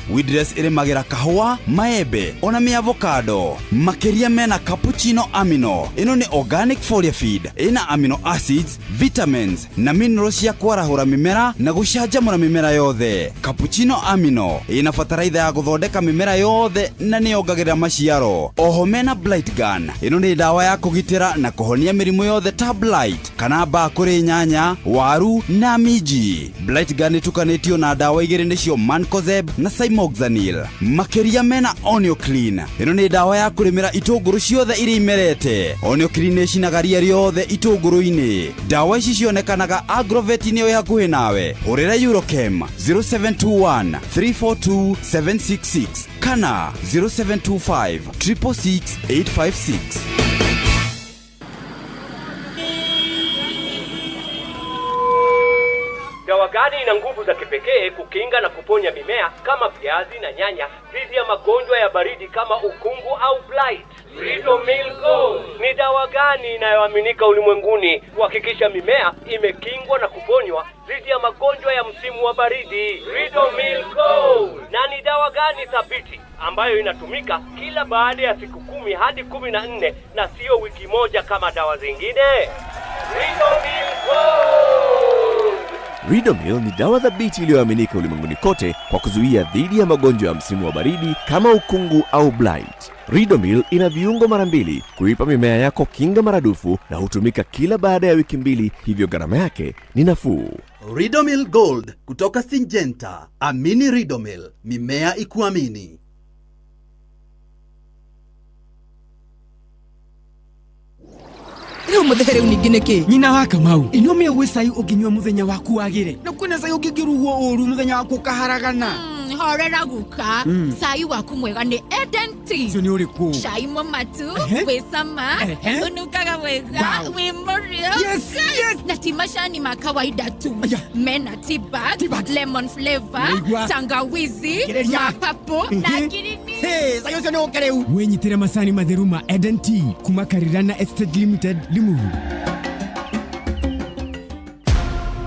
Weedless ĩrĩmagĩra kahũa, maembe ona mĩavocado. Makĩria mena Cappuccino Amino. Ĩno nĩ organic foliar feed ĩna amino acids, vitamins na minerals cia kwarahũra mĩmera na gũcanjamũra mĩmera yothe. Cappuccino Amino ĩna bataraitha ya gũthondeka mĩmera yothe na nĩyongagĩrĩra maciaro. Oho mena Blight Gun. Ĩno nĩ ndawa ya kũgitĩra na kũhonia mĩrimũ yothe ta blight kana mbaa kũrĩ nyanya, waru na minji. Blight Gun ĩtukanĩtio na ndawa igĩrĩ nĩcio Mancozeb na Cymoxanil. Makĩria mena Onioclean. Ĩno nĩ ndawa ya kũrĩmĩra itũngũrũ ciothe iria imerete. Onioclean nĩ ĩcinaga ria rĩothe itũngũrũ-inĩ. Ndawa ici cionekanaga agrovet-inĩ ĩ hakuhĩ nawe. Hũrĩra Eurochem 0721 342 766 kana 0725 666 856. Dawa gani ina nguvu za kipekee kukinga na kuponya mimea kama viazi na nyanya dhidi ya magonjwa ya baridi kama ukungu au blight? Ridomil Gold. Ni dawa gani inayoaminika ulimwenguni kuhakikisha mimea imekingwa na kuponywa dhidi ya magonjwa ya msimu wa baridi? Ridomil Gold. Na ni dawa gani thabiti ambayo inatumika kila baada ya siku 10 hadi 14 na sio wiki moja kama dawa zingine? Ridomil Gold. Ridomil ni dawa thabiti iliyoaminika ulimwenguni kote kwa kuzuia dhidi ya magonjwa ya msimu wa baridi kama ukungu au blight. Ridomil ina viungo mara mbili kuipa mimea yako kinga maradufu na hutumika kila baada ya wiki 2, hivyo gharama yake ni nafuu. Ridomil Gold kutoka Syngenta. Amini Ridomil, mimea ikuamini. Rĩu mũthehe rĩu ningĩ nĩkĩ? Nyina wa Kamau, ĩno mĩũgwĩ cai ũngĩnyua mũthenya waku wagĩre, na kwĩna cai ũngĩngĩrugwo ũru mũthenya waku ũkaharagana. Horera guka. Cai waku mwega nĩ Eden Tea. Ũcio nĩ ũrĩkũ? Cai mũmatu, wĩ cama, ũnungaga wega, wĩ mũrĩo. Na ti macani ma kawaida tu. Aya. Mena tea bag, Tea bags. Lemon flavor, Naigua. tangawizi, Kĩrĩria. mapapo na ngirini. Hey, cai ũcio nĩ ũke rĩu. Wĩnyitĩre macani matheru ma Eden Tea kuma Karirana Estate Limited, Limuru.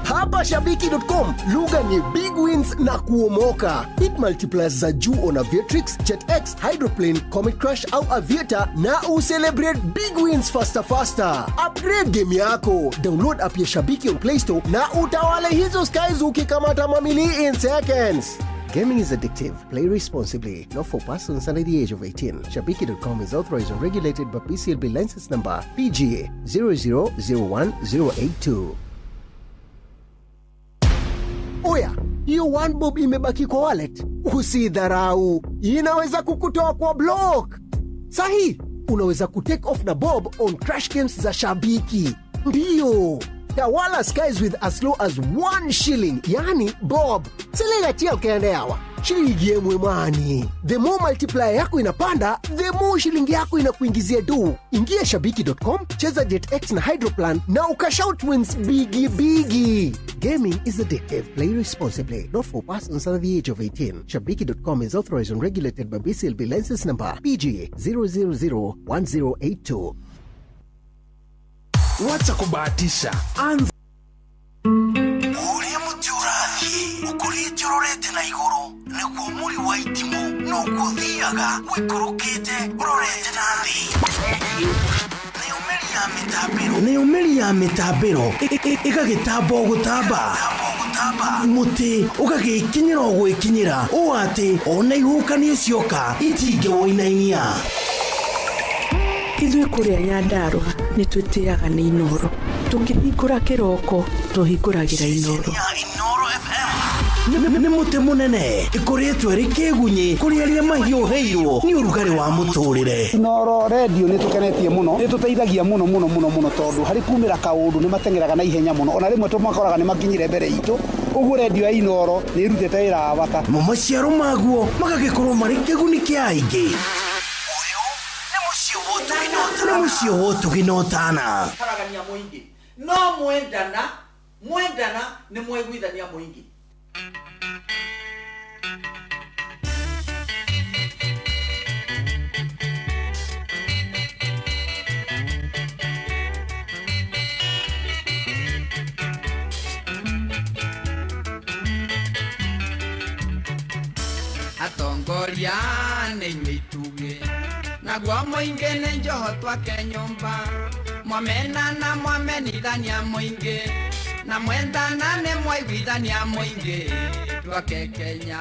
Hapa Shabiki.com lugha ni big wins na kuomoka. Hit multipliers za juu on Aviatrix, JetX, Hydroplane, Comet Crash au Aviator na ucelebrate big wins faster faster. Upgrade game yako. Download app ya Shabiki on Play Store na utawale hizo skies ukikamata mamili in seconds. Gaming is addictive. Play responsibly. Not for persons under the age of 18. Shabiki.com is authorized and regulated by PCLB license number PGA 0001082. Oya, hiyo one bob imebaki kwa wallet. Usidharau, inaweza kukutoa kwa block. Sahi, unaweza kutake off na bob on crash games za Shabiki. Ndiyo, tawala skies with as low as 1 shilling, yani bob. Selelatia ukaendeawa shilingi yemwe mwani. The more multiplier yako inapanda, the more shilingi yako inakuingizia do. Ingia shabiki.com, cheza JetX na Hydroplan na ukashout wins bigi bigi. Gaming is addictive. Play responsibly. Not for persons under the age of 18. Shabiki.com is authorized and regulated by BCLB license number PG 0001082. Wacha kubahatisha, anza ũrĩa mũtĩ ũrathiĩ ũkũrĩte ũrorete na igũrũ, nĩguo mũri wa itimũ noguo ũthiaga wĩkũrũkĩte ũrorete na thĩ. Nayo mĩri ya mĩtambĩro, nayo mĩri ya mĩtambĩro ĩgagĩtamba o gũtamba, mũtĩ ũgagĩkinyĩra o gwĩkinyĩra ũũ atĩ ona ihuhũkanio cioka itingĩwũinainia. Ithuĩ kũrĩa Nyandarũa nĩ twĩtĩaga nĩ Inoro. Tũkĩhingũra kĩroko tũhingũragĩra Inoro. Inoro FM nĩ mũtĩ mũnene ĩkoretwo ĩrĩ kĩgunyĩ kũrĩ arĩa mahiũhĩirwo nĩ ũrugarĩ wa mũtũrĩre. Inoro redio nĩ tũkenetie mũno, nĩ tũteithagia mũno mũno mũno mũno, tondũ harĩ kumĩra kaũndũ nĩ mateng'eraga na ihenya mũno, ona rĩmwe tũmakoraga nĩ makinyire mbere itũ. Ũguo redio ya Inoro nĩ ĩrutĩte wĩra wa bata. Mo maciaro maguo magagĩkorwo marĩ kĩguni kĩa aingĩ. Nĩ mũciĩ wa ũtugi na ũtana. Haragania mũingĩ, no mwendana mwendana nĩ mwaiguithania mũingĩ. Atongoria nĩ inyuĩ itugĩ naguo mũingĩ nĩ njoho twake nyũmba mwamena na mwamenithania mũingĩ na mwendana nĩ mwaiguithania mũingĩ twake Kenya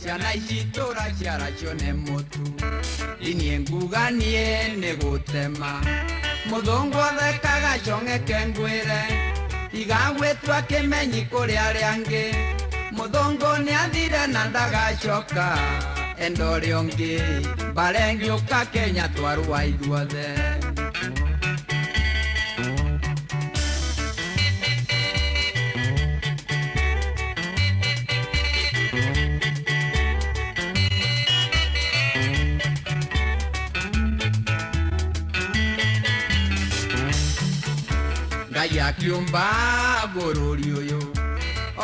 ciana ici tũraciara cione mũtu inie nguga niĩ nĩ gũtema mũthũngũ athekaga cong'eke ngwĩre tiga gwĩtua kĩmenyi kũrĩ arĩa angĩ mũthũngũ nĩathire na ndagacoka enda ũrĩa ũngĩ mbara ĩngĩũka Kenya twarũa ithuothe. Ngai akiũmba bũrũri ũyũ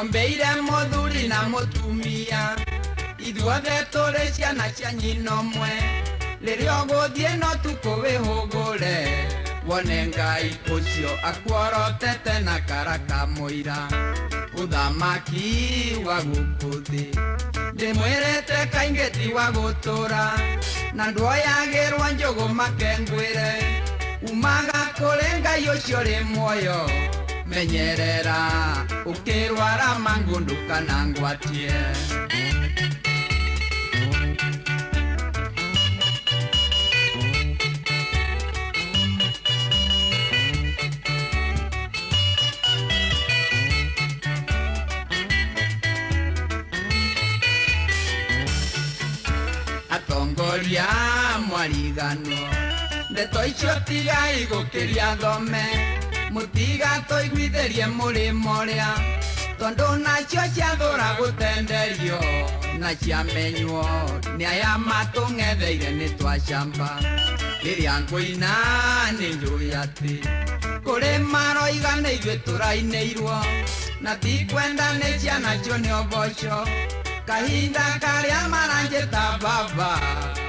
ombeire mũthuri na mũtumia ithuothe tũrĩ ciana cia nyina ũmwe rĩrĩa ũgũthiĩ no tukũ wĩhũgũre wone Ngai ũcio akuorotete na karaka mũira ũthamaki wa gũkũ thĩ ndĩmwĩrĩte kaingĩ ti wa gũtũra na ndwoyagĩrwo njũgũ makengwĩre umaga kũrĩ Ngai ũcio ũrĩ muoyo menyerera ũkĩrwara mangũ ndũkanangwatie. Atongoria mwariganwo ndeto icio tigai gũkĩria thome mũtigatũiguithĩrie mũrĩmo ũrĩa tondũ nacio ciathũra gũtenderio na ciamenywo nĩ aya matũng'etheire nĩ twacamba rĩrĩa ngũina nĩ njũĩ atĩ kũrĩ maroiga nĩ ithuĩ tũrainĩirwo na tikwenda nĩ ciana cione ũboco kahinda karĩa maranjĩta baba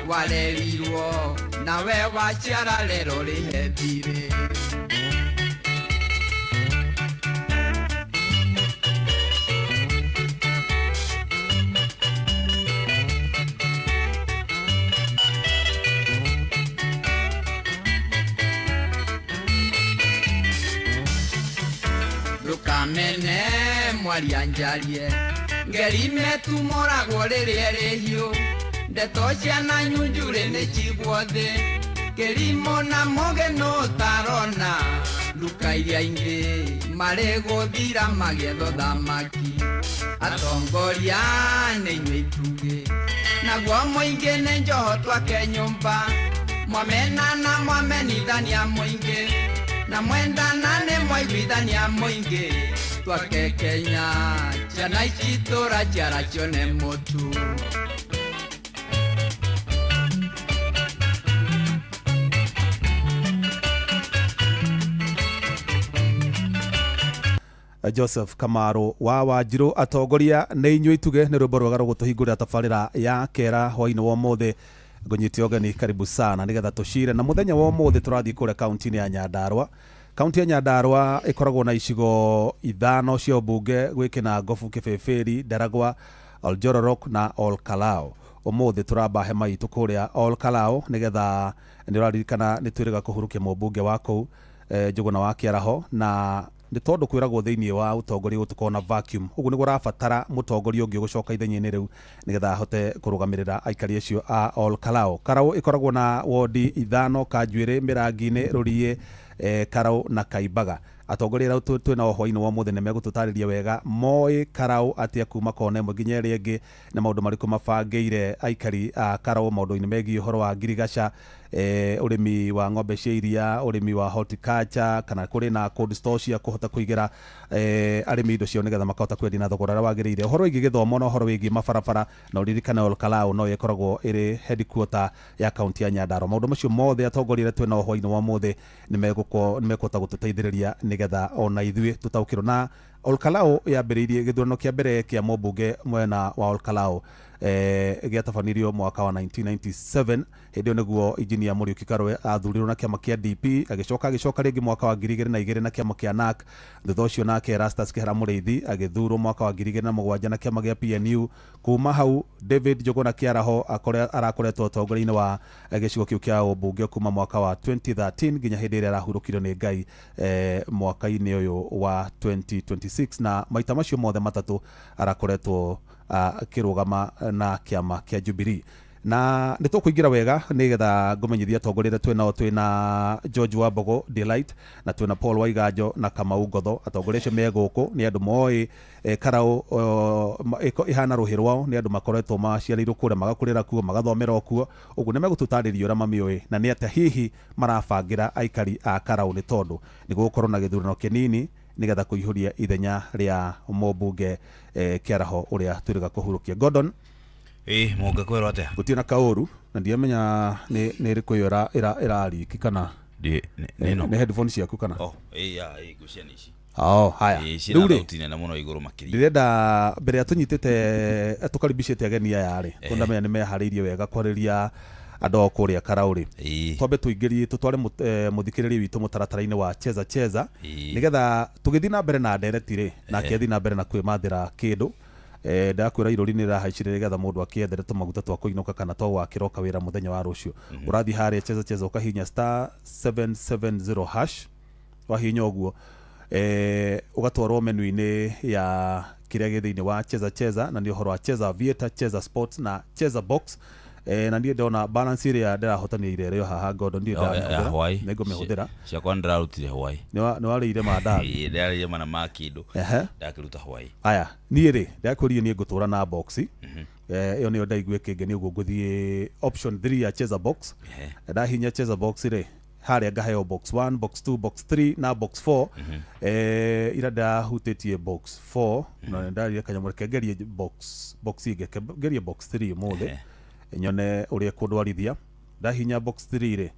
warerirwo nawe waciara rero rĩhe thirĩ. Ndũkamene mwaria njarie ngerime tumoragwo rĩrĩa ĩrĩ hiũ ndeto ciana nyunjurĩ nĩ cigwo thĩ kĩrimũ na mũgĩ nũ ũtarona nduka iria ingĩ marĩ gũthira magĩetha ũthamaki atongoria nĩ inyuĩ itugĩ naguo mũingĩ nĩ njoho twake nyũmba mwamena na mwamenithania mũingĩ na mwendana nĩ mwaiguithania mũingĩ twake Kenya ciana ici tũraciara cione mũtu. Joseph Kamaru wa Wanjiru atongoria nĩ inyuĩ ituge nĩ rwĩmbo rwega rũgũtũhingũrĩra tabarĩra ya kera hwainĩ wa ũmũthĩ ngũnyite ũgeni karibu sana nĩgetha tũcire na mũthenya wa ũmũthĩ tũrathiĩ kũrĩa kaunti-inĩ ya Nyandarua. Kaunti ya Nyandarua ĩkoragwo na icigo ithano cia ũmbunge gwĩ Kĩnangobu, Kĩbĩbĩri, Ndaragwa, Oljororok na Olkalou. Ũmũthĩ tũramba hema itũ kũrĩa Olkalou nĩgetha nĩ ũraririkana nĩ twĩrĩga kũhurukia mũmbunge wa kũu Njũgũna wa Kĩaraho na nĩ tondũ kwĩragwo thĩinĩ wa ũtongoria gũtũkorwo na vacuum ũguo nĩguo ũrabatara mũtongoria ũngĩ ũgũcoka ithenya-inĩ rĩu nĩgetha ahote kũrũgamĩrĩra aikari acio a Olkalou. Karau ĩkoragwo na wondi ithano Kanjuĩrĩ, Mĩrangi-inĩ, Rũriĩ, Karau na Kaimbaga. Atongoria arĩa twĩ nao hwainĩ wa ũmũthĩ nĩ megũtũtarĩria wega moĩ Karau atĩa kuma kona ĩmwe nginya ĩrĩa ĩngĩ na maũndũ marĩkũ mabangĩire aikari a Karau maũndũ-inĩ megiĩ ũhoro wa ngirigaca, ũrĩmi wa ng'ombe cia iria, ũrĩmi wa horticulture, kana kũrĩ na cold store cia kũhota kũigĩra arĩmi indo ciao nĩgetha makahota kwendia na thogora ũrĩa wagĩrĩire. Ũhoro wĩgiĩ gĩthomo na ũhoro wĩgiĩ mabarabara na ũririkane Olkalou no ĩkoragwo ĩrĩ headquarter ya kaunti ya Nyandarua. Maũndũ macio mothe atongoria arĩa twĩ nao hwainĩ wa ũmũthĩ nĩ mekũhota gũtũteithĩrĩria nĩgetha ona ithuĩ tũtaũkĩrwo na Olkalao yambĩrĩirie gĩthurano kĩa mbere kĩa mũmbunge mwena wa Olkalao gĩatabanirio mwaka wa 1997. Hĩndĩ ĩyo nĩguo Engineer Mũriũki Karũe athurirwo na kĩama kĩa DP, agĩcoka rĩngĩ mwaka wa 2002 na kĩama kĩa NAC. Thutha ũcio nake Erastus Kĩhara Mũrĩithi agĩthurwo mwaka wa 2007 na kĩama gĩa PNU. Kuma hau David Njuguna Kĩaraho arakoretwo ũtongoria-inĩ wa gĩcigo kĩu kĩa ũmbunge kuma mwaka wa 2013 nginya hĩndĩ ĩrĩa arahurũkirio nĩ Ngai mwaka-inĩ ũyũ wa 2026, na maita macio mothe matatũ arakoretwo akĩrũgama na kĩama kĩa Jubilee. Na nĩ tũkũingĩra wega nĩgetha ngũmenyithia atongoria arĩa twĩ nao. Twĩ na George Wambogo Delight, na twĩna Paul Waiganjo na Kamau Ngotho. Atongoria acio me gũkũ nĩ andũ moĩ Karau ĩhana rũhĩ rwao, nĩ andũ makoretwo maciarĩirwo kũrĩa, magakũrĩra kuo, magathomera o kuo. Ũguo nĩ megũtũtarĩria ũrĩa mamĩũĩ na nĩ atĩa hihi marabangĩra aikari a Karau, nĩ tondũ nĩ gũgũkorwo na gĩthurano kĩnini nĩgetha kũihũria ithenya rĩa mũmbunge Kĩaraho ũrĩa twĩrĩga kũhurũkia. Gordon, mũnga kwĩrwo atĩa? Gũtirĩ na kaũru, na ndiamenya nĩ ĩrĩkũ ĩyo ĩrariki kana nĩ headphone ciaku kana ngũcia nĩ ici. Haya. Rĩu rĩ nene mũno igũrũ makĩria. Ndĩrenda mbere ya tũnyitĩte tũkaribicĩte ageni aya rĩ, tondũ ndamenya nĩ meharĩirie wega kwarĩria andũ ao kũrĩa Karau rĩ, twambe tũingĩrie tũtware mũthikĩrĩria witũ mũtaratara-inĩ wa Cheza Cheza, nĩgetha tũgĩthiĩ na mbere na ndereti rĩ, nake athiĩ na mbere na kwĩmathĩra kĩndũ. Ndakwĩra irũri nĩ rĩrahaicire nĩgetha mũndũ akĩethere tũmaguta twa kũinũka kana twa gwakĩroka wĩra mũthenya wa rũciũ. Ũrathiĩ harĩa Cheza Cheza ũkahihinya *770 hash, wahihinya ũguo ũgatwarwo menu-inĩ ya kĩrĩa gĩ thĩinĩ wa Cheza Cheza, na nĩ ũhoro wa Cheza Aviator, Cheza Sports na Cheza Box. Na niĩ ndona balance ĩrĩa ndĩrahotanĩire rĩo haha Gordon, ndiĩ ndamĩhũthĩra, nĩngũmĩhũthĩra. Ciakwa ndĩrarutire hwaĩ. Nĩ warĩire mandathi? Ndĩrarĩire mana ma kĩndũ ndakĩruta hwaĩ. Aya, niĩ rĩ ndakwĩrire niĩ ngũtũra na box ĩyo nĩyo ndaigua ĩkĩngenia, ũguo ngũthiĩ option 3 ya Cheza Box. Ndahinya Cheza Box rĩ, harĩa ngaheo box 1, box 2, box 3 na box 4. Ira ndahutĩtie box 4 na ndarire kanyamũ, reke ngerie box ĩngĩ, ngerie box 3 ũmũthĩ nyone ũrĩa kũndwarithia. Ndahinya box 3 rĩ,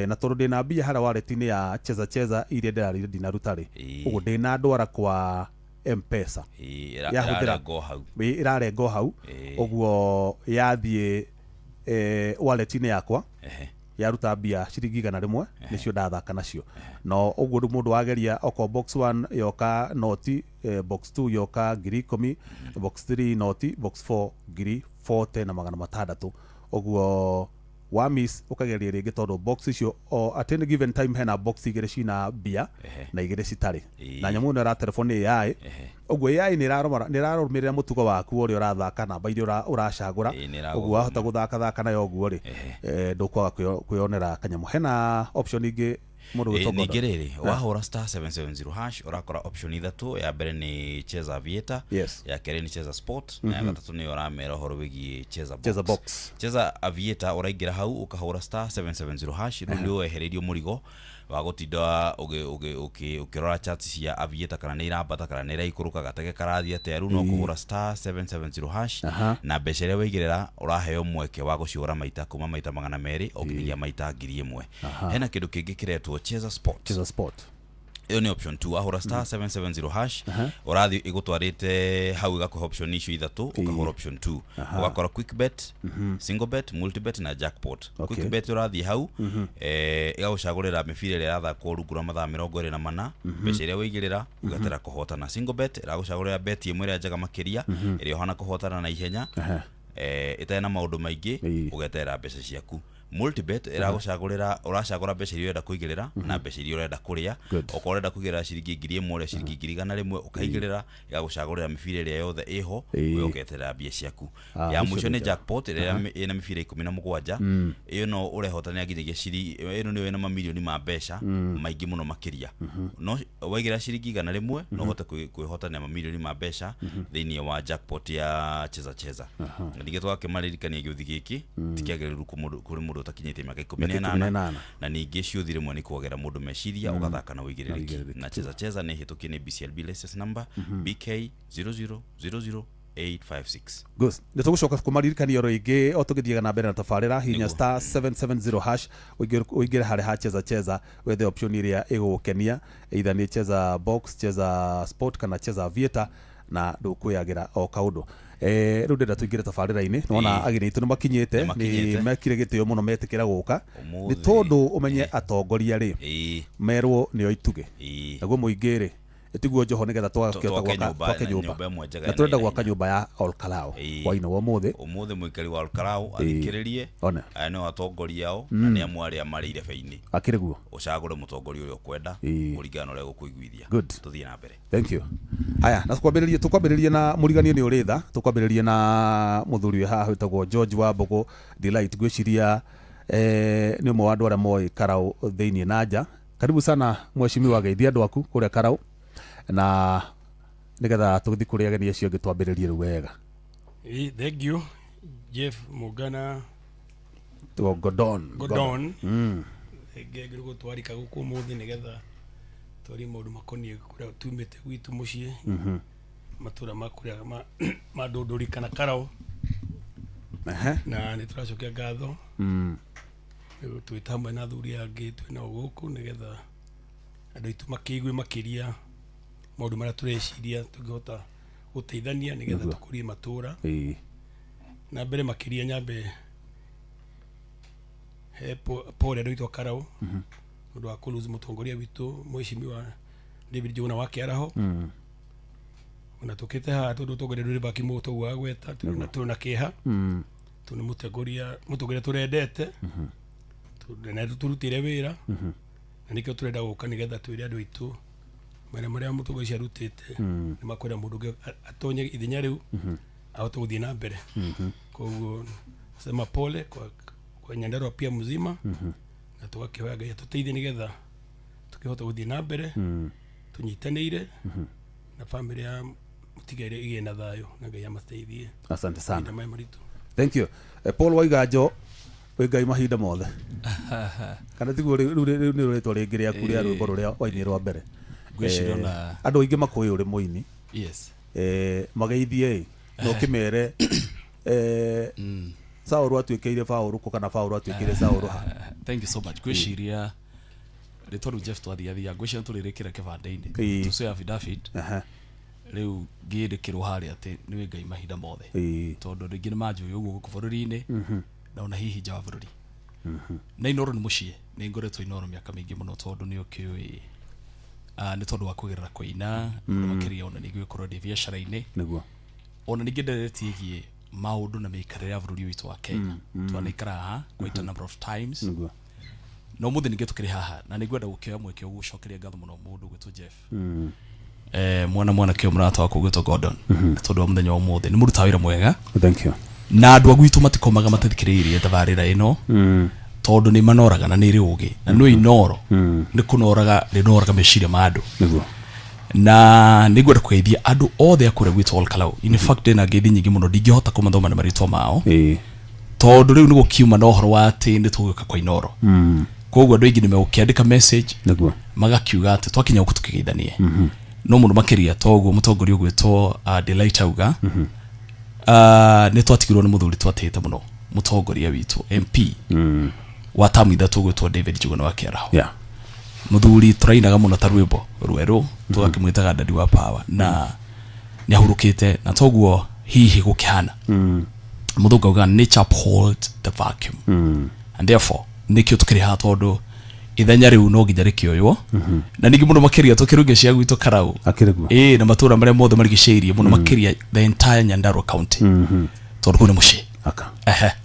na tondũ ndĩna mbia harĩa wallet-inĩ ya Cheza Cheza iria ndĩrarire ndinaruta rĩ, ũguo ndĩna ndwara kwa M-Pesa ĩrarengwo hau, ũguo yathiĩ wallet-inĩ yakwa yaruta mbia ciringi 100 nĩcio ndathaka nacio. No ũguo mũndũ wageria okorwo box 1 yoka noti, box 2 yoka 10,000, box 3 noti, box 4 40,600. Ũguo wa miss ũkageria rĩngĩ, tondũ box icio at any given time hena box igĩrĩ cina mbia na igĩrĩ citarĩ, na nyamũ ĩno ĩratelefoni AI. Ũguo AI nĩ ĩrarũmĩrĩra mũtugo waku ũrĩa ũrathaka, namba iria ũracagũra, ũguo wahota gũthakathaka nayo ũguo rĩ, ndũkwaga kwĩyonera kanyamũ. Hena option ingĩ mũndũ gwĩtwo Gordon. Ningĩ rĩrĩ, wahũra *770 hash ũrakora option ithatũ. Ya mbere nĩ Cheza Aviator, ya kerĩ nĩ Cheza Sport, na ya gatatũ nĩyo ũramera ũhoro wĩgiĩ Cheza Box. Cheza Box. Cheza Aviator ũraingĩra hau ũkahũra *770 hash, rĩu nĩ wehereirio mũrigo wa gũtinda ũkĩrora charts cia Aviator kana nĩ irambata kana nĩ iraikũrũka, gatege karathiĩ atĩa. Rĩu no kũhũra *770 hash na mbeca iria waigĩrĩra ũraheo mweke wa gũciũra maita kuma maita 200 ũkinyagia maita 1000. Hena kĩndũ kĩngĩ kĩretwo Cheza Sport. Cheza Sport ĩyo nĩ option 2, wahũra *770 hash ũrathiĩ ĩgũtwarĩte hau ĩgakũhe option icio ithatũ, ũkahũra option 2 ũgakora quick bet, single bet, multi bet na jackpot. Quick bet ũrathiĩ hau ĩgagũcagũrĩra mĩbira ĩrĩa ĩrathakwo rungu rwa mathaa 24, mbeca iria waigĩrĩra ũgetera kũhotana. Single bet ĩragũcagũrĩra bet ĩmwe ĩrĩa njega makĩria ĩrĩa ũhana kũhotana na ihenya, ĩtarĩ na maũndũ maingĩ, ũgeterera mbeca ciaku. Multibet ĩragũcagũrĩra, ũracagũra mbeca iria ũrenda kũigĩrĩra na mbeca iria ũrenda kũrĩa. Okorwo ũrenda kũigĩrĩra ciringi 1000 ũrĩa ciringi 100,000 ũkaigĩrĩra, ĩgagũcagũrĩra mĩbira ĩrĩa yothe ĩho, we ũketerera mbia ciaku. Ya mũico nĩ jackpot ĩrĩa ĩna mĩbira 17, ĩyo no ũrehotanĩra nginyagia ciringi ĩno nĩyo ĩna mamirioni ma mbeca maingĩ mũno makĩria. No waigĩrĩra ciringi 100 no ũhote kwĩhotanĩra mamirioni ma mbeca thĩinĩ wa jackpot ya Cheza Cheza. Ningĩ twakĩmaririkania gĩũthi gĩkĩ ti kĩagĩrĩru kũrĩ mũndũ ũtakinyĩtie mĩaka 18, na ningĩ ciũthi rĩmwe nĩ kwogera mũndũ meciria ũgathaka na ũigĩrĩrĩki. Na Cheza Cheza nĩ hĩtũkie nĩ BCLB license number BK 0000 856. Good. Nä tå gå coka kå maririkania oro ingä o tå gä thiaga na mbere na tabarä hinya star 770 hash ũingĩre harĩ ha cheza cheza wethe option ĩrĩa ĩgũgũkenia, either nĩ cheza box, cheza sport kana cheza aviator, na ndũkwĩyagĩra o kaũndũ. Rĩu ndĩrenda tũingĩre tabarĩra-inĩ, nĩwona ageni aitũ nĩ makinyĩte, nĩ mekire gĩtĩo mũno metĩkĩra gũka, nĩ tondũ ũmenye atongoria rĩ merwo nĩo itugĩ, naguo mũingĩ rĩ ĩtiguo njoho nĩgetha twakĩhota gwaka nyũmba, na tũrenda gwaka nyũmba ya Olkalou hwainĩ wa ũmũthĩ. Ũmũthĩ mũikari wa Olkalou athikĩrĩrie, aya nĩo atongoria ao na nĩ amwe arĩa marĩ irebe-inĩ. Akĩrĩ guo ũcagũre mũtongoria ũrĩa ũkwenda kũringana na ũrĩa gũkũiguithia. Tũthiĩ na mbere. Thank you. Haya, na tũkwambĩrĩria na mũriganio nĩ ũrĩ tha, tũkwambĩrĩria na mũthuri wĩ haha wĩtagwo George Wambugu Delight. Ngwĩciria nĩ ũmwe wa andũ arĩa moĩ Karau thĩinĩ na nja. Karibu sana mheshimiwa, geithia andũ aku kũrĩa Karau, na nigetha tũgĩthiĩ kũrĩ ageni acio angĩ twambĩrĩrie rĩu wega. Thank you Jeff Mugana Godon. Godon. Ngä gũtwarika gũkũ ũmũthĩ nĩgetha twarie maũndũ makoniĩ kũrĩa tumĩte gwitũ mũciĩ, matũra ma kũrĩa ma Ndũndũri kana Karau. Na nĩ tũracokia ngatho twĩta hamwe na athuri angĩ twĩ nao gũkũ nĩgetha andũ aitũ makĩigue makĩria maũndũ marĩa tũreciria tũngĩhota gũteithania nĩgetha tũkũrie matũra. Na mbere makĩria nyambe he pole andũ aitũ a Karau ũndũ wa kũ lose mũtongoria witũ mheshimiwa David Njuguna wa Kĩaraho. Ona tũkĩte haha tondũ ũtongoria ndũrĩ baki mũtũ ũguo agweta, tũrĩ na kĩeha tondũ nĩ mũtongoria tũrendete, na tũrutĩire wĩra, na nĩkĩo tũrenda gũka nĩgetha twĩre andũ aitũ marĩa marĩa mũtongoria ũcio arutĩte nĩ makwenda mũndũ ũngĩ atonye ithenya rĩu ahote gũthiĩ na mbere. Koguo sema pole kwa Nyandarua pia mzima, na tũgakĩhoya Ngai atũteithie nĩgetha tũkĩhota gũthiĩ na mbere tũnyitanĩire na family ya mũtigaire ĩgĩe na thayũ na Ngai amateithie. Asante sana. Thank you. Paul Waiganjo, wĩ Ngai mahinda mothe. Kana tiguo rĩu nĩ rĩtwa rĩngĩ rĩaku rĩa rwĩmbo rũrĩa wainire rwa mbere. Andũ aingĩ makũĩ ũrĩ mũini. Yes. Mageithie na ũkĩmere Saũrũ atuĩkĩire Paũlũ kũ kana Paũlũ atuĩkĩire Saũrũ ha. Thank you so much. Ngwĩciria rĩtwa rĩu Jeff twathiathia ngwĩciria tũrĩrĩkĩra kĩbandĩ-inĩ tũcoe affidavit rĩu ngĩndĩkĩrwo harĩa atĩ nĩ wĩ Ngai mahinda mothe, tondũ andũ aingĩ nĩ manjũĩ ũguo gũkũ bũrũri-inĩ na ona hihi nja wa bũrũri. Na Inooro nĩ mũciĩ, nĩ ngoretwo Inooro mĩaka mĩingĩ mũno tondũ nĩ ũkĩũĩ nĩ tondũ wa kũgerera kũina mũno makĩria, ona ningĩ gũkorwo ndĩ biacara-inĩ nĩguo, ona ningĩ nderetie ĩgiĩ maũndũ na mĩikarĩre ya bũrũri witũ wa Kenya. Twanaikara haha quite a number of times nĩguo, na ũmũthĩ ningĩ tũkĩrĩ haha na nĩngwenda gũkĩoya mweke ũguo gũcokeria ngatho mũno mũndũ ũgwĩtwo Jeff, mwanake mũrata wakwa ũgwĩtwo Gordon, tondũ wa mũthenya wa ũmũthĩ nĩ mũrutaga wĩra mwega. Thank you. Na andũ a gwitũ matikomaga matathikĩrĩirie tabarĩra ĩno tondũ nĩ manoraga na nĩ ĩrĩ ũgĩ, na nĩ Inooro nĩ kũnoraga rĩnoraga meciria ma andũ nĩguo. Na nĩngwenda kũgeithia andũ othe a kũrĩa gwitũ Olkalou. In fact ndĩna ngeithi nyingĩ mũno ndingĩhota kũmathoma na marĩtwa mao tondũ rĩu nĩ gũkiuma na ũhoro wa atĩ nĩ tũgũka kwa Inooro. Koguo andũ aingĩ nĩ megũkĩandĩka message nĩguo magakiuga atĩ twakinya gũkũ tũkĩgeithanie. No mũno makĩria toguo mũtongoria ũgwĩtwo Delight auga nĩ twatigirwo nĩ mũthuri twatĩte mũno mũtongoria witũ MP wa tamu ithatũ ũgwĩtwo David Njuguna wa Kĩaraho. Mũthuri tũrainaga mũno ta rwĩmbo rwerũ tũgakĩmwĩtaga Daddy wa Power, na nĩ ahurũkĩte na toguo hihi gũkĩhana. Mũthũngũ auga nature uphold the vacuum, and therefore nĩkĩo tũkĩrĩ haha tondũ ithenya rĩu no nginya rĩkĩoywo. Na ningĩ mũno makĩria tũkĩrunge cia gwitũ Karau na matũra marĩa mothe marigicĩirie mũno makĩria the entire Nyandarua County, tondũ kũu nĩ mũciĩ.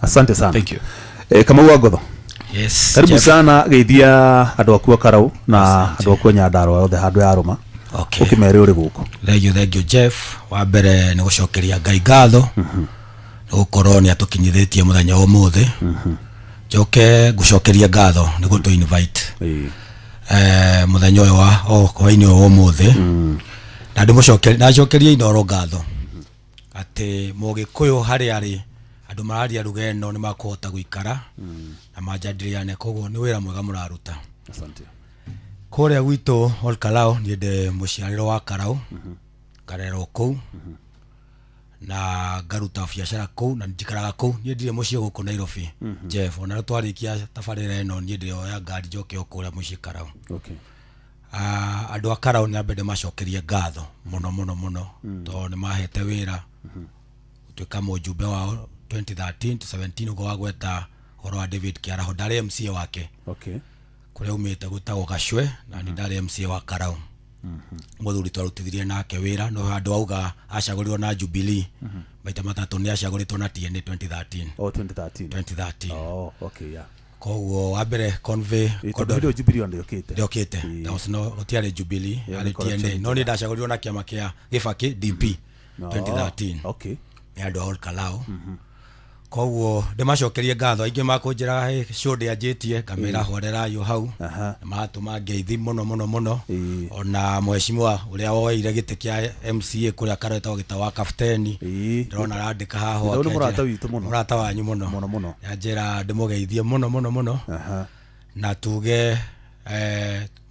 Asante sana. Thank you. Kamau wa Ngotho. Yes, karibu Jeff. Sana geithia andũ aku a Karau na andũ aku a Nyandarua othe handũ ya rũma. Ũkĩmere ũrĩ gũkũ. Thank you Jeff. Wa mbere nĩ gũcokeria Ngai ngatho nĩ gũkorwo nĩ atũkinyithĩtie mũthenya wa ũmũthĩ. Njoke ngũcokeria ngatho nĩ gũtũ invite mũthenya ũyũ wa hwainĩ ũyũ wa ũmũthĩ. Na ndĩmũcokerie, ndacokeria Inooro ngatho atĩ mũgĩkũyũ harĩa arĩ andũ mararia lugha ĩno nĩ makũhota gũikara na manjadiliane, koguo nĩ wĩra mwega mũraruta. Asante. Kũrĩa gwitũ Olkalou niĩ ndĩ mũciarĩro wa Karau, ngarerwo kũu, Na ngaruta biacara kũu na njikaraga kũu. Niĩ ndirĩ mũciĩ gũkũ Nairobi. Jeff, ona twarĩkia tabarĩra ĩno niĩ ndĩroya ngari njoke o kũrĩa mũciĩ Karau. Okay. Andũ a Karau nyambe ndĩmacokerie ngatho mũno mũno mũno, tondũ nĩ mahete wĩra gũtuĩka mũjumbe wao 2013 to 17, ũguo wagweta ũhoro wa David Kĩaraho, ndarĩ MCA wake. Okay. Kũrĩa umĩte gwĩtagwo Gacwe, na nĩ ndarĩ MCA wa Karau. Mũthuri twarutithirie nake wĩra no handũ auga acagũrirwo na Jubilee maita matatũ, nĩ acagũrĩtwo na TNA 2013. Oh, 2013. 2013. Oh, okay, yeah. Koguo wa mbere convey tondũ hĩndĩ ĩyo Jubilee ndĩokĩte. Ndĩokĩte. There was no, gũtiarĩ Jubilee, Yeah, yarĩ nĩ correction. TNA, no nĩ ndacagũrirwo na kĩama kĩa Gĩbakĩ DP 2013. Okay. Nĩ andũ a Ol Kalou. Koguo ndĩmacokerie ngatho, aingĩ makũnjĩra, "Hey, show ndĩanjĩtie," ngamĩra horerai o hau. Na maratũma ngeithi mũno mũno mũno, ona mheshimiwa ũrĩa woeire gĩtĩ kĩa MCA kũrĩa karetagwo gĩta wa kapteni, ndĩrona arandĩka haha. Nĩ mũrata witũ mũno. Mũrata wanyu mũno mũno mũno. Yanjĩra ndĩmũgeithie mũno mũno mũno. Na tuge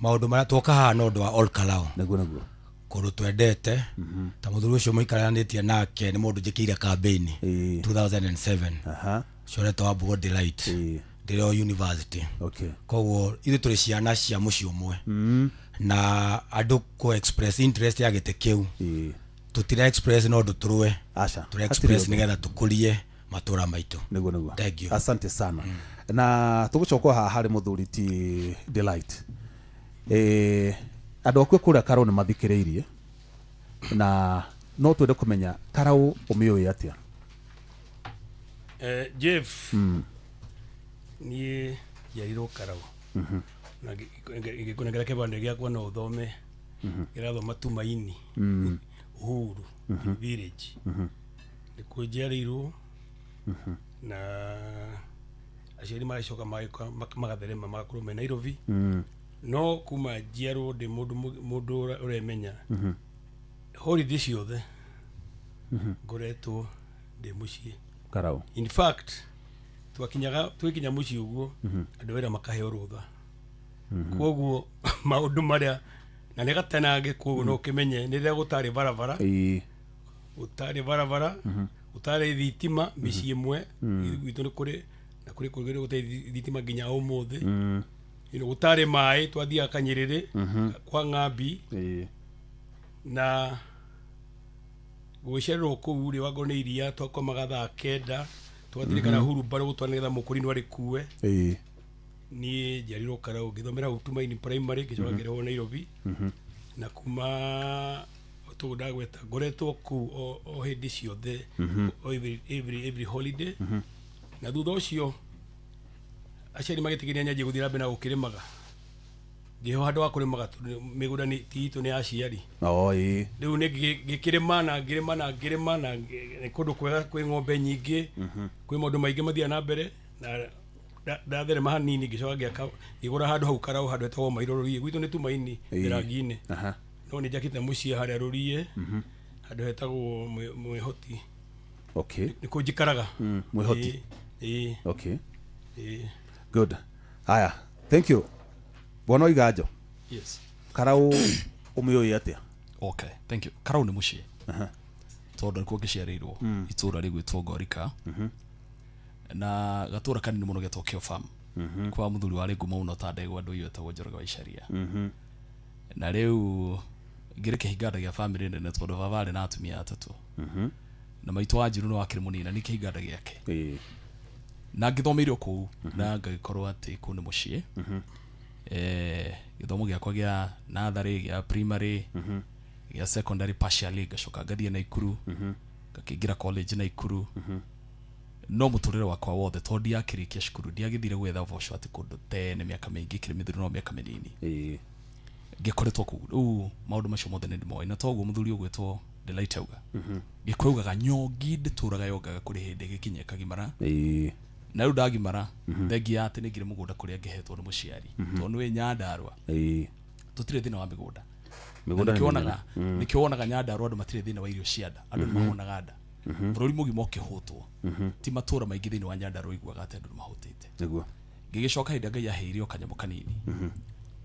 maũndũ marĩa twoka haha no ũndũ wa Ol Kalou. Nĩguo nĩguo. Kũndũ twendete ta mũthuri ũcio mũikaranĩtie nake nĩ mũndũ njĩkĩire campaign 2007, ũcio ũretwo wa Mbugo Delight, ndĩrĩ o university. Okay. Koguo ithuĩ tũrĩ ciana cia mũciĩ ũmwe, na andũ kũ express interest ya gĩtĩ kĩu, tũtira express no ũndũ tũrũe. Aca. Tũra express nĩgetha tũkũrie matũra maitũ. Nĩguo nĩguo. Thank you. Asante sana. Na tũgũcoka haha harĩ mũthuri ti Delight. Andũ akue kũrĩa Karau nĩ mathikĩrĩirie, na no twende kũmenya Karau ũmĩũĩ atĩa? Jeff, niĩ njiarirwo Karau. Na ngĩkũnengera kĩbandĩ gĩakwa no ũthome. Ngĩrathoma Tumaini, Uhuru Village. Nĩkuo njiarĩirwo, na aciari magacoka magatherema magakorwo me Nairobi. No kuma njiarwo ndĩ mũndũ ũremenya, holiday ciothe ngoretwo ndĩ mũciĩ Karau. In fact, twakinyaga twikinya mũciĩ ũguo, andũ wĩra makaheo rũtha. Koguo maũndũ marĩa na nĩ gatenange, koguo no ũkĩmenye nĩ rĩrĩa gũtarĩ barabara, gũtarĩ barabara, gũtarĩ thitima mĩciĩ ĩmwe gwitũ, nĩ kũrĩ na kũrĩ kũrĩ gũtarĩ thitima nginya ũmũthĩ. Gũtarĩ maĩ, twathiaga Kanyĩrĩrĩ kwa ng'ambi, na gwĩcererwo kũu rĩ, wangorwo nĩ iria twakomaga thaa 9, twatirikana hurumbarũ gũtwara nĩgetha mũkũrinũ arĩkue. Niĩ njiarirwo Karau, ngĩthomera hau Tumaini Primary, ngĩcoka ngĩrehwo Nairobi. Na kuma tũguo ndagweta ngoretwo kũu o hĩndĩ ciothe, o every holiday. Na thutha ũcio aciari magĩtigĩria nyanjie gũthiĩ na mbere na gũkĩrĩmaga, ngĩheo handũ ha kũrĩmaga tondũ mĩgũnda nĩ ti itũ, nĩ ya aciari. Oh, ĩĩ. Rĩu nĩ ngĩkĩrĩma na ngĩrĩma na ngĩrĩma, na nĩ kũndũ kwega, kwĩ ng'ombe nyingĩ, kwĩ maũndũ maingĩ mathiaga na mbere. Na ndatherema hanini, ngĩcoka ngĩaka, ngĩgũra handũ hau Karau, handũ hetagwo Mairũ Rũriĩ. Gwitũ nĩ Tumaini Mĩrangi-inĩ, no nĩ njakĩte mũciĩ harĩa Rũriĩ, handũ hetagwo Mwĩhoti. Okay. Nĩkuo njikaraga. Mwĩhoti. Ĩĩ. Okay. Ĩĩ. Good. Haya, thank you. Bwana Iganjo. Yes. Karau ũmĩũĩ atĩa? Okay, thank you. Karau nĩ mũciĩ. Tondũ nĩkuo ngĩciarĩirwo, itũra rĩgwĩtwo Ngorika. Na gatũra kanini mũno getwo Kio Farm. Kwa mũthuri warĩ ngumo mũno ta ndegwa andũ iyo etagwo Njoroge wa Icaria. Na rĩu ngĩrĩ kĩhinganda gĩa family nene, tondũ baba arĩ na atumia atatũ. Na maitũ wa Njirũ nĩ wakĩrĩ mũnini na nĩ kĩhinganda gĩake. Na ngĩthomeire kũu, na ngagĩkorwo atĩ kũu nĩ mũciĩ. Gĩthomo gĩakwa gĩa natharĩ, gĩa primary, gĩa secondary partially, ngacoka ngathiĩ Naikuru, ngakĩingĩra college Naikuru. No mũtũrĩre wakwa wothe, tondũ ndiakĩrĩkia cukuru, ndiagĩthire gwetha boco atĩ kũndũ tene mĩaka mĩingĩ, kĩrĩ mĩthiru no mĩaka mĩnini, ngĩkoretwo kũu. Rĩu maũndũ macio mothe nĩ ndĩmoĩ, na toguo mũthuri ũgwĩtwo Delight auga, Gĩkũyũ augaga nyongi ndĩtũraga yongaga, kũrĩ hĩndĩ ĩgĩkinya ĩkagimara. Na rĩu ndagimara, thengia atĩ nĩ ngire mũgũnda kũrĩa ngĩhetwo nĩ mũciari, tondũ nĩ wĩ Nyandarũa, tũtirĩ thĩna wa mĩgũnda. Mĩgũnda nĩ mĩnene. Nĩkĩo wonaga Nyandarũa andũ matirĩ thĩna wa irio cia nda, andũ nĩ mahonaga nda. Bũrũri mũgima ũkĩhũtwo, ti matũra maingĩ thĩinĩ wa Nyandarũa iguaga atĩ andũ nĩ mahũtĩte. Nĩguo. Ngĩgĩcoka hĩndĩ Ngai aheire o kanyamũ kanini,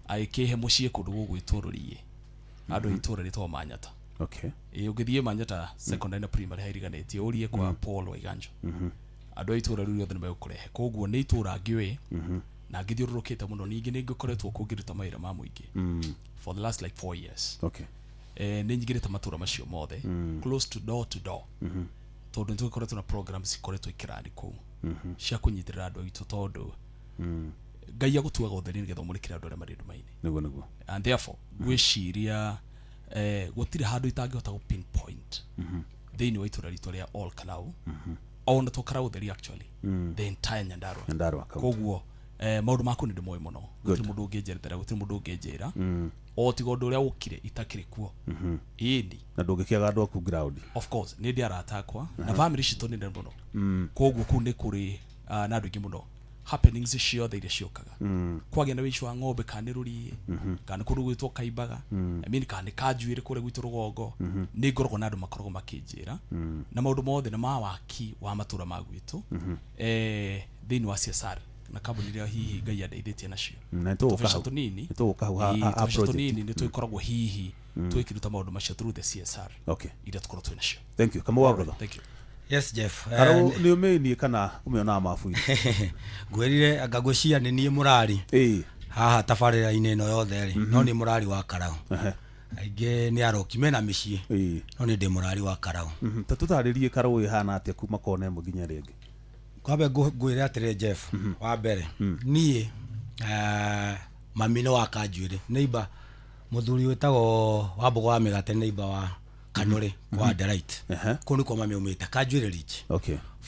agĩkĩhe mũciĩ kũndũ gũgwĩtwo Rũriĩ, handũ itũra rĩtagwo Manyata. Okay. Ĩ, ũngĩthiĩ Manyata secondary na primary hairiganĩtie ũrie kwa Paul Waiganjo. Andũ a itũra rĩu rĩothe nĩ megũkũrehe, koguo nĩ itũra ngĩũĩ na ngĩthiũrũrũkĩte mũno. Ningĩ nĩ ngĩkoretwo kũu ngĩruta mawĩra ma mũingĩ for the last like 4 years. Nĩ nyingĩrĩte matũra macio mothe, close to door to door, tondũ nĩ tũgĩkoretwo na programs cikoretwo ikĩrani kũu cia kũnyitĩrĩra andũ aitũ, tondũ Ngai agũtuaga ũtheri nĩgetha ũmũrĩkĩre andũ arĩa marĩ nduma-inĩ. Nĩguo nĩguo. And therefore ngwĩciria gũtirĩ handũ itangĩhota gũ pinpoint thĩinĩ wa itũra ritũ rĩa Ol Kalou, ona to Karau theri, actually the entire Nyandarua. Nyandarua county. Koguo maũndũ maku nĩ ndĩmoĩ mũno. Gũtirĩ mũndũ ũngĩnjerethera, gũtirĩ mũndũ ũngĩnjĩra, o tiga ũndũ ũrĩa ũkire itakĩrĩ kuo, ĩni. Na ndũngĩkĩaga andũ aku ground. Of course, nĩ ndĩ arata akwa na family citũ nĩ nene mũno. Koguo kũu nĩ kũrĩ na andũ aingĩ mũno. Happenings ciothe iria ciũkaga, kwagĩa na wĩici wa ng'ombe, kana nĩ rũriĩ, kana nĩ kũndũ gwĩtwo Kaimbaga, I mean, kana nĩ kanjuĩrĩ kũrĩa gwitũ rũgongo, nĩ ngoragwo na andũ makoragwo makĩnjĩra na maũndũ mothe na ma waki wa matũra ma gwitũ, thĩinĩ wa CSR na kambuni iria hihi Ngai andeithĩtie nacio. Na nĩtũgũka Tũbeca hau. tũnini. Nĩtũgũka hau Ĩĩ, ha tũbeca project. tũnini nĩ tũgĩkoragwo hihi tũgĩkĩruta maũndũ macio through the CSR iria tũkoragwo twĩ nacio. Thank you, Kamau wa Ngotho. Thank you. Yes, Jeff. Karau nĩ ũmĩnie kana ũmĩonaga mabu-inĩ? Ngwĩrire anga ngwĩciria nĩ niĩ mũrari haha tabarĩra-inĩ ĩno yothe rĩ, no nĩ mũrari wa Karau. Aingĩ nĩ aroki mena mĩciĩ, no nĩ ndĩ mũrari wa Karau. Ta tũtarĩrie Karau ĩhana atĩa kuma kona ĩmwe nginya ĩrĩa ĩngĩ. Kwambe ngwĩre atĩrĩ, Jeff, wa mbere niĩ mami nĩ wa Kanjuĩrĩ, neighbor, mũthuri wĩtagwo Wambũgũ wa Mĩgate, neighbor wa Kanũrĩ kwa Delight. Kũu nĩkuo mami aumĩte, Kanjuĩrĩ Ridge.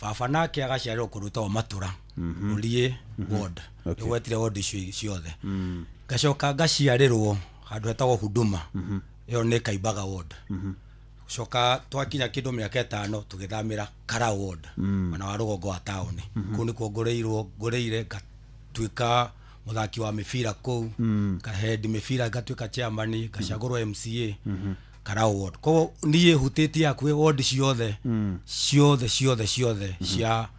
Baba nake agaciarĩrwo kũndũ gwĩtagwo Matũra, Rũriĩ ward. Nĩgwetire ward icio ciothe. Ngacoka ngaciarĩrwo handũ hetagwo Huduma, ĩyo nĩ Kaimbaga ward. Coka twakinya kĩndũ mĩaka 5 tũgĩthamĩra Karau ward, mwena wa rũgongo wa taũni. Kũu nĩkuo ngũrĩirwo, ngũrĩire ngatuĩka mũthaki wa mĩbira kũu, ngahendi mĩbira, ngatuĩka chairman, ngacagũrwo MCA Karau ward. Koguo niĩ hutĩtie hakuhĩ ward ciothe, ciothe ciothe ciothe cia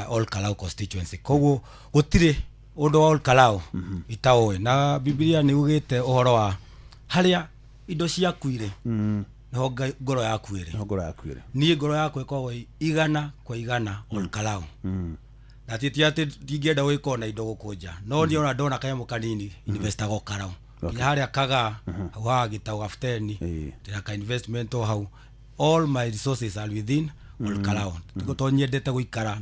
Ol Kalou constituency. Koguo gũtirĩ ũndũ wa Ol Kalou itaũĩ, na Bibilia nĩ ugĩte ũhoro wa harĩa indo ciaku irĩ, nĩho ngoro yaku ĩrĩ. Nĩho ngoro yaku ĩrĩ. Niĩ ngoro yakwa ĩkoragwo 100% Ol Kalou, na ti atĩ ndingĩenda gũgĩkorwo na indo gũkũ nja, no niĩ ona ndona kanyamũ kanini investaga Karau, nginya harĩa kagaa hau haha gĩtaũ gabuteni ndĩna ka investment o hau. All my resources are within Ol Kalou, to nyendete gũikara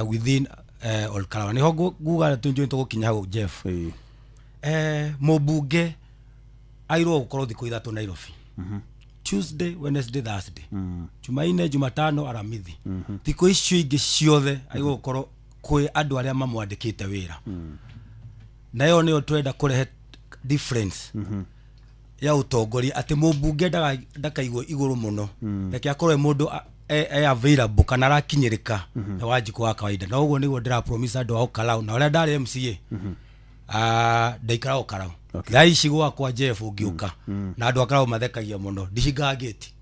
within Ol Kalou. Nĩho nguga tũnjũĩ tũgũkinya hau, Jeff. Mũmbunge agĩrĩirwo gũkorwo thikũ 3 Nairobi: Tuesday, Wednesday, Thursday, Jumaine, Jumatano, Aramithi. Thikũ icio ingĩ ciothe agĩrĩirwo gũkorwo kwĩ andũ arĩa mamwandĩkĩte wĩra. Na ĩyo nĩyo twenda kũrehe difference ya ũtongoria, atĩ mũmbunge ndakaigwo igũrũ mũno, reke akorwo e mũndũ e available kana arakinyĩrĩka nĩ Wanjikũ wa kawaida. Na ũguo nĩguo ndĩra promise andũ a Olkalau. Na ũrĩa ndarĩ MCA, ndaikaraga Olkalau. Thaa ici gwakwa, Jeff, ũngĩũka, na andũ a Karau mathekagia mũno, ndihingaga gate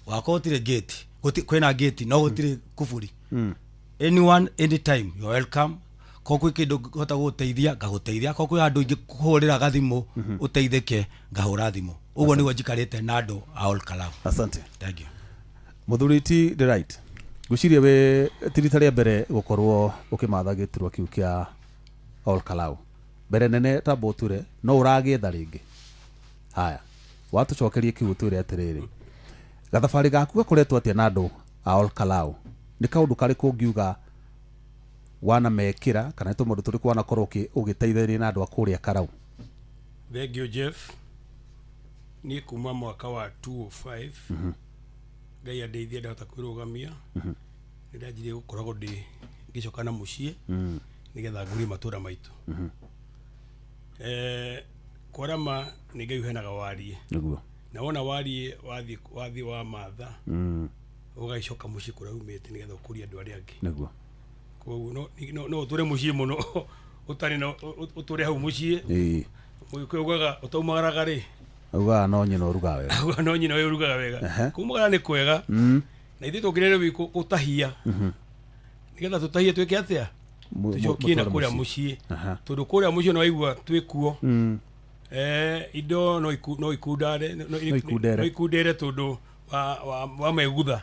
wakwa. Gũtirĩ gate, kwĩna gate no gũtirĩ kuburi. Anyone, anytime, you're welcome. Ko kwĩ kĩndũ ngũhota gũgũteithia, ngagũteithia. Ko kwĩ handũ ingĩkũhũrĩra gathimũ ũteithĩke, ngahũra thimũ. Ũguo nĩguo njikarĩte na andũ a Olkalau. Asante. Thank you. Mũthuri ti Delight, ngwĩciria wĩ ti rita rĩa mbere gũkorwo ũkĩmatha gĩturwa kĩu kĩa Ol Kalou. Mbere nene tamba ũture no ũragĩetha rĩngĩ. Haya, watũcokerie kiu, ũtwĩre atĩrĩrĩ, gathabarĩ gaku gakoretwo atĩa na andũ a Ol Kalou? Nĩ kaũndũ karĩkũ ũngiuga wanamekĩra, kana nĩ tũmaũndũ tũrĩkũ wanakorwo ũgĩteithĩrĩria na andũ a kũrĩa Karau? Thank you, Jeff. Niĩ kuma mwaka wa 205, Ngai andeithia ndahota kwĩrũgamia, nĩ ndanjirie gũkoragwo ndĩ ngĩcoka na mũciĩ nĩgetha ngũrie matũra maitũ. Kwarama nĩ Ngai ũheanaga wariĩ. Na wona wariĩ wathiĩ wa matha, ũgagĩcoka mũciĩ kũrĩa umĩte nĩgetha ũkũrie andũ arĩa angĩ. Koguo no ũtũre mũciĩ mũno ũtarĩ na ũtũre hau mũciĩ. Mũgĩkũyũ ugaga ũtaumagaraga rĩ, Augaga no nyina ũrugaga wega. Augaga no nyina ũyũ ũrugaga wega. Kumagara nĩ kwega. Na ithuĩ tũngĩrere gũtahia, nĩgetha tũtahie twĩke atĩa? Tũcokie na Mũtware kũrĩa mũciĩ. mũciĩ, tondũ kũrĩa mũciĩ nĩ waigua twĩ kuo. Indo no ikundare No ikundere. No ikundere tondu wa megutha.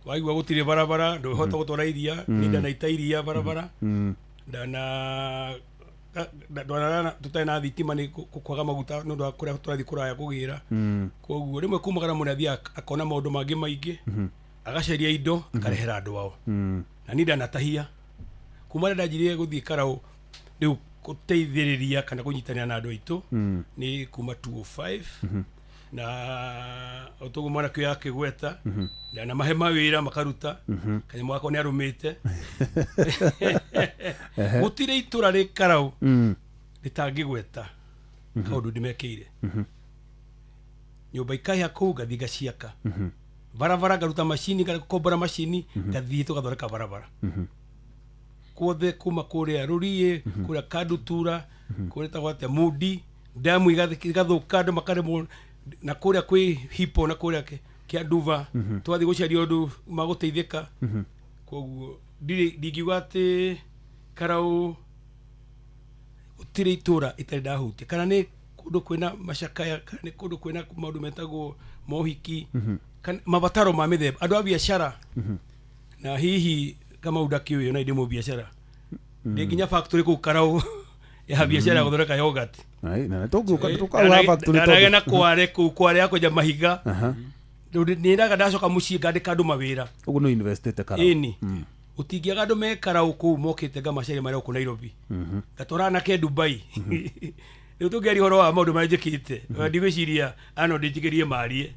Waigua gutire barabara ndũhota gũtwara iria. Ni ndanaita iria barabara. Ndana ndwana tutarĩ na thitima nĩ kwaga maguta nĩ ũndũ wa kũrĩa tũrathiĩ kũraya kũgĩra. Koguo rĩmwe kumagara mũndũ athiĩ akona maũndũ mangĩ maingĩ, agacaria indo akarehera andũ ao. Na niĩ ndanatahia kuma rĩrĩa ndanjirie gũthiĩ Karau rĩu gũteithĩrĩria kana kũnyitanĩra na andũ aitũ nĩ kuma 205. Na otoguo mwanake ũyũ akĩgweta, ndanamahe mawĩra makaruta. Kanyamũ gakwa nĩ arũmĩte. Gũtirĩ itũra rĩ Karau rĩtangĩgweta kaũndũ ndĩmekĩire. Nyũmba ikahĩa kũu ngathiĩ ngaciaka. Barabara ngaruta macini, ngakombora macini, ngathiĩ tũgathondeka barabara kuothe kuma kũrĩa Rũriĩ, kũrĩa Kandutura, kũrĩa ĩtagwo atĩa Mundi damu igathũka andũ makaremwo, na kũrĩa kwĩ hipo na kũrĩa Kĩanduva. Twathiĩ gũcaria ũndũ magũteithĩka. Koguo ndingiuga atĩ Karau gũtirĩ itũra itarĩ ndahutia, kana nĩ kũndũ kwĩna macakaya, kana nĩ kũndũ kwĩna maũndũ metagwo mohiki, kana mabataro ma mĩthemba andũ a biacara. Na hihi kama ndakĩũĩ ona ndĩ mũbiacara, ndĩ nginya factory kũu Karau ya biacara ya gũthondeka yogurt. Ai, na tũngĩũka tũkauga factory Ndanagĩa na kware kũu, kware ya kwenja mahiga. Rĩu nĩendaga ndacoka mũciĩ ngandĩka andũ mawĩra. Ũguo nĩ investĩte Karau. Ĩni. Ũtingĩaga andũ me Karau kũu mokĩte ngamacaria marĩa gũkũ Nairobi, ngatwara anake Dubai. Rĩu tũngĩaria ũhoro wa maũndũ marĩa njĩkĩte, ndigwĩciria ano ndĩnjigĩrie marie,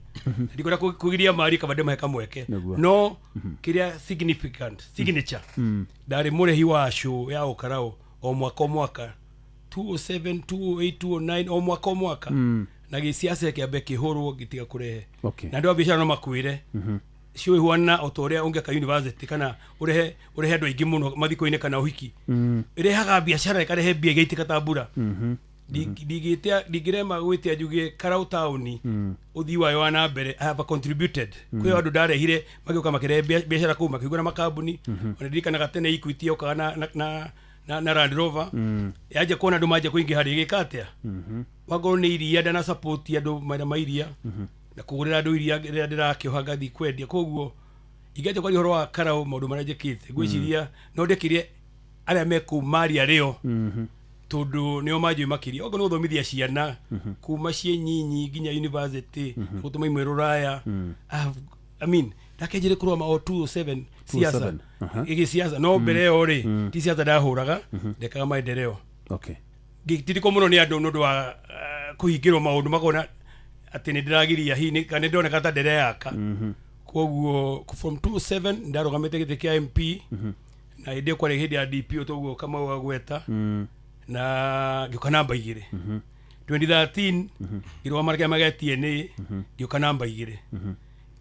ndikwenda kũgiria marie kaba ndĩmahe kamweke. No kĩrĩa significant signature, ndarĩ mũrehi wa show ya Ũkarau o mwaka o mwaka 207, 208, 209, o mwaka o mwaka. Na gĩciaca kĩambe kĩhũrwo gĩtiga kũrehe. Na andũ a biacara no makwĩre cio ihwana o ta ũrĩa ũngĩaka university kana ũrehe andũ aingĩ mũno mathiko-inĩ kana ũhiki. Ĩrehaga biacara, ĩkarehe mbia igaitĩka ta mbura. Ndingĩrema gwĩtia njuge Karau taũni ũthii wayo wa na mbere, I have contributed. Kwĩ andũ ndarehire magĩũka makĩrehe biacara kũu, makĩhingũra makambuni. Ona ndirikanaga tene Equity yokaga na Land Rover. Yanjia kuona andũ manjia kũingĩha rĩ, ĩgĩka atĩa? Wangorwo nĩ iria ndana support andũ mawĩra ma iria na kũgũrĩra andũ iria rĩrĩa ndĩrakĩoha ngathiĩ kwendia. Koguo ingĩanjia kwaria ũhoro wa Karau maũndũ marĩa njĩkĩte, ngwĩciria no ndĩkĩrie arĩa me kũu maria rĩo, tondũ nĩo manjũĩ makĩria. Okorwo nĩ gũthomithia ciana kuma ciĩ nyinyi nginya university, gũtũma imwe rũraya. I mean, ndakenjire kũrũgama o 207 siasa. Ĩgĩ siasa no mbere ĩyo rĩ, ti siasa ndahũraga, ndekaga maendeleo. Ngĩtirikwo mũno nĩ andũ nĩ ũndũ wa kũhingĩrwo maũndũ makona atĩ nĩ ndĩragiria hihi kana nĩ ndĩroneka ta ndĩreyaka. Koguo from 27 ndarũgamĩte gĩtĩ kĩa MP, na hĩndĩ ĩyo kwarĩ hĩndĩ ya DP toguo Kamau agweta, na ngĩũka namba 2. 2013 ngĩrũgama kĩama gĩa TNA, ngĩũka namba 2.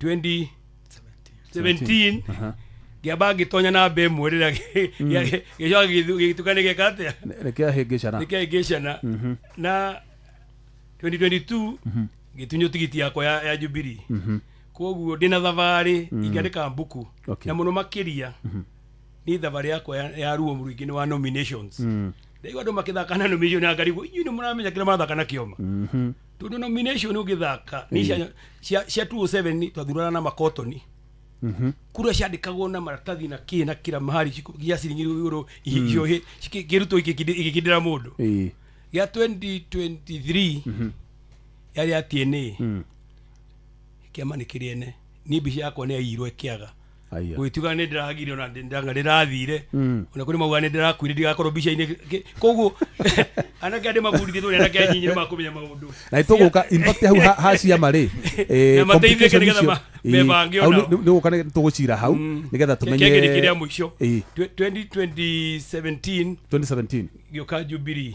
2017 ngĩamba ngĩtonya namba 1 rĩrĩa gĩcoka gĩgĩtuĩka nĩ gĩeka atĩa? Nĩ kĩahĩngĩcana. Nĩ kĩahĩngĩcana. Na 2022 ngĩtunywo tigiti yakwa ya Jubilee. Koguo ndĩna thabarĩ ingĩandĩka mbuku. Na mũno makĩria nĩ thabarĩ yakwa ya ruo mũingĩ nĩ wa nominations. Ndaigua andũ makĩthaka na nomination ya ngarigwo, inyuĩ nĩ mũramenya kĩrĩa marathaka na kĩoma. Tondũ nomination ũngĩthaka nĩ cia 207 twathurana na makotoni. Kura ciandĩkagwo na maratathi na kĩ na kĩra mahali gia ciringi igũrũ kĩrutwo igĩkindĩra mũndũ. Gĩa 2023 yarĩ ya TNA, kĩama nĩ kĩrĩ ene, niĩ mbica yakwa nĩ yaiyirwo ĩkĩaga. Gwĩtuga nĩ ndĩragire ona ndĩrathire, ona kũrĩ mauga nĩ ndĩrakuire ndigakorwo mbica-inĩ. Koguo anake arĩa mabundithĩtwo nĩ anake anyinyi nĩ makũmenya maũndũ. Na tũgũka in fact hau ha ciama rĩ, Na mateithĩke nĩgetha mebange onao. Nĩ gũka nĩ tũgũcira hau nĩgetha tũmenye kĩngĩ kĩrĩa mũico. 2017 ngĩũka Jubilee.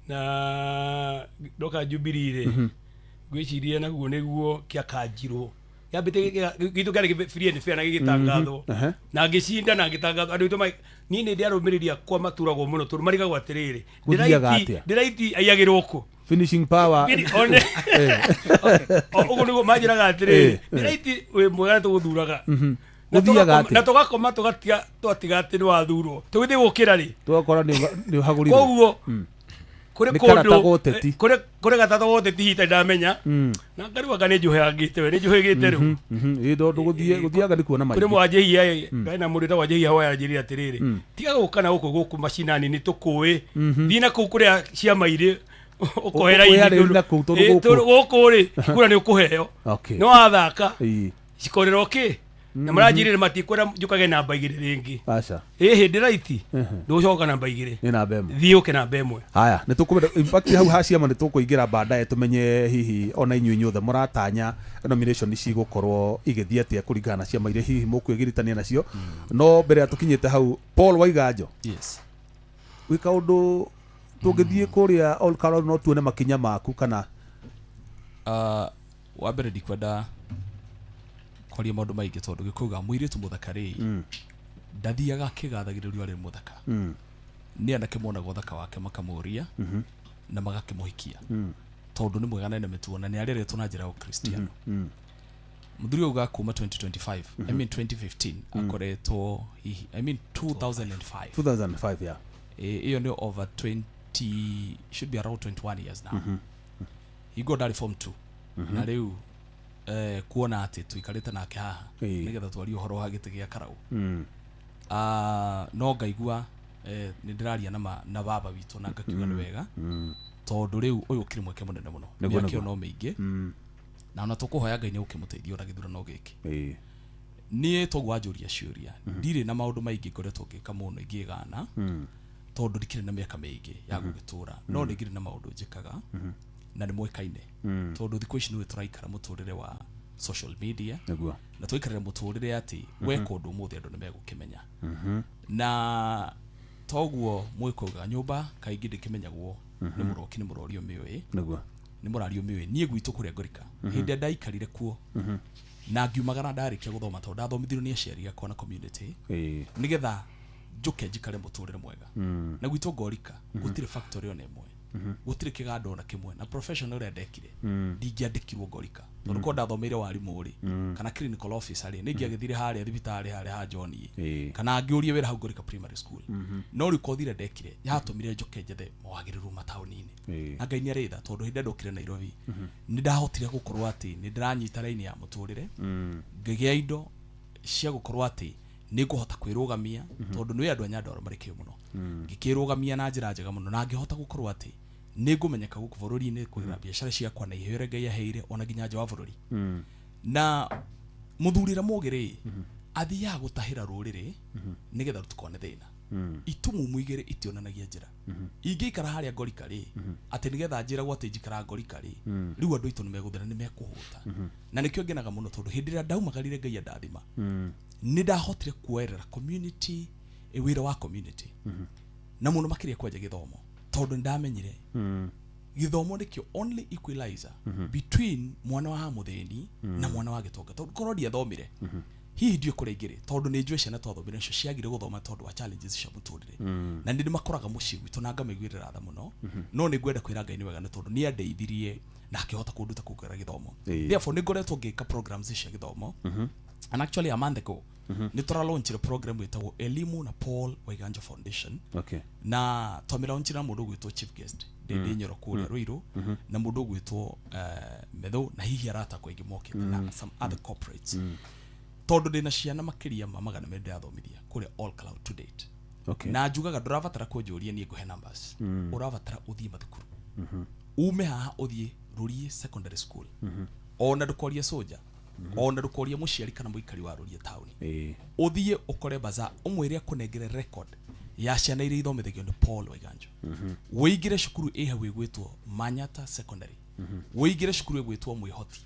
Na ndoka Jubilee rĩ, ngwĩciria naguo nĩguo kĩakanjirwo. Yambĩte gĩtũ kĩarĩ free and fair na gĩgĩtangathwo. Na ngĩcinda na ngĩtangathwo andũ aitũ niĩ nĩ ndĩarũmĩrĩri akwa maturagwo mũno tondũ marigagwo atĩrĩrĩ, ndĩraiti aiyagĩrwo kũ? Finishing power. Ũguo nĩguo manjĩraga atĩrĩrĩ, ndĩraiti wĩ mwega nĩ tũgũthuraga. Na tũgakoma twatiga atĩ nĩ wathurwo. Tũgĩthiĩ gũkĩra rĩ, tũgakora nĩ ũhagũrirwo. Koguo Kũrĩ Nĩ karata kũndũ ga ũteti. Kũrĩ gatata ga ũteti hihi itarĩ ndamenya. Na ngarua nĩ njũhĩgĩte we, nĩ njũhĩgĩte rĩu. Ĩ tondũ gũthiaga nĩ kuona Kũrĩ maingĩ. mwanjĩhia ĩ, na mũndũ wĩtagwo Wanjĩhia hoya anjĩrire atĩrĩrĩ, tiga gũka na gũkũ gũkũ macinani nĩ tũkũĩ. Thiĩ na kũu kũrĩa ciama irĩ ũkohe raini Ũkoya tondũ- na kũu tondũ Ĩ, gũkũ. tondũ gũkũ rĩ kura nĩ ũkũheo. Okay. No wathaka Ĩ. cikorera kĩ na maranjĩrire matikwenda njũkage namba igĩrĩ rĩngĩ. Aca. Ĩ hĩndĩ raiti ndũgũcoka namba igĩrĩ. Nĩ namba ĩmwe. Thiĩ ũke namba ĩmwe. Haya, nĩ tũkũmenya in fact hau ha ciama nĩ tũkũingĩra baadaye tũmenye hihi ona inyuĩ inyuothe mũratanya nomination cigũkorwo igĩthiĩ atĩa kũringana na ciama iria hihi mũkwĩgiritania nacio. No mbere ya tũkinyĩte hau, Paul Waiganjo. Yes. Gwĩ kaũndũ tũngĩthiĩ kũrĩa Ol Kalou no tuone makinya maku kana Wa mbere ndikwenda kwaria maũndũ maingĩ tondũ gĩkũyũ mũirĩtu mũthaka rĩ ndathiaga akĩgathagĩrĩrio arĩ mũthaka. Nĩ anake monaga ũthaka wake makamũria na magakĩmũhikia tondũ nĩ mwega na ena mĩtugo na nĩ areretwo na njĩra ya ũkristiano. Mũthuri ũyũ uga kuma 2025, I mean 2015, akoretwo hihi, I mean 2005. 2005, yeah. Ĩyo nĩ over 20, should be around 21 years now. Hingo ndarĩ form 2 na rĩu kuona atĩ tũikarĩte nake haha nĩgetha twarie ũhoro wa gĩtĩ gĩa karau. No ngaigua nĩ ndĩraria na baba witũ na ngakiuga nĩ wega tondũ rĩu ũyũ ũkĩrĩ mweke mũnene mũno, mĩaka ĩyo no mĩingĩ na ona tũkũhoya Ngai nĩ ũkĩmũteithia ona gĩthurano gĩkĩ. Niĩ toguo wanjũria ciũria, ndirĩ na maũndũ maingĩ ngoretwo ngĩka mũno ingĩgana tondũ ndikĩrĩ na mĩaka mĩingĩ ya gũgĩtũra, no nĩ ngĩrĩ na maũndũ njĩkaga na nĩ mwekaine tondũ thikũ ici nĩwe tũraikara mũtũrĩre wa social media na twaikarĩra mũtũrĩre atĩ weka ũndũ ũmũthĩ andũ nĩ megũkĩmenya. Na toguo mwĩkauga nyũmba kaingĩ ndĩkĩmenyagwo nĩ mũroki nĩ mũrorio mĩũĩ nĩ mũrario mĩũĩ. Niĩ gwitũ kũrĩa Ngorika hĩndĩ ĩrĩa ndaikarire kuo na ngiumagara ndarĩkia gũthoma tondũ ndathomithirio nĩ aciari akwa na community nĩgetha njũke njikare mũtũrĩre mwega. Na gwitũ Ngorika gũtirĩ factory ona ĩmwe, gũtirĩ kĩganda ona kĩmwe, na profession ĩrĩa ndekire ndingĩandĩkirwo Ngorika tondũ korwo ndathomeire warimũ rĩ kana clinical officer rĩ nĩ ingĩagĩthire harĩa thibitarĩ harĩa ha John kana ngĩũrie wĩra hau Ngorika primary school. No rĩu kothi ĩrĩa ndekire yatũmire njoke njethe mawagĩrĩru mataũni-inĩ na Ngai nĩ arĩ tha tondũ hĩndĩ ĩrĩa ndokire Nairobi nĩ ndahotire gũkorwo atĩ nĩ ndĩranyita raini ya mũtũrĩre, ngĩgĩa indo cia gũkorwo atĩ nĩ ngũhota kwĩrũgamia tondũ nĩ andũ a Nyandarua marĩ kĩo mũno. Ngĩkĩrũgamia na njĩra njega mũno na ngĩhota gũkorwo atĩ nĩ ngũmenyeka gũkũ bũrũri-inĩ kũgerera biacara ciakwa na iheo iria Ngai aheire ona nginya nja wa bũrũri. Na mũthuri ũrĩa mũũgĩ rĩ athiaga gũtahĩra rũrĩrĩ nĩgetha rũtikone thĩna. Itumumu igĩrĩ itionanagia njĩra. Ingĩikara harĩa Ngorika rĩ atĩ nĩgetha njĩragwo atĩ njikara Ngorika rĩ, rĩu andũ aitũ nĩ megũthĩna, nĩ mekũhũta. Na nĩkĩo ngenaga mũno tondũ hĩndĩ ĩrĩa ndaumagarire Ngai andathima nĩ ndahotire kuoerera community, wĩra wa community na mũno makĩria kwanja gĩthomo tondũ nĩ ndamenyire gĩthomo nĩkĩo only equalizer between mwana wa mũthĩni na mwana wa gĩtonga tondũ korwo ndiathomire hihi ndiũĩ kũrĩa ingĩrĩ tondũ nĩ njũĩ ciana twathomire nacio ciagire gũthoma tondũ wa challenges cia mũtũrĩre. Na nĩ ndĩmakoraga mũciĩ gwitũ na ngamaiguĩrĩra tha mũno, no nĩ ngwenda kwĩra Ngai nĩ wega nĩ tondũ nĩ andeithirie na akĩhota kũnduta kũgerera gĩthomo. Therefore nĩ ngoretwo ngĩka programs cia gĩthomo and actually a month ago nĩ tũralaunchire program ĩtagwo Elimu na Paul Waiganjo Foundation. Na twamĩlaunchire na mũndũ ũgwĩtwo chief guest Ndĩndĩ Nyoro kũrĩa Ruiru na mũndũ ũgwĩtwo Methu na hihi arata akwa aingĩ mokĩte na some other corporates tondũ ndĩna ciana makĩria ma 200 ndĩrathomithia kũrĩa All Cloud to date. Na njugaga ndũrabatara kũnjũria niĩ ngũhe numbers, ũrabatara ũthiĩ mathukuru, ume haha ũthiĩ Rũriĩ secondary school, ona ndũkorie soja, ona ndũkorie mũciari kana mũikari wa Rũriĩ taũni, ũthiĩ ũkore baza ũmwĩre akũnengere record ya ciana iria ithomithagio nĩ Paul Waiganjo. Wĩingĩre cukuru ĩ hau ĩgwĩtwo Manyata Secondary, wĩingĩre cukuru ĩgwĩtwo Mwĩhoti,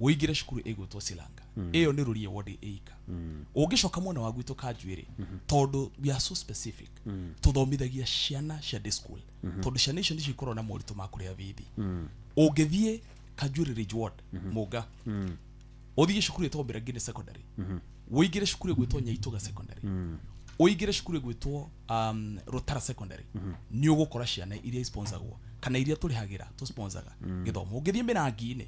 wĩingĩre cukuru ĩgwĩtwo Silanga. Ĩyo nĩ Rũriĩ ward ĩika. Ũngĩcoka mwena wa gwitũ Kanjuĩrĩ, tondũ we are so specific, tũthomithagia ciana cia day school tondũ ciana icio nĩcio ikoragwo na moritũ ma kũrĩha bithi. Ũngĩthiĩ Kanjuĩrĩ Ridge ward Mũnga, ũthiĩ cukuru ĩtagwo Mĩrangĩni Secondary, ũingĩre cukuru ĩgwĩtwo Nyaitũga Secondary, ũingĩre cukuru ĩgwĩtwo Rũtara Secondary, nĩ ũgũkora ciana iria isponsagwo kana iria tũrĩhagĩra tũsponsaga gĩthomo. Ũngĩthiĩ Mĩrangi-inĩ,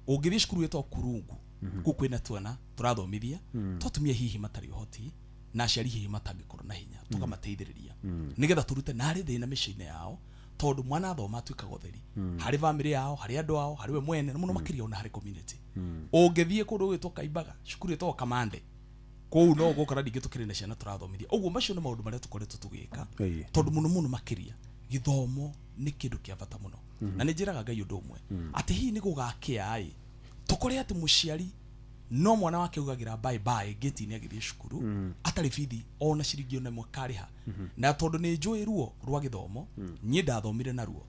ũngĩthiĩ cukuru ĩtagwo Kurungu, kũu kwĩna twana tũrathomithia twatumia hihi matarĩ ũhoti na aciari hihi matangĩkorwo na hinya, tũkamateithĩrĩria nĩgetha tũrute narĩ thĩna mĩciĩ-inĩ yao. Tondũ mwana athoma atuĩkaga ũtheri harĩ family yao, harĩ andũ ao, harĩ we mwene, na mũno makĩria ona harĩ community. Ũngĩthiĩ kũndũ gwĩtwo Kaimbaga, cukuru ĩtagwo Kamande, kũu no ũgũkora ningĩ tũkĩrĩ na ciana tũrathomithia. Ũguo macio nĩ maũndũ marĩa tũkoretwo tũgĩka, tondũ mũno mũno makĩria gĩthomo nĩ kĩndũ kĩa bata mũno. Na nĩ njĩraga Ngai ũndũ ũmwe, atĩ hihi nĩ gũgakĩa ĩ tũkore atĩ mũciari no mwana wake augagĩra bye bye gate-inĩ agĩthiĩ cukuru, atarĩ bithi ona ciringi ona ĩmwe karĩha. Na tondũ nĩ njũĩ ruo rwa gĩthomo, niĩ ndathomire naruo.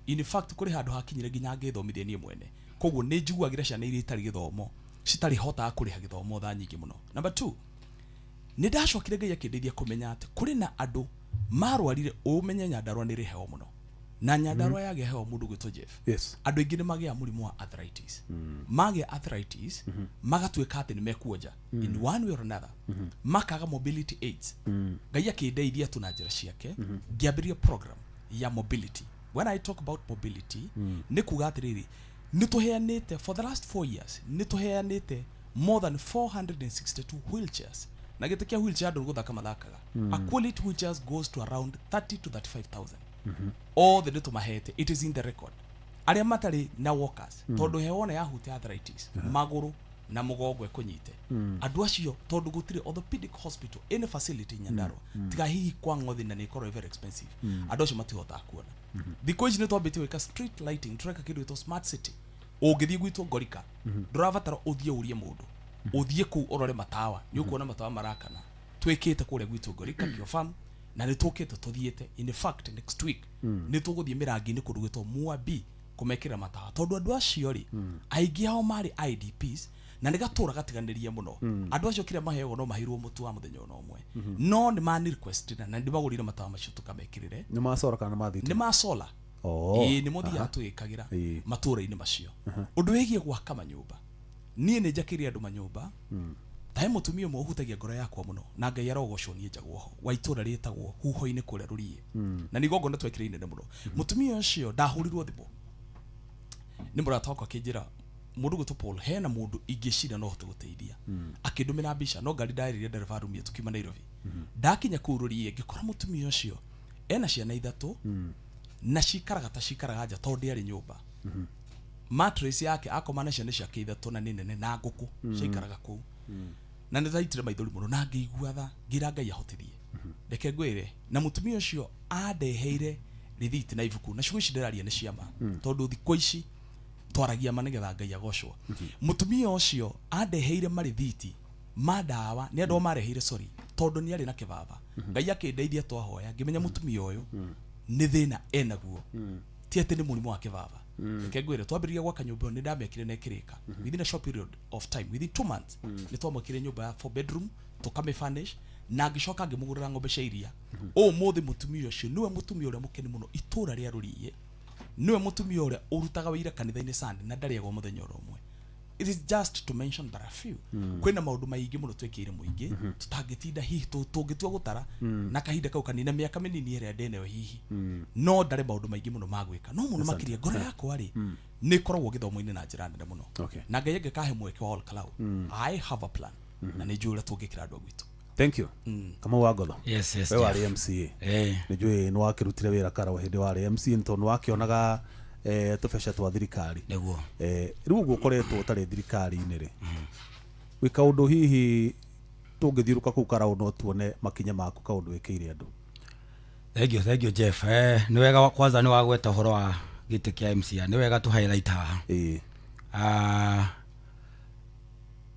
In fact, kũrĩ handũ hakinyire nginya ngĩthomithia niĩ mwene. Koguo nĩ njiguagĩra ciana iria itarĩ gĩthomo, citarĩ hotaga kũrĩha gĩthomo thaa nyingĩ mũno. Number 2, nĩ ndacokire Ngai akĩndeithia kũmenya atĩ kũrĩ na andũ marwarire. Ũmenye Nyandarua nĩ ĩrĩ heho mũno, na Nyandarua yagĩa heho, mũndũ gwĩtwo Jeff, andũ aingĩ nĩ magĩa mũrimũ wa arthritis. Magĩa arthritis, magatuĩka atĩ nĩ mekuonja in one way or another, makaga mobility aids. Ngai akĩndeithia tu na njĩra ciake, ngĩambĩrĩria program ya mobility. When I talk about mobility, nĩ kuga atĩrĩrĩ, nĩ tũheanĩte for the last 4 years, nĩ tũheanĩte more than 462 wheelchairs. Na gĩtĩ kĩa wheelchair, andũ gũthaka mathakaga. A quality wheelchairs goes to around 30 to 35,000. Othe nĩ tũmahete, it is in the record, arĩa matarĩ na walkers, tondũ he wona yahutia arthritis, magũrũ na mũgongo ĩkũnyite. Andũ acio, tondũ gũtirĩ orthopedic hospital, any facility Nyandarua, tiga hihi kwa ng'othi, na nĩ ĩkorwo very expensive, andũ acio matihotaga kuona. Thikũ ici nĩ twambĩtie gwĩka street lighting, tũreka kĩndũ gĩtwo smart city. Ũngĩthiĩ gwitũ Ngorika, ndũrabatara ũthiĩ ũrie mũndũ, ũthiĩ kũu ũrore matawa, nĩ ũkuona matawa marakana. Twĩkĩte kũrĩa gwitũ Ngorika Kio Farm, na nĩ tũkĩte tũthiĩte. In fact, next week nĩ tũgũthiĩ mĩrangi-inĩ kũndũ gwĩtwo Mua B kũmekĩra matawa, tondũ andũ acio rĩ, aingĩ ao marĩ IDPs na nĩ gatũra gatiganĩrie mũno. Andũ acio kĩrĩa maheagwo no maheirwo mũtu wa mũthenya ona ũmwe. No nĩ mani request na nĩ ndĩmagũrĩire matawa macio tũkamekĩrĩre. Nĩ ma solar kana nĩ ma Nĩ thitima? ma solar. Ĩĩ, nĩ mũthiaga tũgĩkagĩra matũra-inĩ macio. Ũndũ wĩgiĩ gwaka manyũmba, niĩ nĩ njakĩire andũ manyũmba. Ta he mũtumia ũmwe ũhutagia ngoro yakwa mũno, na Ngai arogocwo, niĩ njagwo ho, wa itũra rĩtagwo Huho-inĩ kũrĩa Rũriĩ, na nĩ igongona twekire inene mũno. Mũtumia ũcio, ndahũrirwo thimũ nĩ mũrata wakwa akĩnjĩra, mũndũ gwĩtwo Paul, hena mũndũ ingĩciria no hote gũteithia. Akĩndũmĩra mbica, no ngari ndarĩria ndereba arumie, tukiuma Nairobi. Ndakinya kũu Rũriĩ, ngĩkora mũtumia ũcio ena ciana ithatũ, na cikaraga ta cikaraga nja tondũ ndĩarĩ nyũmba. Mattress yake akoma na ciana ciake ithatũ, na nĩ nene, na ngũkũ ciaikaraga kũu. Na nĩ ndaitire maithori mũno na ngĩigua tha, ngĩra Ngai ahotithie. Reke ngwĩre, na mũtumia ũcio andeheire rĩthiti na ibuku, na ciugo ici ndĩraria nĩ ciama, tondũ thikũ ici twaragia ma nĩgetha Ngai agocwo. Mũtumia ũcio andeheire marĩthiti ma ndawa, nĩ andũ mareheire, sorry, tondũ nĩ arĩ na kĩbaba. Ngai akĩndeithia, twahoya, ngĩmenya mũtumia ũyũ nĩ thĩna enaguo, ti atĩ nĩ mũrimũ wa kĩbaba. Reke ngwĩre, twambĩrĩria gwaka nyũmba ĩyo, nĩ ndamĩakire na ĩkĩrĩka within a short period of time, within 2 months. Nĩ twamwakire nyũmba ya four bedroom, tũkamĩfurnish, na ngĩcoka ngĩmũgũrĩra ng'ombe cia iria. Ũmũthĩ mũtumia ũcio nĩwe mũtumia ũrĩa mũkeni mũno itũra rĩa Rũriĩ, nĩwe mũtumia ũrĩa ũrutaga wĩra kanitha-inĩ Sunday na ndarĩagwo mũthenya oro ũmwe. It is just to mention but a few. Kwĩna maũndũ maingĩ mũno twĩkĩire mũingĩ, tũtangĩtinda hihi tũngĩtua gũtara na kahinda kau kanini na mĩaka mĩnini ĩrĩa ndĩnayo hihi, no ndarĩ maũndũ maingĩ mũno ma gwĩka. No mũno Asante. makĩria ngoro yakwa rĩ, nĩ ĩkoragwo gĩthomo-inĩ na njĩra nene mũno. Na Ngai angĩkahe mweke wa Ol Kalou, I have a plan, na nĩ njũĩ ũrĩa tũngĩkĩra andũ a gwitũ. Thank you. Kamau wa Ngotho. Yes, We warĩ Jeff. MCA. Nĩ njũĩ nĩ wakĩrutire wĩra Karau hĩndĩ warĩ MCA, nĩ tondũ nĩ wakĩonaga tũbeca twa thirikari. Nĩguo. Rĩu ũguo ũkoretwo ũtarĩ thirikari-inĩ rĩ, gwĩ kaũndũ hihi tũngĩthiũrũka kũu Karau no tuone makinya maku, kaũndũ wĩkĩire andũ? Thank you, thank you, Jeff. Nĩ wega kwanza nĩ wagweta ũhoro wa gĩtĩ kĩa MCA, nĩ wega tu highlight haha.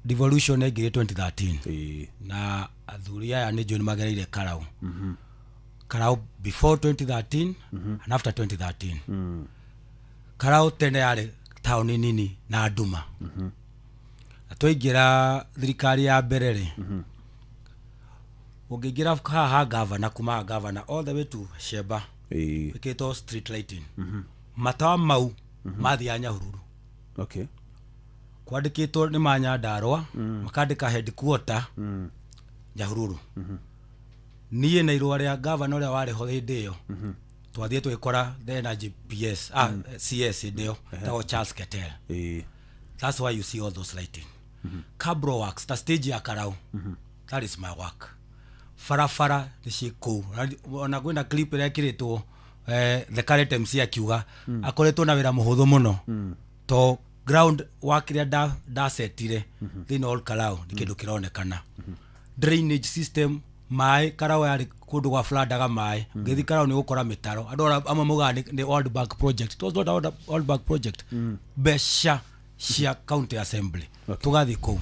Devolution yaingĩrire 2013, na athuri aya nĩ njũĩ nĩ magereire Karau. Karau before 2013 and after 2013. Karau tene yarĩ taũni nini na nduma. Na twaingĩra thirikari ya mbere rĩ, ũngĩingĩra haha ha gavana, kuma gavana all the way to Sheba, ĩkĩtwo street lighting, matawa mau mathiaga Nyahururu. Kwandĩkĩtwo nĩ ma Nyandarũa, makandĩka headquarter Nyahururu. Niĩ na irũa rĩa gavana ũrĩa warĩ ho hĩndĩ ĩyo, twathiĩ tũgĩkora the energy PS, CS hĩndĩ ĩyo tagwo Charles Keter. That's why you see all those lighting. Cabro works ta stage ya Karau, that is my work. Barabara nĩ ciĩ kũu. Ona kwĩna clip ĩrĩa ĩkĩrĩtwo the current MC akiuga akoretwo na wĩra mũhũthũ mũno, to ground wa kĩrĩa ndasetire thĩinĩ wa Ol Kalou nĩ kĩndũ kĩronekana. Drainage system, maĩ Karau yarĩ kũndũ gwa floodaga maĩ. Ũngĩthiĩ Karau nĩ ũgũkora mĩtaro. Andũ amwe maugaga nĩ World Bank project. It was not a World Bank project. Mbeca cia county assembly tũgathiĩ kũu.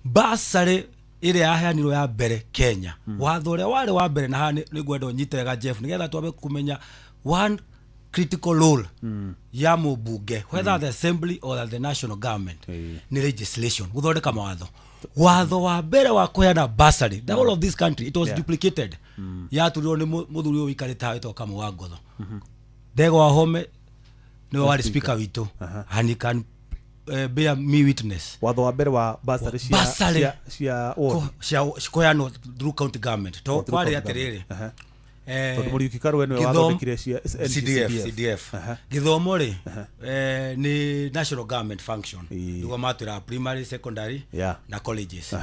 Basarĩ ĩrĩa yaheanirwo ya mbere Kenya, watho ũrĩa warĩ wa mbere, na haha nĩ ngwenda ũnyite wega, Jeff, nĩgetha twambe kũmenya one critical role ya mũmbunge, whether the assembly or the national government, nĩ legislation, gũthondeka mawatho. Watho wa mbere wa kũheana bursary the whole of this country, it was duplicated, yaturirwo nĩ mũthuri ũyũ ũikarĩte haha wĩtagwo Kamau wa Ngotho. Ndegwa Wahome nĩwe warĩ speaker witũ and he can bear me witness. Watho wa mbere wa bursary cia Bursary. cia ward. Cia kũheanwo through county government to Oh, through kwarĩ county atĩrĩrĩ, government. Tondũ Mũriũki Karũe nĩwe wathondekire cia CDF. NGCDF. CDF gĩthomo rĩ, nĩ national government function, nĩguo matwĩraga primary, secondary na colleges.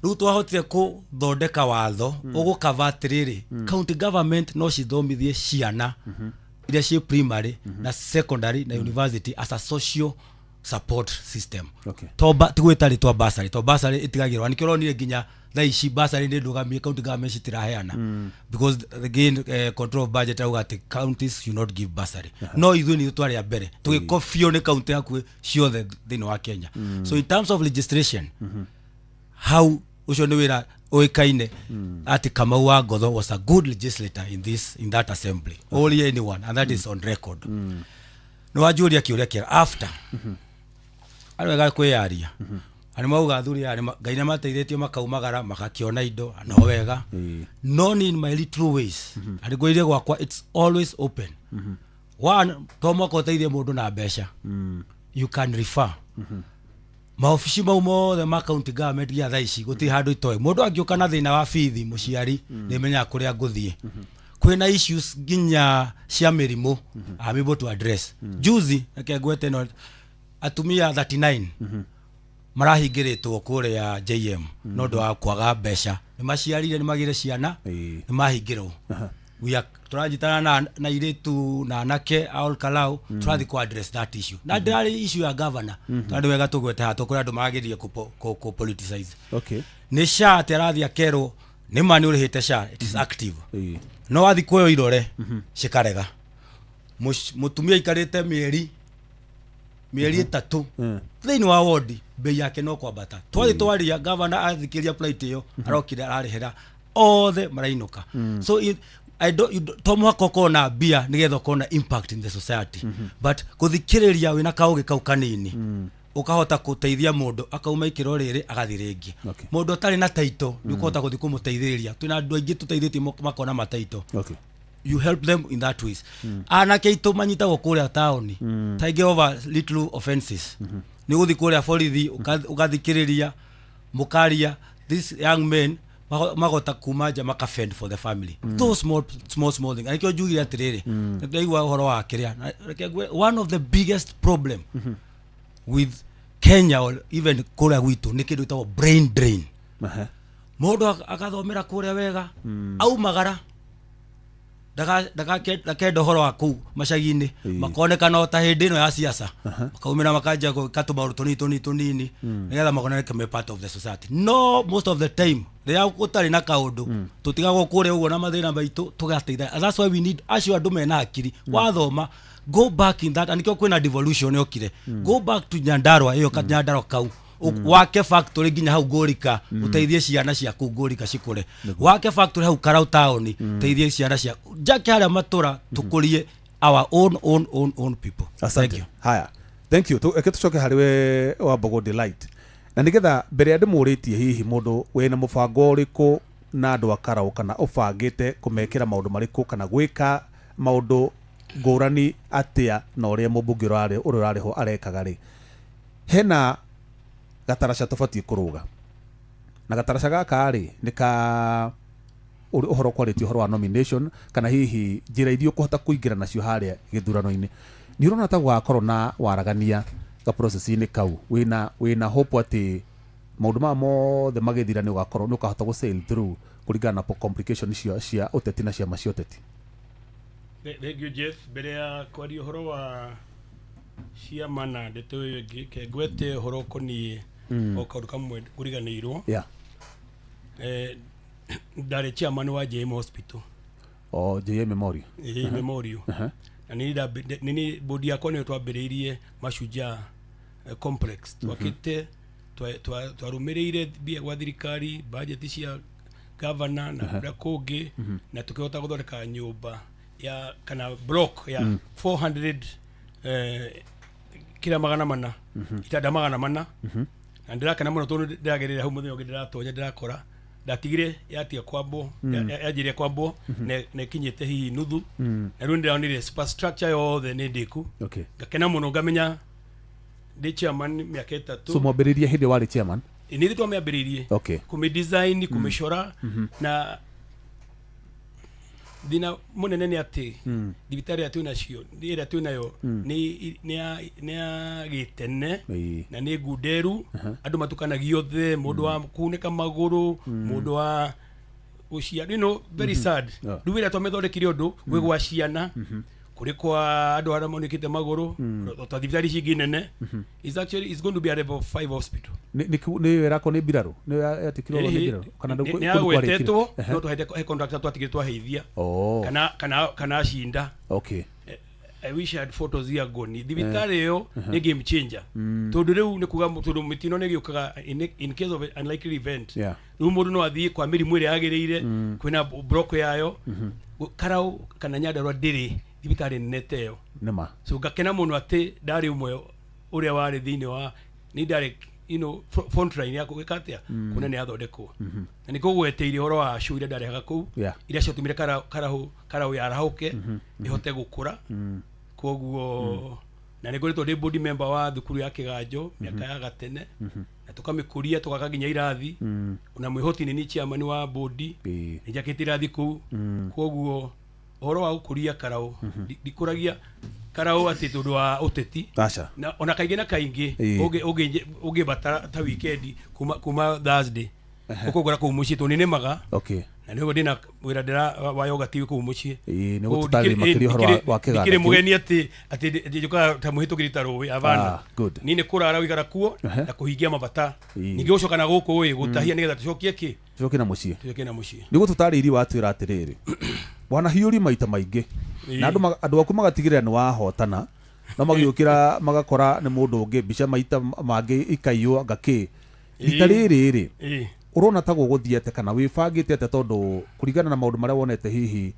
Rĩu twahotire kũthondeka watho ũgũkava atĩrĩrĩ, county government no cithomithie ciana iria ciĩ primary na secondary na university as a social support system. To ti gwĩta rĩtwa bursary, to bursary ĩtigagĩrwo nĩkĩo ũronire nginya thaa ici bursary nĩ ndũgamie, county government citiraheana, because again, control of budget auga atĩ counties should not give bursary. No ithuĩ nĩ ithuĩ twarĩ a mbere tũgĩkobio nĩ county hakuhĩ ciothe thĩinĩ wa Kenya. So in terms of legislation, hau ũcio nĩ wĩra ũĩkaine atĩ Kamau wa Ngotho was a good legislator in that assembly, only anyone, and that is on record. Nĩ wanjũria kĩũria kĩega after arĩ wega kwĩyaria na nĩ mauga athuri aya Ngai nĩ mateithĩtie makaumagara makakĩona indo no wega, no ni in my little ways arĩ ngwĩrire gwakwa it's always open. One, to mwaka ũteithie mũndũ na mbeca, you can refer maobici mau mothe ma county government nginya thaa ici gũtirĩ handũ itoĩ. Mũndũ angĩũka na thĩna wa bithi, mũciari, nĩ menyaga kũrĩa ngũthiĩ. Kwĩna issues nginya cia mĩrimũ, I'm able to address. Juzi, reke ngwete, no atumia 39 marahingĩrĩtwo kũrĩa JM no ũndũ wa kwaga mbeca. Nĩ maciarire, nĩ magĩre ciana, nĩ mahingĩrwo. We are tũranyitana na airĩtu na anake a Ol Kalou, tũrathiĩ ku address that issue, na ndĩrarĩ issue ya governor. Tondũ wega tũgwete haha tũkũrĩ andũ marageria kũ politicize. Nĩ SHA, atĩ arathiĩ akerwo nĩ ma nĩ ũrĩhĩte SHA, it is active, no wathiĩ kuoywo irore cikarega. Mũtumia aikarĩte mĩeri 3 thĩinĩ wa wodi, bei yake no kwambata. Twathiĩ twaria, governor athikĩria plight ĩyo, arokire ararĩhĩra othe marainũka. So I don't, you don't, to mũhaka ũkorwo na mbia nĩgetha ũkorwo na impact in the society, but gũthikĩrĩria wĩna kaũgĩ kau kanini ũkahota gũteithia mũndũ akauma ikĩro rĩrĩ agathiĩ rĩngĩ. Mũndũ ũtarĩ na taito nĩ ũkũhota gũthiĩ kũmũteithĩrĩria. Twĩna andũ aingĩ tũteithĩtie makona mataito. You help them in that ways. Anake aitũ manyitagwo kũrĩa taũni taingĩ over little offenses. Nĩ gũthiĩ kũrĩa borithi, ũgathikĩrĩria, mũkaria, these young men magota kuma nja makafend for the family. Those small small small things. Nĩkĩo njugire atĩrĩrĩ, nĩndĩraigua ũhoro wa kĩrĩa reke one of the biggest problem with Kenya or even kũrĩa gwitũ nĩ kĩndũ gĩtagwo brain drain. Mũndũ agathomera kũrĩa wega, aumagara ndakenda ũhoro wa kũu macagi-inĩ, makonekana o ta hĩndĩ ĩno ya siasa makaumĩra makanjia gwĩka tũmaũndũ tũnini tũnini tũnini nĩgetha makoneke me part of the society. No most of the time rĩrĩa gũtarĩ na kaũndũ, tũtigagwo kũrĩa ũguo na mathĩna maitũ tũgateithia. And that's why we need acio andũ mena akiri. Wathoma, go back in that, and nĩkĩo kwĩna devolution yokire. Go back to Nyandarua ĩyo, Nyandarua kau, wake factory nginya hau Ngũrika, ũteithie ciana cia kũu Ngũrika cikũre. Wake factory hau Karau taũni, teithie ciana cia njake harĩa matũra, tũkũrie our own own own own people. Asante. Haya, thank you. Reke tũcoke harĩ we wa Mbogo Delight, na nĩgetha mbere ya ndĩmũrĩtie hihi mũndũ wĩna mũbango ũrĩkũ na andũ a Karau, kana ũbangĩte kũmekĩra maũndũ marĩkũ, kana gwĩka maũndũ ngũrani atĩa na ũrĩa mũmbunge ũrĩa ũrarĩ ho arekaga rĩ, hena gataraca tũbatiĩ kũrũga, na gataraca gaka rĩ nĩ ka ũhoro kwarĩtie ũhoro wa nomination, kana hihi njĩra iria ũkũhota kũingĩra nacio harĩa gĩthurano-inĩ. Nĩ ũrona ta gũgakorwo na waragania ga process-inĩ kau? Wĩna hope atĩ maũndũ maya mothe magĩthira nĩ ũgakorwo nĩ ũkahota gũ sail through kũringana na complication cia ũteti na ciama cia ũteti? Thank you Jeff. Mbere ya kwaria ũhoro wa ciama na ndeto ĩyo ĩngĩ, ke ngwete ũhoro ũkoniĩ o kaũndũ kamwe ngũriganĩirwo. Ndarĩ chairman wa JM Hospital. O JM Memorial. Ĩĩ, Memorial. Na nĩ bodi yakwa nĩyo twambĩrĩirie Mashujaa complex. Twakĩte twarũmĩrĩire mbia gwa thirikari, budget cia governor na kũrĩa kũngĩ, na tũkĩhota gũthondeka nyũmba ya kana block ya 400 kila 400, itanda 400. Na ndĩrakena mũno tondũ ndĩragerera hau mũthenya ũngĩ ndĩratonya ndĩrakora ndatigire yatia kwambwo, yanjirie kwambwo na ĩkinyĩte hihi nuthu. Na rĩu ndĩronire superstructure yothe nĩ ndĩku. Ngakena mũno ngamenya ndĩ chairman mĩaka 3. So mwambĩrĩrie hĩndĩ warĩ chairman? Nĩ ithuĩ twamĩambĩrĩirie. Kũmĩ-design, kũmĩcora, na thĩna mũnene nĩ atĩ thibitarĩ ĩrĩa twĩnacio, ĩrĩa twĩnayo nĩ ya gĩtene na nĩ ngunderu. Andũ matukanagio othe, mũndũ wa kunĩka magũrũ, mũndũ wa gũciara, you know, very sad. Rĩu ĩrĩa twamĩthondekire ũndũ gwĩ gwa ciana, kũrĩ kwa andũ arĩa monekete magũrũ, ta thibitarĩ ici ingĩ nene. Is actually is going to be a level 5 hospital. Nĩ ĩrakwo nĩ mbirarũ? Nĩ yatĩkirwo nĩ mbirarũ? Kana nĩ yagwetetwo, no tũhete he contractor twatigire twaheithia. Kana acinda. I wish I had photos here goni. Thibitarĩ ĩyo nĩ game changer. Tondũ rĩu nĩ kuga tondũ mĩtino nĩ ĩgĩũkaga in case of an unlikely event. Rĩu mũndũ no athiĩ kwa mĩrimũ ĩrĩa yagĩrĩire, kwĩna block yayo. Karau kana Nyandarua ndĩrĩ thibitarĩ nene ta ĩyo. Nĩma. So ngakena mũno atĩ ndarĩ ũmwe ũrĩa warĩ thĩinĩ wa nĩ ndarĩ, you know, front line ya gwĩka atĩa, kuona nĩ yathondekwo. Na nĩ kũgweteire ũhoro wa show iria ndarehaga kũu, iria ciatũmire karau yarahũke, ĩhote gũkũra. Koguo na nĩ ngoretwo ndĩ board member wa thukuru ya Kĩganjo mĩaka ya gatene, na tũkamĩkũria tũgaka nginya irathi. Ona mwĩhoti nĩ niĩ chairman wa board, nĩ njakĩte irathi kũu. Koguo ũhoro wa gũkũria karau, ndikũragia karau atĩ tondũ wa ũteti. Na ona kaingĩ na kaingĩ ũngĩbatara ta weekend kuma Thursday ũkũgũra kũu mũciĩ tondũ nĩnĩmaga. Na nĩguo ndĩna wĩra ndĩra wa yoga ti kũu mũciĩ. Nĩ gũtũtarĩria makĩria ũhoro wa kĩganda ndikĩrĩ mũgeni atĩ njũkaga ta mũhĩtũkĩri ta rũĩ abana. Niĩ nĩ kũrara ũikara kuo na kũhingia mabata. Ningĩ gũcoka na gũkũ ĩ gũtahia nĩgetha tũcokie kĩ? Tũcokie na mũciĩ. Tũcokie na mũciĩ. Nĩ gũtũtarĩirie watwĩra atĩrĩrĩ, wanahiũria maita maingĩ na andũ aku magatigĩrĩra nĩ wahotana, no magĩũkĩra magakora nĩ mũndũ ũngĩ, mbica maita mangĩ ikaiywo ngakĩ. Rita rĩrĩ rĩ, ũrona ta gũgũthiĩ atĩa kana wĩbangĩte atĩa tondũ kũringana na maũndũ marĩa wonete hihi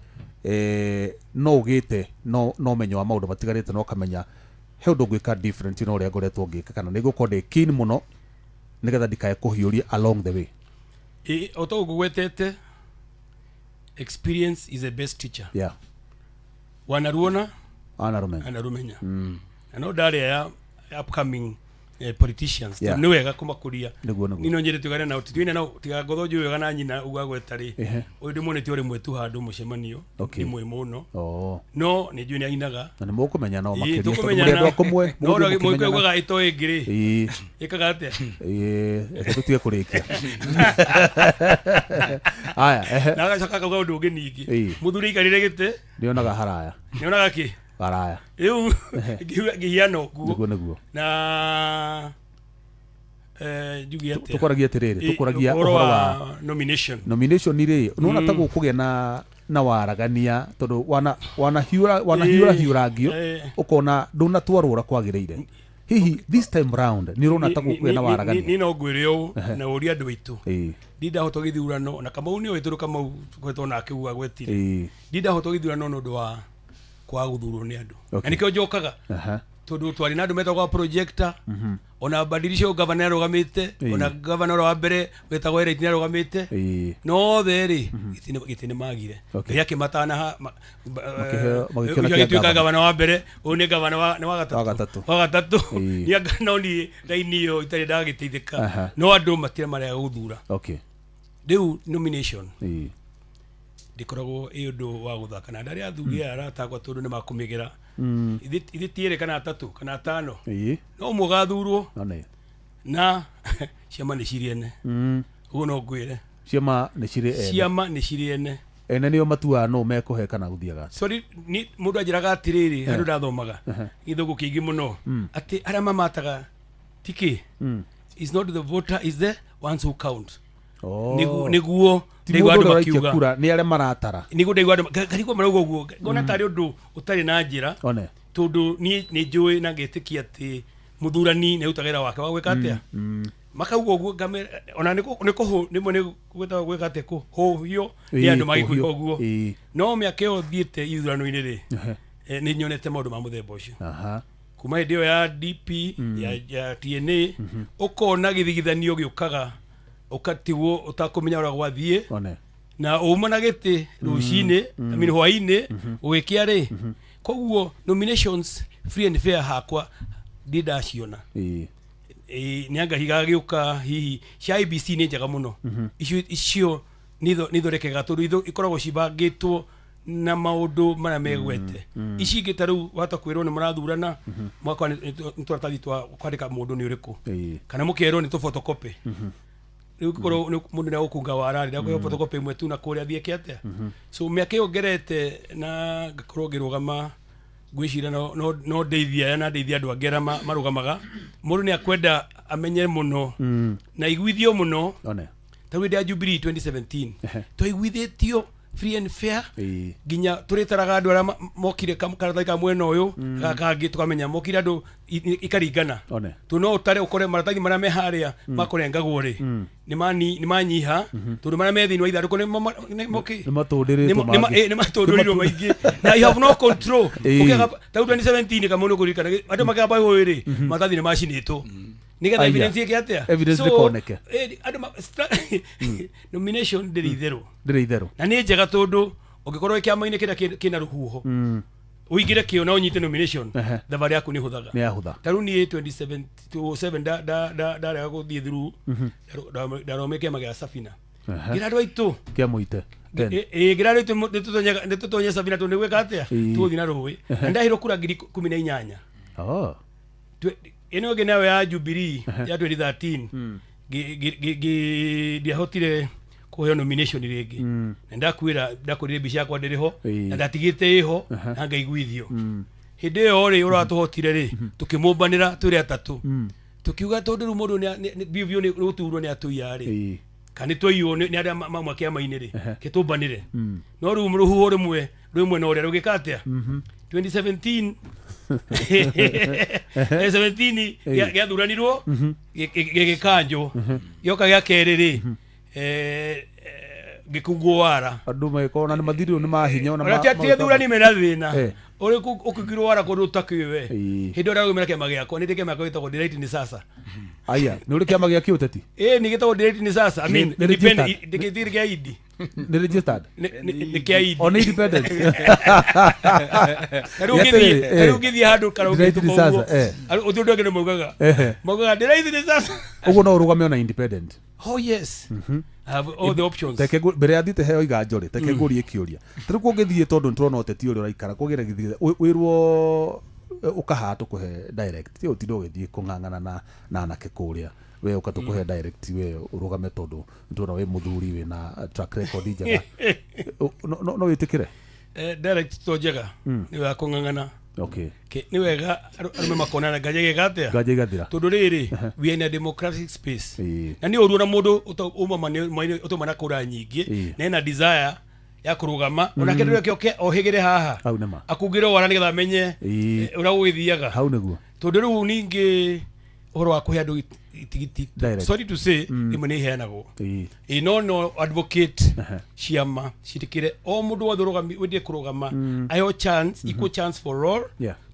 no ũgĩte no ũmenyo wa maũndũ matiganĩte na ũkamenya he ũndũ ngwĩka different na ũrĩa ngoretwo ngĩka, kana nĩ ngũkorwo ndĩ keen mũno nĩgetha ndikae kũhiũria along the way. O ta ũguo ngũgwetete, experience is the best teacher. Wanaruona anarumenya. Na no ndarĩ aya upcoming politicians nĩ wega kũmakũria. Niĩ no nyende tũgane nao, twĩna nao tiga ngotho njũĩ wega na nyina ũguo agweta rĩ, ũyũ ndĩmuonete o rĩmwe tu handũ mũcemanio, nĩ mwĩ mũno. No nĩ njũĩ nĩ ainaga. Na nĩ mũkũmenya nao makĩria tondũ mũrĩ andũ a kũmwe, no mũgũkaugaga ĩtoĩ ĩngĩ rĩ, ĩkaga atĩa? Reke tũtige kũrĩkia. Aya, Na agacoka akauga ũndũ ũngĩ ningĩ. Mũthuri aikarĩre gĩtĩ. Nĩonaga haraya. Nĩonaga kĩ? Haraya. Rĩu ngĩhiana ũguo. Nĩguo. Na njuge atĩa? Tũkwaragia atĩrĩrĩ, tũkwaragia ũhoro wa nomination. Nomination rĩ, nĩwona ta gũkũgĩa na waragania tondũ wanahiũra hiũrangio ũkona ndũnatwarwo ũrĩa kwagĩrĩire. Hihi this time round nĩ ũrona ta gũkũgĩa na waragania? Niĩ no ngwĩre ũũ na ũrie andũ aitũ. Ndindahotwo gĩthurano na Kamau nĩoĩ tondũ Kamau tũkoretwo nake ũguo agwetire. Ndindahotwo gĩthurano nĩ ũndũ wa kwaga gũthurwo nĩ andũ. Na nĩkĩo njokaga. Tondũ twarĩ na andũ metagwo projector, ona badilisha governor nĩarũgamĩte, ona governor ũrĩa wa mbere wetagwo Eric nĩarũgamĩte. No othe rĩ, gĩtĩ nĩ magire. Ngai akĩmatana agĩtuĩka governor wa mbere, ũyũ nĩ governor wa gatatũ. Wa gatatũ. No niĩ raini ĩyo itarĩ ndagĩteithĩka. No andũ matirĩ marega gũthura. Rĩu nomination ndĩkoragwo ĩ ũndũ wa gũthaka na ndarĩ athuri aya aratakwa tondũ nĩ makũmĩgera. Ithe ti erĩ kana atatũ kana atano. No ũmwe ũgathurwo na ciama nĩ cirĩ ene. Ũguo no ngwĩre. Ciama nĩ cirĩ ene. Ciama nĩ cirĩ ene. Ene nĩo matuaga nũ mekũhe kana gũthiaga. Sorry, ni mũndũ anjĩraga atĩrĩrĩ, handũ ndathomaga gĩthũngũ kĩingĩ mũno, atĩ arĩa mamataga tiki is not the voter, is the ones who count. Nĩguo ndaigua andũ makiuga kura nĩ arĩa maratara, nĩguo ndaigua andũ ngarigwo marauga ũguo, ngona tarĩ ũndũ ũtarĩ na njĩra, tondũ niĩ nĩ njũĩ na ngetĩkia atĩ mũthurani nĩ arutaga wĩra wake wa gwĩka atĩa, makauga ũguo ona nĩ kũhũ rĩmwe nĩ gwĩtagwo gwĩka atĩa, kũhũhio nĩ andũ magĩkwĩka ũguo. No mĩaka ĩyo thiĩte ithurano-inĩ rĩ, nĩ nyonete maũndũ ma mũthemba ũcio. Kuma hĩndĩ ĩyo ya DP ya TNA, ũkona gĩthigithanio gĩũkaga ũkatigwo ũtakũmenya ũrĩa gwathiĩ, na uma na gĩtĩ rũcinĩ, I mean hwainĩ ũgĩkĩa rĩ. Koguo nominations free and fair hakwa ndi ndaciona. Nĩ anga higagĩũka hihi cia IBC nĩ njega mũno, icio nĩ ithondekekaga tondũ ikoragwo cibangĩtwo na maũndũ marĩa megwete. Ici ingĩ ta rĩu wahota kwĩrwo nĩ mũrathurana, mwakwa nĩ tũratathi twa kwandĩka mũndũ nĩ ũrĩkũ, kana mũkerwo nĩ tũ photocopy. Rĩu ũngĩkorwo mũndũ nĩ agũkunga wara rĩ, ndakũheo photocopy ĩmwe tu na kũrĩa athiĩ eke atĩa. So mĩaka ĩyo ngerete na ngakorwo ngĩrũgama, ngwĩciria no ndeithie aya na ndeithie andũ angĩ arĩa marũgamaga. Mũndũ nĩ akwenda amenye mũno na iguithio mũno. Ta rĩu hĩndĩ ya Jubilee 2017 twaiguithĩtio free and fair, nginya tũrĩtaraga andũ arĩa mokire karatathi ka mwena ũyũ gaka kangĩ, tũkamenya mokire andũ ikaringana. Tondũ no ũtare ũkore maratathi marĩa me harĩa makũrengagwo rĩ, nĩ manyiha, tondũ marĩa me thĩinĩ wa ithandũkũ nĩ matũndũrĩirwo maingĩ, na you have no control. Ũkĩaga ta rĩu 2017 kamwe nĩ ũkũririkana andũ makĩamba hũĩ rĩ, maratathi nĩ macinĩtwo nĩgetha evidence ĩke atĩa, evidence ndĩkoneke. Andũ nomination ndĩrĩ itherũ, ndĩrĩ itherũ, na nĩ njega tondũ ũngĩkorwo wĩ kĩama-inĩ kĩrĩa kĩna rũhuho, ũingĩre kĩo na ũnyite nomination, thabarĩ yaku nĩ hũthaga. Nĩ yahũtha. Ta rĩu niĩ 2007 ndarega gũthiĩ through, ndaromire kĩama gĩa Safina, ngĩra andũ aitũ kĩa mũite, ngĩra andũ aitũ nĩ tũtonye Safina tondũ nĩ gwĩka atĩa, tũgũthiĩ na rũĩ, na ndahirwo kura 18,000. Ĩno ĩngĩ nayo ya Jubilee ya 2013 ndiahotire kũheo nomination rĩngĩ, na ndakwĩra ndakorire mbica yakwa ndĩrĩ ho, na ndatigĩte ĩho na ngaiguithio. Hĩndĩ ĩyo rĩ, ũrĩa tũhotire rĩ, tũkĩmũmbanĩra tũrĩ atatũ, tũkiuga tondũ rĩu mũndũ biũ biũ nĩ gũturwo nĩ atũiya rĩ, kana nĩ twaiywo nĩ arĩa mauma kĩama-inĩ rĩ, kĩtũmbanĩre. No rĩu rũhuho rĩmwe rwĩ mwena ũrĩa rũgĩka atĩa, 2017 17 gĩathuranirwo gĩgĩkanjwo, gĩoka gĩa kerĩ rĩ, gĩkungwo wara, andũ magĩkorwo na nĩ mathirirwo nĩ mahinya, ona ti athurani mena thĩna ũrĩ ũkungirwo wara kũndũ ũtakĩũĩ we. Hĩndĩ ĩyo ndarũgamĩra kĩama gĩakwa, nĩ ndĩ kĩama gĩakwa gĩtagwo Delight ni Sasa. Aya, nĩ ũrĩ kĩama gĩa kĩũteti? Ĩĩ, nĩ gĩtagwo Delight ni Sasa. I mean, ndĩkĩtire kĩa ID. Nĩ registered? Nĩ kĩa ID. O nĩ independent? Ta rĩu ũngĩthiĩ handũ karaũgĩtũka ũguo, ũndũ ũngĩ nĩ maugaga Delight ni Sasa. Ũguo no ũrũgame ona independent? Oh yes. I have all the options. Teke mbere ya thiĩte heo iganjo rĩ, teke ngũrie kĩũria. Ta rĩu kũngĩthiĩ tondũ nĩtũrona ũteti ũrĩa ũraikara, kũgĩre wĩrwo ũkahaha tũkũhe direct, ti ũtinde ũgĩthiĩ kũng'ang'ana na anake kũrĩa, we ũka tũkũhe direct, we ũrũgame tondũ nĩtũrona wĩ mũthuri wĩna track record njega. No wĩtĩkĩre? Direct to njega, nĩ wega kũng'ang'ana. Okay. Nĩ wega arũme makonana nganja ĩgeka atĩa, nganja igathira, tondũ rĩrĩ we are in a democratic space, na nĩ ũru ona mũndũ ũtauma na kura nyingĩ na ena desire ya kũrũgama, onake ndũreke oke ohĩgĩre haha akungĩre wara nĩgetha amenye ũrĩa gũgĩthiaga. Hau nĩguo. Tondũ rĩu ningĩ ũhoro wa kũhe andũ itigiti, sorry to say, rĩmwe nĩ iheanagwo. No advocate ciama ciĩtĩkĩre o mũndũ wothe wendire kũrũgama aheo chance, equal chance for all,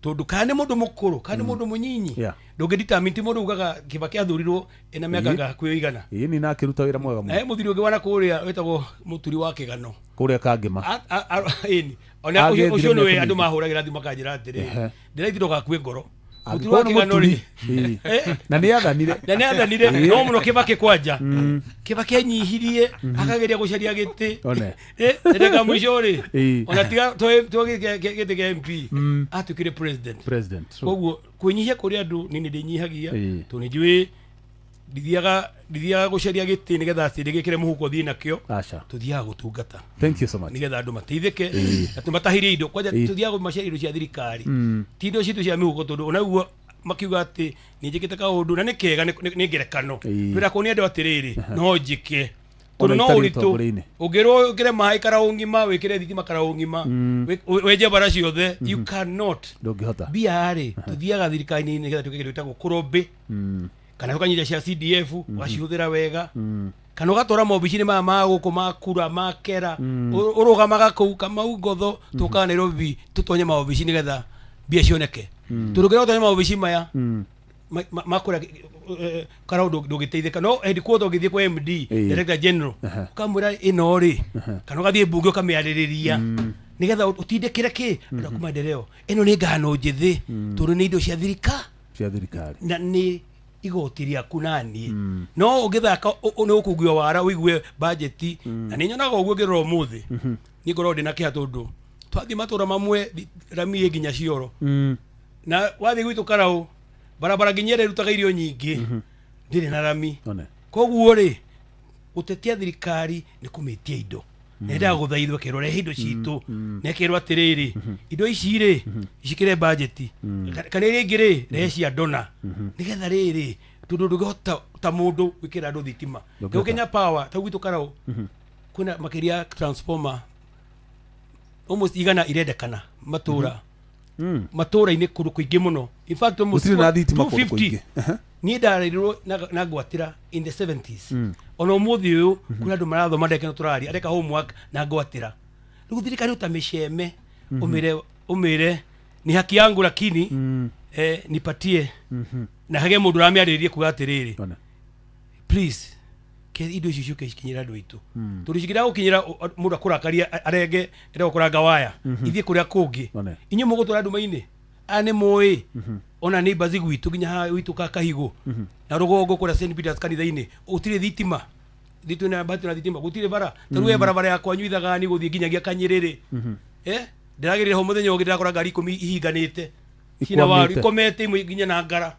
tondũ kana nĩ mũndũ mũkũrũ kana nĩ mũndũ mũnyinyi, ndũngĩ determine, ti mũndũ ugaga Kibaki athurirwo ena mĩaka nga hakuhĩ igana. Ĩĩ, ni na akĩruta wĩra mwega mũno. He mũthuri ũngĩ wana kũrĩa wĩtagwo Mũturi wa Kĩgano kũrĩa Kangĩma. Ĩni ona ũcio nĩwe andũ mahũragĩra thimũ makanjĩra atĩrĩrĩ, ndĩraithĩ ndũgakue ngoro. Mũturi wa Kĩgano rĩ, na nĩ athanire, na nĩ athanire no mũno Kibaki kwanja. Kibaki anyihirie akageria gũcaria gĩtĩ, ndagĩka mũico rĩ, ona tiga gĩtĩ kĩa MP atuĩkire president. Koguo kwĩnyihia kũrĩ andũ nĩ ndĩnyihagia, tondũ nĩ njũĩ Ndithiaga gũcaria gĩtĩ nĩgetha atĩ ndĩgĩkĩre mũhuko thiĩ nakĩo. Aca. Tũthiaga gũtungata. Thank you so much. Nĩgetha andũ mateithĩke na tũmatahĩrie indo. Kwanja tũthiaga kũmacaria indo cia thirikari. Ti indo citũ cia mĩhuko tondũ onaguo makiuga atĩ nĩ njĩkĩte kaũndũ na nĩ kega nĩ ngerekano. Twĩra kuonia andũ atĩrĩrĩ no njĩke. Tondũ no ũritũ ũngĩrwo wĩkĩre maĩ karaũ ng'ima wĩkĩre thitima karaũ ng'ima wenje bara ciothe you cannot. Ndũngĩhota. Mbia rĩ tũthiaga thirikari-inĩ nĩgetha twĩke kĩndũ gĩtagwo kũrobĩ kana ũkanyita cia CDF ũgacihũthĩra wega kana ũgatwara maobici-inĩ maya ma gũkũ ma kura ma kera ũrũgamaga kũu Kamau Ngotho tũkaga Nairobi tũtonye maobici nĩgetha mbia cioneke. Tondũ ũngĩrega gũtonya maobici maya makũrĩa karaũ ndũngĩteithĩka. No headquarter ũngĩthiĩ kwa MD Director General ũkamwĩra ĩno rĩ kana ũgathiĩ mbunge ũkamĩarĩrĩria nĩgetha ũtindĩkĩre kĩ andũ aku maendeleo. Ĩno nĩ ngano njĩthĩ tondũ nĩ indo cia thirikari na nĩ igoti rĩaku naniĩ. No ũngĩthaka nĩ ũkũgua wara ũigue budget na nĩ nyonaga ũguo ngĩrora ũmũthĩ niĩ ngoragwo ndĩna kĩeha tondũ twathiĩ matũra mamwe rami ĩ nginya cioro na wathiĩ gwitũ Karaũ barabara nginya ĩrĩa ĩrutaga irio nyingĩ ndĩrĩ na rami. Koguo rĩ gũtetia thirikari nĩ kũmĩtia indo. Nendaga gũthaithwo ĩkerwo rehe indo citũ na ĩkerwo atĩrĩrĩ indo ici rĩ icikĩre budget kana iria ingĩ rĩ rehe cia dona nĩgetha rĩrĩ tondũ ndũngĩhota ta mũndũ gwĩkĩra andũ thitima. Rĩu Kenya Power ta gwitũ Karaũ kwĩna makĩria transformer almost 100 irendekana matũra matũra-inĩ kũndũ kũingĩ mũno. In fact almost 250. Niĩ ndarerirwo na ngwatĩra in the 70s. Ona ũmũthĩ ũyũ kũrĩ andũ marathoma ndeke no tũraria areka homework na ngwatĩra. Rĩu thirikari ũtamĩceme ũmĩre ni haki yangu lakini nipatie na hage mũndũ ũramĩarĩrĩrie kuga atĩrĩrĩ please ke indo ici ciũke cikinyĩra andũ aitũ. Tondũ cikĩrega gũkinyĩra mũndũ akũrakaria arenge ĩrega kũranga waya ithiĩ kũrĩa kũngĩ. Inyuĩ mũgũtwara nduma-inĩ aya nĩ mũĩ ona neighbors gwitũ nginya haha gwitũ ka Kahigo na rũgongo kũrĩa St Peters kanitha-inĩ gũtirĩ thitima thitũ na bahati na thitima gũtirĩ bara ta rĩu barabara yakwa nyuithaga ni gũthiĩ nginyagia Kanyĩrĩrĩ ndĩragĩrĩre ho mũthenya ũngĩ ndĩrakora ngari 10 ihinganĩte cina waru ikomete imwe nginya na ngara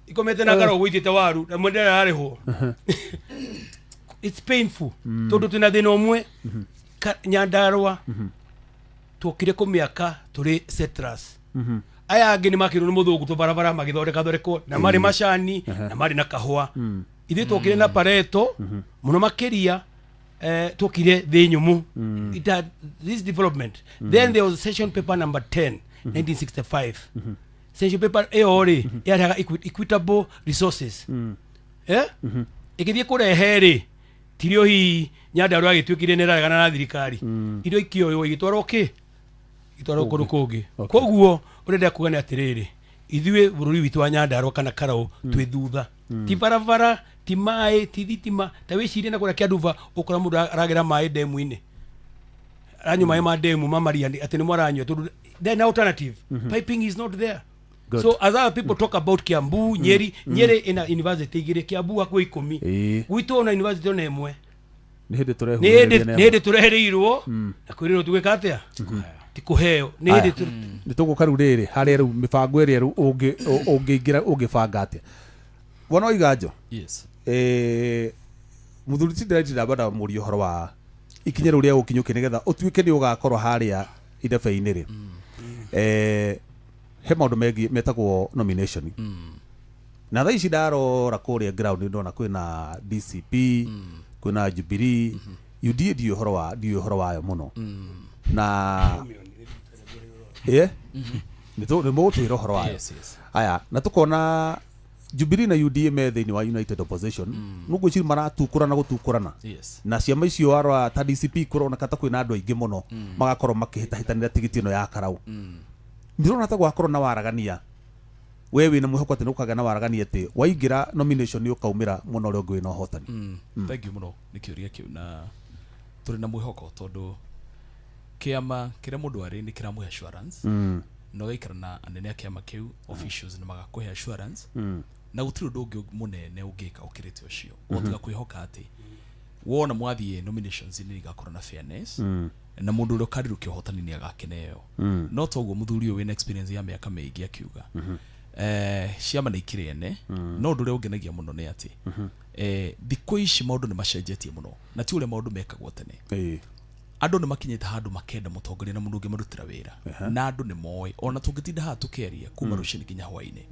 ikomete na ngara ũgũitĩte waru na mwende ararĩhwo. It's painful tondũ twĩna thĩna ũmwe Nyandarua tuokire kũmĩaka tũrĩ settlers. Aya angĩ nĩ makĩrwo nĩ mũthũngũ tũbarabara magĩthondeka thondekwo na marĩ macani na marĩ na kahũa. Ithuĩ twokire na Pareto mũno makĩria twokire thĩ nyũmũ. It had this development. Then there was session paper number 10 1965. Session paper ĩyo rĩ yarehaga equitable resources. Ĩgĩthiĩ kũrehe rĩ tirio hihi Nyandarua agĩtuĩkire nĩ ĩraregana na thirikari indo ikĩoywo igĩtwarwo kĩ igĩtwarwo kũndũ kũngĩ. Koguo ũrenda kuga nĩ atĩrĩrĩ ithuĩ bũrũri witũ wa Nyandarua kana Karaũ twĩ thutha. Ti barabara ti maĩ ti thitima. Ta wĩcirie na kũrĩa Kĩanduba ũkora mũndũ aragera maĩ ndemu-inĩ aranyua maĩ ma ndemu ma maria atĩ nĩmo aranyua tondũ there no alternative. Piping is not there. Good. So as other people talk about Kiambu, Nyeri, Nyeri ina university igĩrĩ, Kiambu hakuhĩ 10. Gwitũ ona university ona ĩmwe. Nĩ hĩndĩ tũrehereirwo na kwĩrĩrwo tũgĩka atĩa ti kũheo. Nĩ hĩndĩ nĩ tũgũka rĩu rĩrĩ harĩa rĩu mĩbango ĩrĩa rĩu ũngĩingĩra ũngĩbanga atĩa. Bwana Waiganjo. Yes. Mũthuri ti ndĩraitire ndamba mũrie ũhoro wa ikinya rĩu rĩa gũkinyũkia nĩgetha ũtuĩke nĩ ũgakorwo harĩa idebe-inĩ rĩ. He maũndũ megiĩ metagwo nomination. Na thaa ici ndarora kũrĩa ground ndona kwĩna DCP, kwĩna Jubilee, UDA ndiũĩ ũhoro wayo mũno. Na nĩ mũgũtwĩra ũhoro wayo. Aya, na tũkona Jubilee na UDA me thĩinĩ wa United Opposition. Nũngwĩciria maratukurana gũtukurana. Na ciama icio warora ta DCP kũroneka ta kwĩna andũ aingĩ mũno magakorwo makĩhĩtahĩtanĩra tigiti ĩno ya Karaũ. Ndĩrona ta gwakorwo na waragania. We wĩna mwĩhoko atĩ nĩũkagĩa na waragania atĩ waingĩra nomination nĩ ũkaumĩra mũno ũrĩa ũngĩ wĩna ũhotani. Thank you mũno nĩ kĩũria kĩu na tũrĩ na mwĩhoko tondũ kĩama kĩrĩa mũndũ arĩ nĩ kĩramũhe assurance na ũgaikara na anene a kĩama kĩu officials nĩ magakũhe assurance na gũtirĩ ũndũ ũngĩ mũnene ũngĩka ũkĩrĩte ũcio ũtiga kwĩhoka atĩ wona mwathiĩ nominations nĩ igakorwo na fairness na mũndũ ũrĩa ũkarirũkia ũhotani nĩ agakeneo. No toguo mũthuri ũyũ wĩna experience ya mĩaka mĩingĩ akiuga Ciama nĩ ikĩrĩ ene, no ũndũ ũrĩa ũngenagia mũno nĩ atĩ thikũ ici maũndũ nĩ macenjetie mũno, na ti ũrĩa maũndũ mekagwo tene. Andũ nĩ makinyĩte handũ makenda mũtongoria na mũndũ ũngĩmarutĩra wĩra, na andũ nĩ moĩ, ona tũngĩtinda haha tũkĩaria kuma rũcinĩ nginya hwainĩ,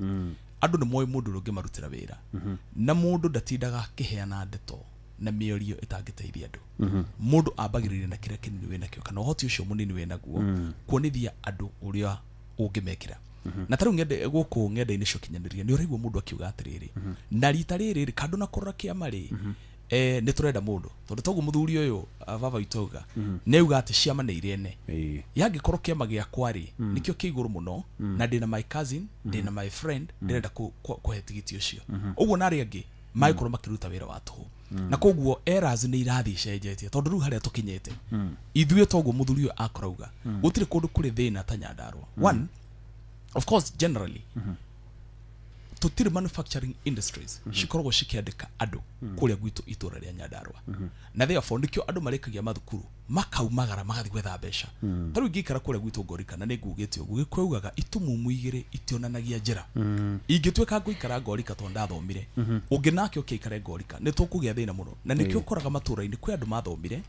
andũ nĩ moĩ mũndũ ũrĩa ũngĩmarutĩra wĩra, na mũndũ ndatindaga akĩheana ndeto na mĩario ĩtangĩteithia andũ. Mũndũ ambagĩrĩria na kĩrĩa kĩnini wĩnakĩo, kana ũhoti ũcio mũnini wĩnaguo, kuonithia andũ ũrĩa ũngĩmekĩra. Na tarĩu ng'ende gũkũ ng'enda-inĩ cia ũkinyanĩria nĩ ũraigua mũndũ akiuga atĩrĩrĩ, na rita rĩrĩ rĩ, kando na kũrora kĩama rĩ, nĩ tũrenda mũndũ, tondũ toguo mũthuri ũyũ, baba witũ auga, nĩ auga atĩ ciama nĩ irĩ ene. Yangĩkorwo kĩama gĩakwa rĩ, nĩkĩo kĩ igũrũ mũno, na ndĩna my cousin, ndĩna my friend, ndĩrenda kũhe tigiti ũcio, ũguo na arĩa angĩ magĩkorwo makĩruta wĩra wa tũhũ. Na koguo errors nĩ irathiĩ icenjetie, tondũ rĩu harĩa tũkinyĩte ithuĩ, toguo mũthuri ũyũ akorauga, gũtirĩ kũndũ kũrĩ thĩna ta Nyandarua. One, of course, generally tũtirĩ manufacturing industries cikoragwo cikĩandĩka andũ kũrĩa gwitũ itũra rĩa Nyandarua, na therefore nĩkĩo andũ marĩkagia mathukuru makaumagara magathiĩ gwetha mbeca. Ta rĩu ingĩikara kũrĩa gwitũ Ngorika, na nĩ ngugĩte ũguo, Gĩkũyũ augaga itumumu igĩrĩ itionanagia njĩra. Ingĩtuĩka ngũikara Ngorika tondũ ndathomire, ũngĩ nake ũke aikare Ngorika, nĩ tũkũgĩa thĩna mũno. Na nĩkĩo ũkoraga matũra-inĩ kwĩ andũ mathomire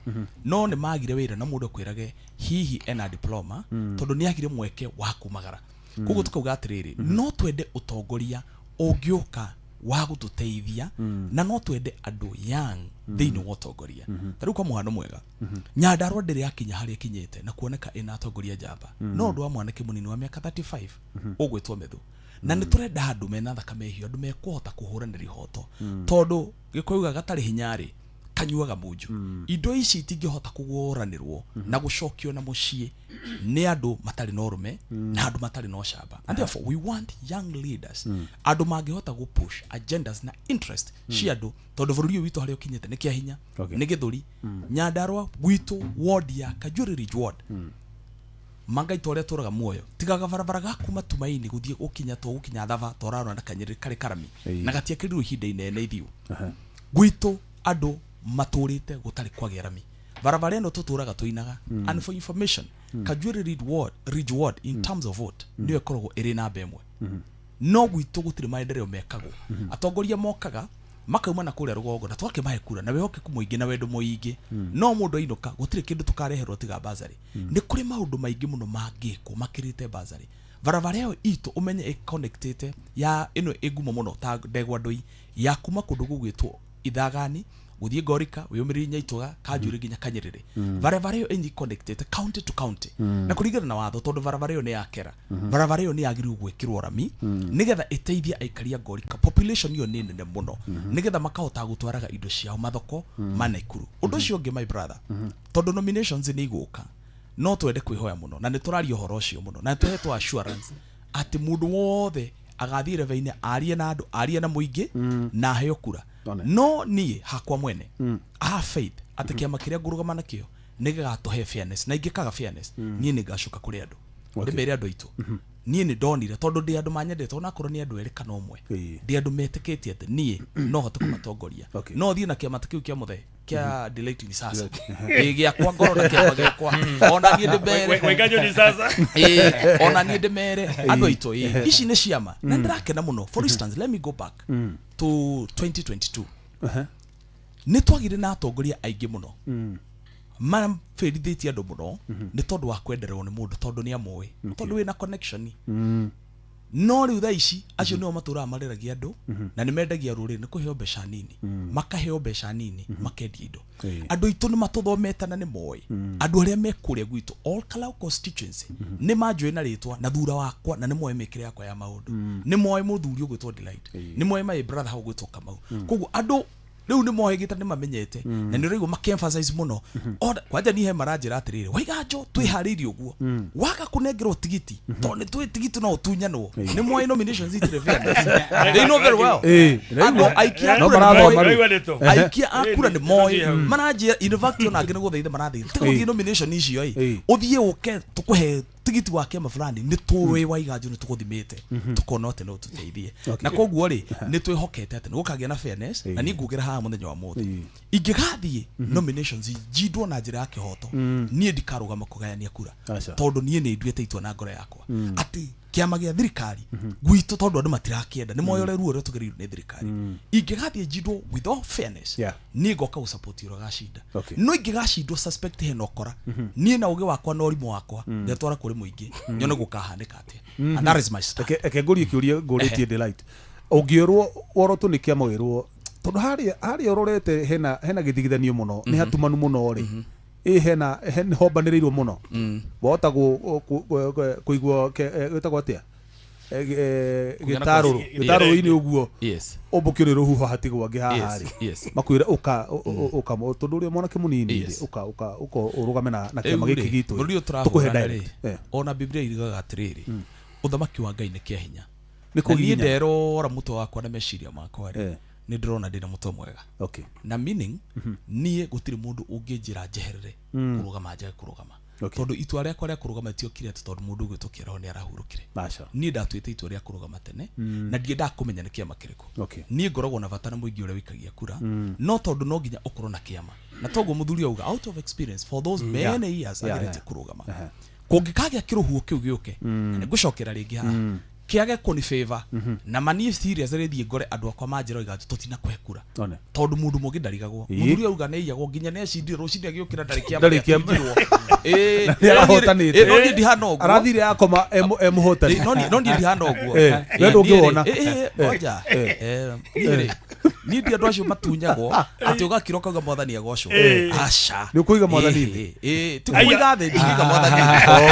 no nĩ magire wĩra, na mũndũ akwĩrage hihi ena diploma, tondũ nĩ agire mweke wa kumagara. Koguo tukauga atĩrĩrĩ, no twende ũtongoria ũngĩũka wa gũtũteithia, na no twende andũ young thĩinĩ wa ũtongoria. Ta rĩu kwa mũhano mwega, Nyandarua ndĩrĩ yakinya harĩa ĩkinyĩte na kuoneka ĩna atongoria njamba, no ũndũ wa mwanake mũnini wa mĩaka 35 ũgwĩtwo Methu. Na nĩ tũrenda andũ mena thakame hiũ, andũ mekũhota kũhũranĩra ihoto, tondũ Gĩkũyũ gatarĩ hinya rĩ, kanyuaga munju. Indo ici itingĩhota kũgũranĩrwo na gũcokio na mũciĩ nĩ andũ matarĩ na ũrũme na andũ matarĩ na ũcamba, and therefore we want young leaders, andũ mangĩhota gũ push agendas na interest cia andũ, tondũ bũrũri ũyũ witũ harĩa ũkinyĩte nĩ kĩa hinya, nĩ gĩthũri. Nyandarua gwitũ, ward ya Kajuri Ridge ward, mangai ta ũrĩa tũraga muoyo, tigaga barabara ga kuma Tumaini gũthiĩ gũkinya to gũkinya Thaba, torarora na Kanyĩrĩ karĩ karami, na gatiakĩrirwo ihinda inene. Ithiũ gwitũ andũ matũrĩte gũtarĩ kwagĩa rami, barabara ĩno tũtũraga tũinaga. And for information, Kajuri Ridge ward, Ridge ward in terms of vote nĩyo ĩkoragwo ĩrĩ namba ĩmwe, no gwitũ gũtirĩ maendeleo mekagwo. Atongoria mokaga makauma na kũrĩa rũgongo, na twakĩmahe kura na wĩhokeku mũingĩ na wendo mũingĩ, no mũndũ ainũka gũtirĩ kĩndũ tũkareherwo tiga bazarĩ. Nĩ kũrĩ maũndũ maingĩ mũno mangĩkwo makĩrĩte bazarĩ. Barabara ĩyo itũ ũmenye ĩconnectĩte ya ĩno ĩ ngumo mũno ta ndegwa ndũi ya kuma kũndũ gũgwĩtwo Ithagani gũthiĩ Ngorika, wĩyũmĩrĩrie Nyaitũga, Kanjũrĩ nginya Kanyĩrĩrĩ. Barabara ĩyo ĩnyi connectĩte county to county, na kũringana na watho, tondũ barabara ĩyo nĩ ya kera, barabara ĩyo nĩ yagĩrĩirwo gwĩkĩrwo rami nĩgetha ĩteithie aikari a Ngorika. Population ĩyo nĩ nene mũno, nĩgetha makahota gũtwaraga indo ciao mathoko ma Naikuru. Ũndũ ũcio ũngĩ, my brother, tondũ nominations nĩ igũka, no twende kwĩhoya mũno, na nĩ tũraria ũhoro ũcio mũno, na nĩ tũhetwo assurance atĩ mũndũ wothe agathiĩ rebe-inĩ arie na andũ, arie na mũingĩ, na aheo kura. No niĩ hakwa mwene, I have faith atĩ kĩama kĩrĩa ngũrũgama nakĩo nĩ gĩgatũhe fairness, na ingĩkaga fairness, niĩ nĩ ngacoka kũrĩ andũ ndĩmere andũ aitũ niĩ nĩ ndonire, tondũ ndĩ andũ manyendete, onakorwo nĩ andũ erĩ kana ũmwe, ndĩ andũ metĩkĩtie atĩ niĩ no hote kũmatongoria. No thiĩ na kĩama ta kĩu kĩa mũthee kĩa Delight ni sasa, ĩ gĩakwa ngoro na kĩama gĩakwa, ona niĩ ndĩmere. Waiganjo ni sasa. Ĩ, ona niĩ ndĩmere andũ aitũ, ĩ ici nĩ ciama na ndĩrakena mũno. For instance, let me go back to 2022. Nĩ twagire na atongoria aingĩ mũno mabĩrithĩtie andũ mũno nĩ tondũ wa kwendererwo nĩ mũndũ, tondũ nĩ amũĩ, tondũ wĩna connection. No rĩu thaa ici acio nĩo matũraga mareragia andũ, na nĩ mendagia rũrĩrĩ nĩ kũheo mbeca nini, makaheo mbeca nini makendia indo. Andũ aitũ nĩ matũthomete na nĩ moĩ andũ arĩa me kũrĩa gwitũ, all Kalau constituency nĩ manjũĩ na rĩtwa na thura wakwa, na nĩ moĩ mĩkĩre yakwa ya maũndũ, nĩ moĩ mũthuri ũgwĩtwo Delight, nĩ moĩ my brother hau ũgwĩtwo Kamau. Koguo andũ rĩu nĩ mohĩgĩte, nĩ mamenyete, na nĩ ũraigua makĩ-emphasize mũno. Ona kwanja niĩ he maranjĩra atĩrĩrĩ, Waiganjo, twĩharĩirie ũguo waga kũnengerwo tigiti, tondũ nĩ twĩ tigiti no ũtunyanwo. Nĩ moĩ nominations itirĩ fairness, they know very well. Andũ aikia a No kura nĩ marathoma moĩ. rĩu. Aikia a kura nĩ moĩ. Maranjĩra, in fact, ona angĩ nĩ gũthaitha marathaitha, tiga gũthiĩ nomination icio ĩ, ũthiĩ ũke tũkũhe tigiti wa kĩama fulani, nĩ tũĩ Waiganjo, nĩ tũgũthimĩte, tũkona atĩ no tũteithie. Na koguo rĩ, nĩ twĩhokete atĩ nĩ gũkagĩa na fairness. Na niĩ ngugĩra haha mũthenya wa mũthĩ, ingĩgathiĩ nominations njindwo na njĩra ya kĩhoto, niĩ ndikarũgama kũgayania kura, Aca. tondũ niĩ nĩ nduĩte itua na ngoro yakwa atĩ kĩama Kĩama gĩa thirikari gwitũ tondũ andũ matirakĩenda nĩ moyore ruo rũrĩa tũgereirwo nĩ thirikari. Ingĩgathiĩ njindwo with all fairness, niĩ ngoka gũsupport ũrĩa ũgacinda. No ingĩgacindwo suspect hena ũkora, niĩ na ũgĩ wakwa na ũrimũ wakwa ngetwara kũrĩ mũingĩ nyone gũkahanĩka atĩa. And that is my stand. Eke ngũrie kĩũria ngũrĩtie Delight. Ũngĩũrwo worotwo nĩ kĩama wĩrwo tondũ harĩa ũrorete hena gĩthigithanio mũno, nĩ hatumanu mũno rĩ, ĩ hena hombanĩrĩirwo mũno, wahota kũigua gwĩtagwo atĩa, gĩtarũrũ-inĩ ũguo ũmbũkio nĩ rũhuho hatigwo angĩ haha rĩ, makwĩre ũka ũka tondũ ũrĩa mwanake mũnini rĩ, ũka ũka ũka ũrũgame na kĩama gĩkĩ gitũ tũkũhe direct. Ona Biblia irigaga atĩrĩrĩ, ũthamaki wa Ngai nĩ kĩa hinya. Niĩ nderora mũtwe wakwa na meciria makwa rĩ, nĩ ndĩrona ndĩna mũtwe mwega. Na meaning niĩ gũtirĩ mũndũ ũngĩnjĩra njeherere kũrũgama njage kũrũgama. Tondũ itua rĩakwa rĩa kũrũgama rĩtiokire atĩ tondũ mũndũ ũgwĩtwo Kĩaraho nĩ arahurũkire. Niĩ ndatuĩte itua rĩa kũrũgama tene na ndiendaga kũmenya nĩ kĩama kĩrĩkũ. Niĩ ngoragwo na bata na mũingĩ ũrĩa wĩikagia kura, no tondũ no nginya ũkorwo na kĩama. Na toguo mũthuri auga out of experience for those many years agerete kũrũgama. Kũngĩkagĩa kĩrũhuho kĩu gĩũke, na nĩngũcokera rĩngĩ haha, kĩage kũni favor na mani serious rĩthiĩ ngore andũ akwa manjĩra oiga tũtina kũhe kura tondũ mũndũ mũngĩ ndarigagwo. Mũthuri auga nĩ aiyagwo nginya nĩ acindire rũcinĩ agĩũkĩra ndarĩ kĩama. No niĩ ndihana ũguo, arathire akoma emũhotani. No niĩ ndihana ũguo. We ndũngĩwona. Ngoja niĩ ndi andũ acio matunyagwo atĩ ũgakira ũkauga mwathani agocwo. Aca, nĩ ũkũiga mwathani thĩ. Ti kũiga thĩ, ndingĩiga mwathani.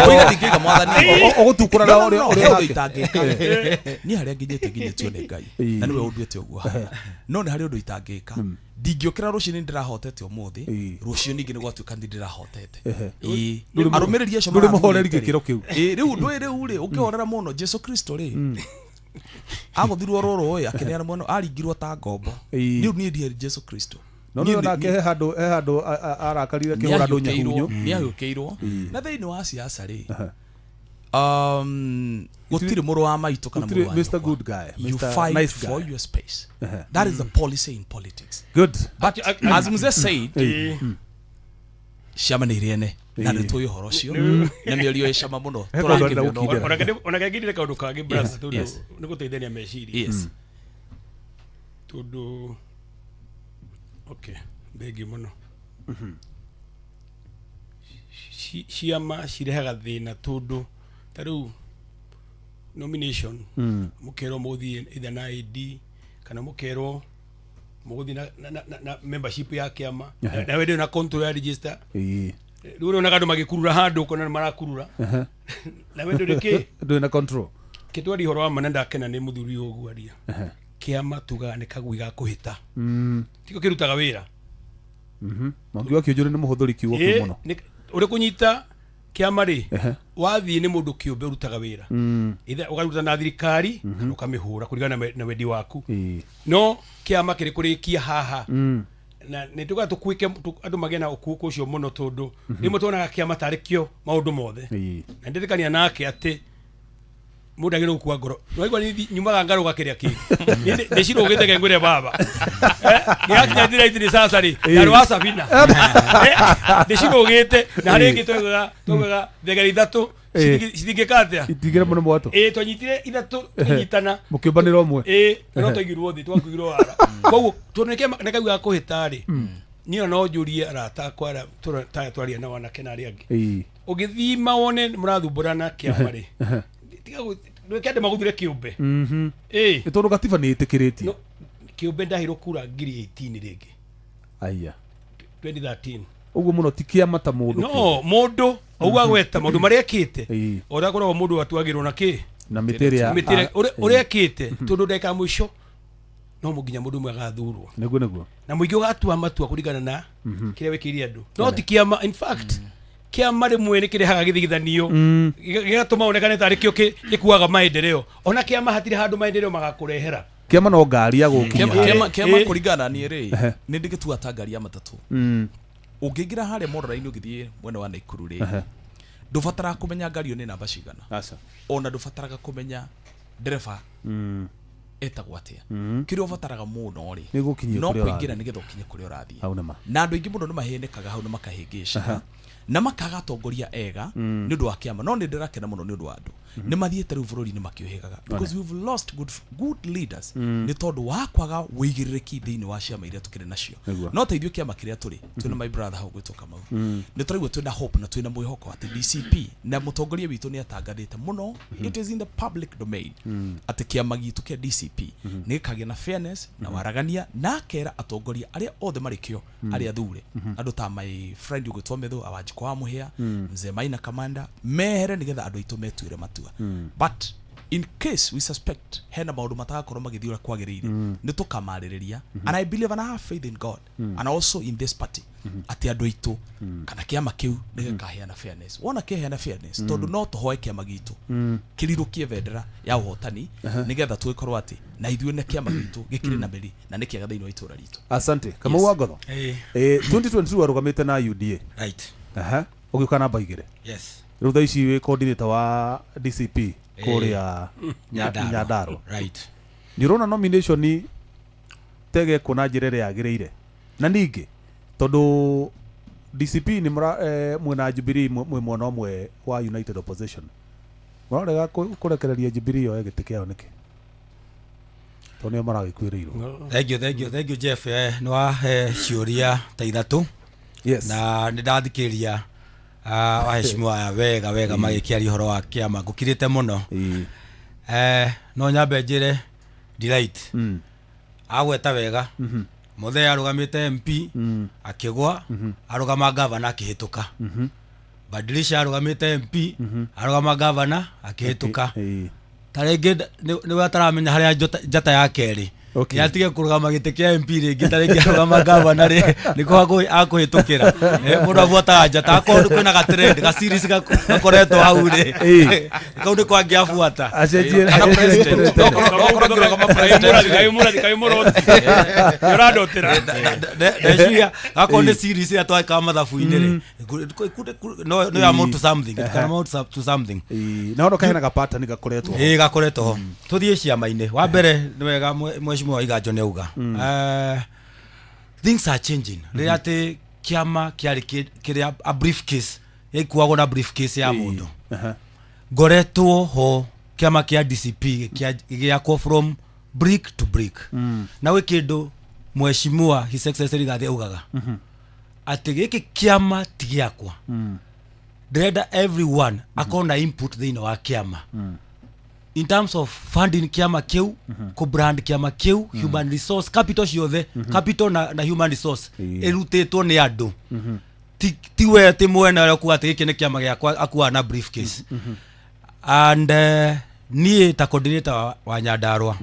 Kũiga ndingĩiga mwathani. Ũgũtukũra na ũrĩa ũndũ itangĩka. Niĩ harĩa nginyĩte nginyĩtio nĩ Ngai na nĩwe ũnduĩte ũguo haha. No nĩ harĩ ũndũ itangĩka. Ndingĩũkĩra rũcinĩ ndĩrahotete ũmũthĩ, rũciũ ningĩ nĩ gwatuĩka nĩ ndĩrahotete. Arũmĩrĩri acio ndũrĩ mũhoreri gĩkĩro kĩu. Rĩu ndũĩ rĩu rĩ, ũkĩhorera mũno Jesu Kristo rĩ, agũthirwo rũrũ ĩ akĩneana mwena aringirwo ta ngombo. Rĩu niĩ ndiarĩ Jesu Kristo. No nĩ onake he handũ arakarire kĩhũra andũ nyahunyu. Nĩ ahiũkĩirwo. Na thĩinĩ wa siasa rĩ, gũtirĩ mũrũ wa maitũ kana mũrũ wa Mr. Good Guy, you fight nice guy for your space. That is the policy in politics. Good. But as Mzee said, ciama nĩ irĩene na nĩ tũĩ ũhoro ũcio na mĩario ĩ cama mũno. Ona kangĩndire kaũndũ kangĩ brother, tondũ nĩ gũteithania meciria. Tondũ okay, thengiũ mũno. Ciama cirehaga thĩna tondũ ta rĩu nomination mũkerwo mũgũthiĩ either na ID kana mũkerwo mũgũthiĩ na membership ya kĩama, nawe ndũrĩ na control ya register. Rĩu ũrĩonaga andũ magĩkurura handũ ũkona nĩ marakurura, nawe ndũrĩ kĩ, ndũrĩ na control. Kĩtwari ũhoro wa ma na ndakena nĩ mũthuri ũyũ ũguo aria. Kĩama tugaga nĩ kagui ga kũhĩta, tikĩo kĩrutaga wĩra. Mwangi wa Kĩũnjũrĩ nĩ mũhũthĩri kiugo kĩu mũno. Ũrĩ kũnyita kĩama rĩ, wathiĩ nĩ mũndũ kĩũmbe ũrutaga wĩra, either ũkaruta na thirikari kana ũkamĩhũra kũringana na wendi waku. No kĩama kĩrĩ kũrĩkia haha na nĩ tugaga tũkuĩke andũ magĩe na ũkuũku ũcio mũno tondũ rĩmwe tuonaga kĩama tarĩ kĩo maũndũ mothe. Na ndirikania nake atĩ mũndũ agĩrĩirwo gũkua ngoro. Nĩwaigua niĩ nyumaga ngarũga kĩrĩa kĩngĩ. Niĩ ndĩcirũgĩte ke ngwĩre baba. Nĩyakinya ndiraiti nĩ sasa rĩ, ndarĩ wa Sabina. Ndĩcirũgĩte na harĩ ĩngĩ twaugaga thegere ithatũ citingĩka atĩa? Itingĩre mũno mwatũ. Twanyitire ithatũ tũkĩnyitana. Mũkĩũmbanĩra ũmwe. No twaigirwo thĩ, twakuirwo wara. Koguo tondũ nĩ kau ga kũhĩta rĩ, niĩ no njũrie arata akwa arĩa twaria nao anake na arĩa angĩ. Ũgĩthima wone mũrathumbũrana kĩama rĩ, ndwĩke andũ magũthire kĩũmbe. Nĩ tondũ gatiba nĩ ĩtĩkĩrĩtie. Kĩũmbe ndaheirwo kura 2018 rĩngĩ. Aya. 2013. Ũguo mũno ti kĩama ta mũndũ. No, mũndũ ũguo agweta maũndũ marĩa ekĩte, ũrĩa akoragwo mũndũ atuagĩrwo na kĩ? Na mĩtĩ ĩrĩa ũrĩa ekĩte, tondũ ndagĩka ya mũico no nginya mũndũ ũmwe agathurwo. Nĩguo nĩguo. Na mũingĩ ũgatua matua kũringana na kĩrĩa wĩkĩire andũ. No ti kĩama, in fact kĩama rĩmwe nĩ kĩrehaga gĩthigithanio gĩgatũma onekane tarĩ kĩo gĩkuaga maendeleo. Ona kĩama hatirĩ handũ maendeleo magakũrehera. Kĩama no ngari ya gũkinya. Kĩama kũringana niĩ rĩ, nĩ ndĩgĩtua ta ngari ya matatũ. Ũngĩingĩra harĩa morora-inĩ ũgĩthiĩ mwena wa Naikuru rĩ, ndũbataraga kũmenya ngari ĩyo nĩ namba cigana. Ona ndũbataraga kũmenya ndereba etagwo atĩa. Kĩrĩa ũbataraga mũno rĩ, no kũingĩra nĩgetha ũkinye kũrĩa ũrathiĩ. Na andũ aingĩ mũno nĩ mahenekaga hau na makahĩngĩcĩka. Na makaga atongoria ega nĩ ũndũ wa kĩama, no nĩ ndĩrakena mũno nĩ ũndũ wa andũ nĩ mathiĩte rĩu bũrũri-inĩ makĩũhĩgaga, because we've lost good leaders nĩ tondũ wa kwaga wĩigĩrĩrĩki thĩinĩ wa ciama iria tũkĩrĩ nacio. No ta ithuĩ kĩama kĩrĩa tũrĩ, twĩna my brother hau gwĩtwo Kamau, nĩ tũraigua twĩna hope na twĩna mwĩhoko atĩ DCP na mũtongoria witũ nĩ atangathĩte mũno, it is in the public domain, atĩ kĩama gitũ kĩa DCP nĩ gĩkagĩa na fairness na waragania, na akera atongoria arĩa othe marĩ kĩo, arĩa thure, andũ ta my friend ũgwĩtwo Methu Awanjikũ wa Mũhĩa, mzee Maina Kamanda, mehere nĩgetha andũ aitũ metuĩre matua. But in case we suspect hena maũndũ matagakorwo magĩthiĩ ũrĩa kwagĩrĩire, nĩ tũkamarĩrĩria, and I believe and I have faith in God and also in this party atĩ andũ aitũ kana kĩama kĩu nĩ gĩkaheana fairness. Wona kĩheana fairness, tondũ no tũhoe kĩama gitũ kĩrirũkie bendera ya ũhotani, nĩgetha tũgĩkorwo atĩ na ithuĩ na kĩama gitũ gĩkĩrĩ na mĩri na nĩ kĩega thĩinĩ wa itũra ritũ. Asante. Kamau wa Ngotho. 2022 warũgamĩte na UDA. Aha. Ũgĩũka namba 2. Yes. Rĩu thaa ici wĩ coordinator wa DCP kũrĩa Nyandarua. Nyandarua. Nĩ ũrona nomination tegekwo na njĩra ĩrĩa yagĩrĩire? Na ningĩ tondũ DCP nĩ mũra mwena Jubilee, mwĩ mwena ũmwe wa United Opposition, mũrarega kũrekereria Jubilee yoe gĩtĩ kĩao nĩkĩ, tondũ nĩo maragĩkuĩrĩirwo? Thank you, thank you, thank you, Jeff. Nĩ wahe ciũria ta ithatũ. Na nĩ ndathikĩrĩria waheshimiwa aya wega wega magĩkĩaria ũhoro wa kĩama, ngũkirĩte mũno. No nyambe njĩre Delight agweta wega, mũthee arũgamĩte MP akĩgwa, arũgama gavana akĩhĩtũka. Badilisha arũgamĩte MP, arũgama gavana akĩhĩtũka. Ta rĩngĩ nĩwe ataramenya harĩa njata ya kerĩ. Nĩ atige kũrũgama gĩtĩ kĩa MP rĩngĩ, ta rĩngĩ arũgama gavana rĩ, nĩko akũhĩtũkĩra. Mũndũ abuataga njata, akorwo kwĩna ga trend, ga series gakoretwo hau rĩ, kau nĩko angĩabuata. Acenjie. Kana president. No korwo ngĩrũgama president. Kaĩ mũrathi, kaĩ mũroti ũrandotera. Ndeciria akorwo nĩ series ĩrĩa twekaga mathabu-inĩ rĩ, no ya amount to something. It can amount to something. Na ono kahena pattern gakoretwo ho. Ĩĩ, gakoretwo ho. Tũthiĩ ciama-inĩ. Wa mbere, nĩ wega mheshimiwa Iganjo nĩ auga things are changing. Rĩrĩa atĩ kĩama kĩarĩ kĩrĩa a briefcase, gĩkuagwo na briefcase ya mũndũ, ngoretwo ho kĩama kĩa DCP gĩgĩakwo from brick to brick. Na gwĩ kĩndũ mheshimiwa His Excellency Rigathi augaga, atĩ gĩkĩ kĩama ti gĩakwa, ndĩrenda everyone akorwo na input thĩinĩ wa kĩama in terms of funding kĩama kĩu, kũ-brand kĩama kĩu, human resource, capital ciothe, capital na human resource ĩrutĩtwo nĩ andũ. Ti we atĩ mwene ũrĩa ũkuga atĩ gĩkĩ nĩ kĩama gĩakwa akuaga na briefcase. And niĩ ta coordinator wa Nyandarua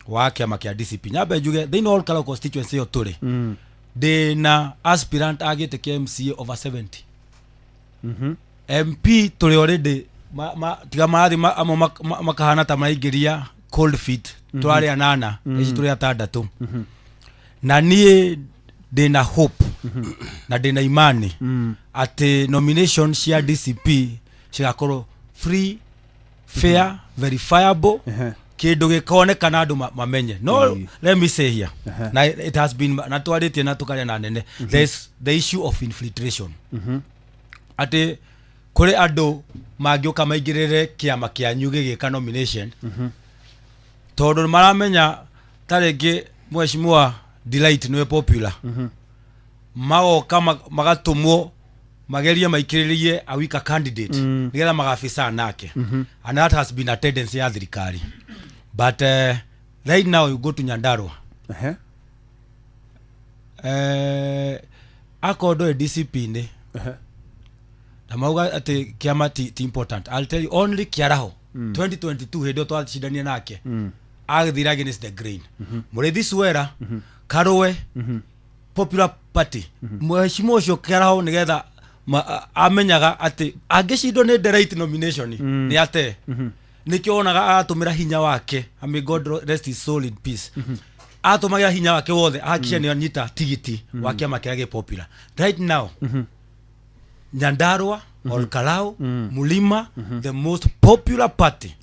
wa kĩama kĩa DCP, nyambe njuge thĩinĩ wa Olkalau constituency ĩyo tũrĩ, ndĩna aspirant a gĩtĩ kĩa MCA over 70. MP tũrĩ already tiga marathi amwe makahana ta maraingĩria cold feet. Tũrarĩ anana, ici tũrĩ atandatũ. Na niĩ ndĩna hope na ndĩna imani atĩ nomination cia DCP cigakorwo free, fair, verifiable, kĩndũ gĩkonekana andũ mamenye. No let me say here, na it has been na twarĩtie na tũkaria na nene, there's the issue of infiltration, atĩ kũrĩ andũ mangĩũka maingĩrĩre kĩama kĩanyu gĩgĩka nomination, tondũ nĩ maramenya ta rĩngĩ mheshimiwa Delight nĩwe popular, magoka magatũmwo magerie maikĩrĩrie a weaker candidate nĩgetha magabica nake. And that has been a tendency ya thirikari. But right now you go to Nyandarua, akorwo ndũĩ DCP-inĩ na mauga atĩ kĩama ti important, I'll tell you only Kĩaraho 2022, hĩndĩ ĩyo twacindania nake, agĩthire against the grain. Mũrĩithi Suera Karũe, Popular Party, mheshimiwa ũcio Kĩaraho, nĩgetha amenyaga atĩ angĩcindwo nĩ Delight nomination nĩ ate, nĩkĩo wonaga aratũmĩra hinya wake. I may God rest his soul in peace. Atũmagĩra hinya wake wothe ahakikisha nĩ anyita tigiti wa kĩama kĩrĩa gĩ popular right now. Nyandarua, Olkalau, Mulima, the most popular party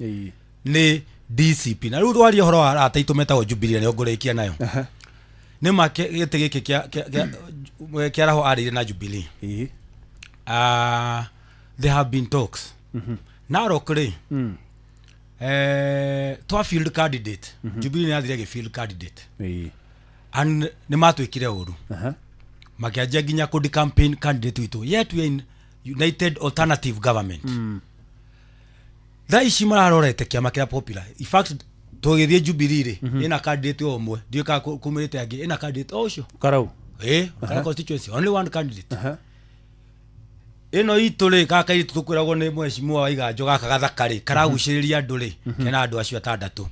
nĩ DCP. Na rĩu twaria ũhoro wa arata aitũ metagwo Jubilee, nĩo ngũrĩkia nayo. Nĩ ma gĩtĩ gĩkĩ kĩaraho arĩire na Jubilee. There have been talks. Narok rĩ, twa field candidate, Jubilee nĩ athire gĩ field candidate and nĩ matwĩkire ũru, makĩanjia nginya kũndi campaign candidate witũ, yet we are in united alternative government. Thaa ici mararorete kĩama kĩrĩa popular. In fact, tũgĩthiĩ Jubilee rĩ, ĩna candidate o ũmwe, ndiũĩ kana kumĩrĩte angĩ, ĩna candidate o ũcio. Karau. Karau constituency, only one candidate. Ĩno itũ rĩ, gaka kairĩtu tũkwĩragwo nĩ mheshimiwa wa Iganjo, gaka gathaka rĩ, karagucĩrĩria andũ rĩ, kena andũ acio atandatũ,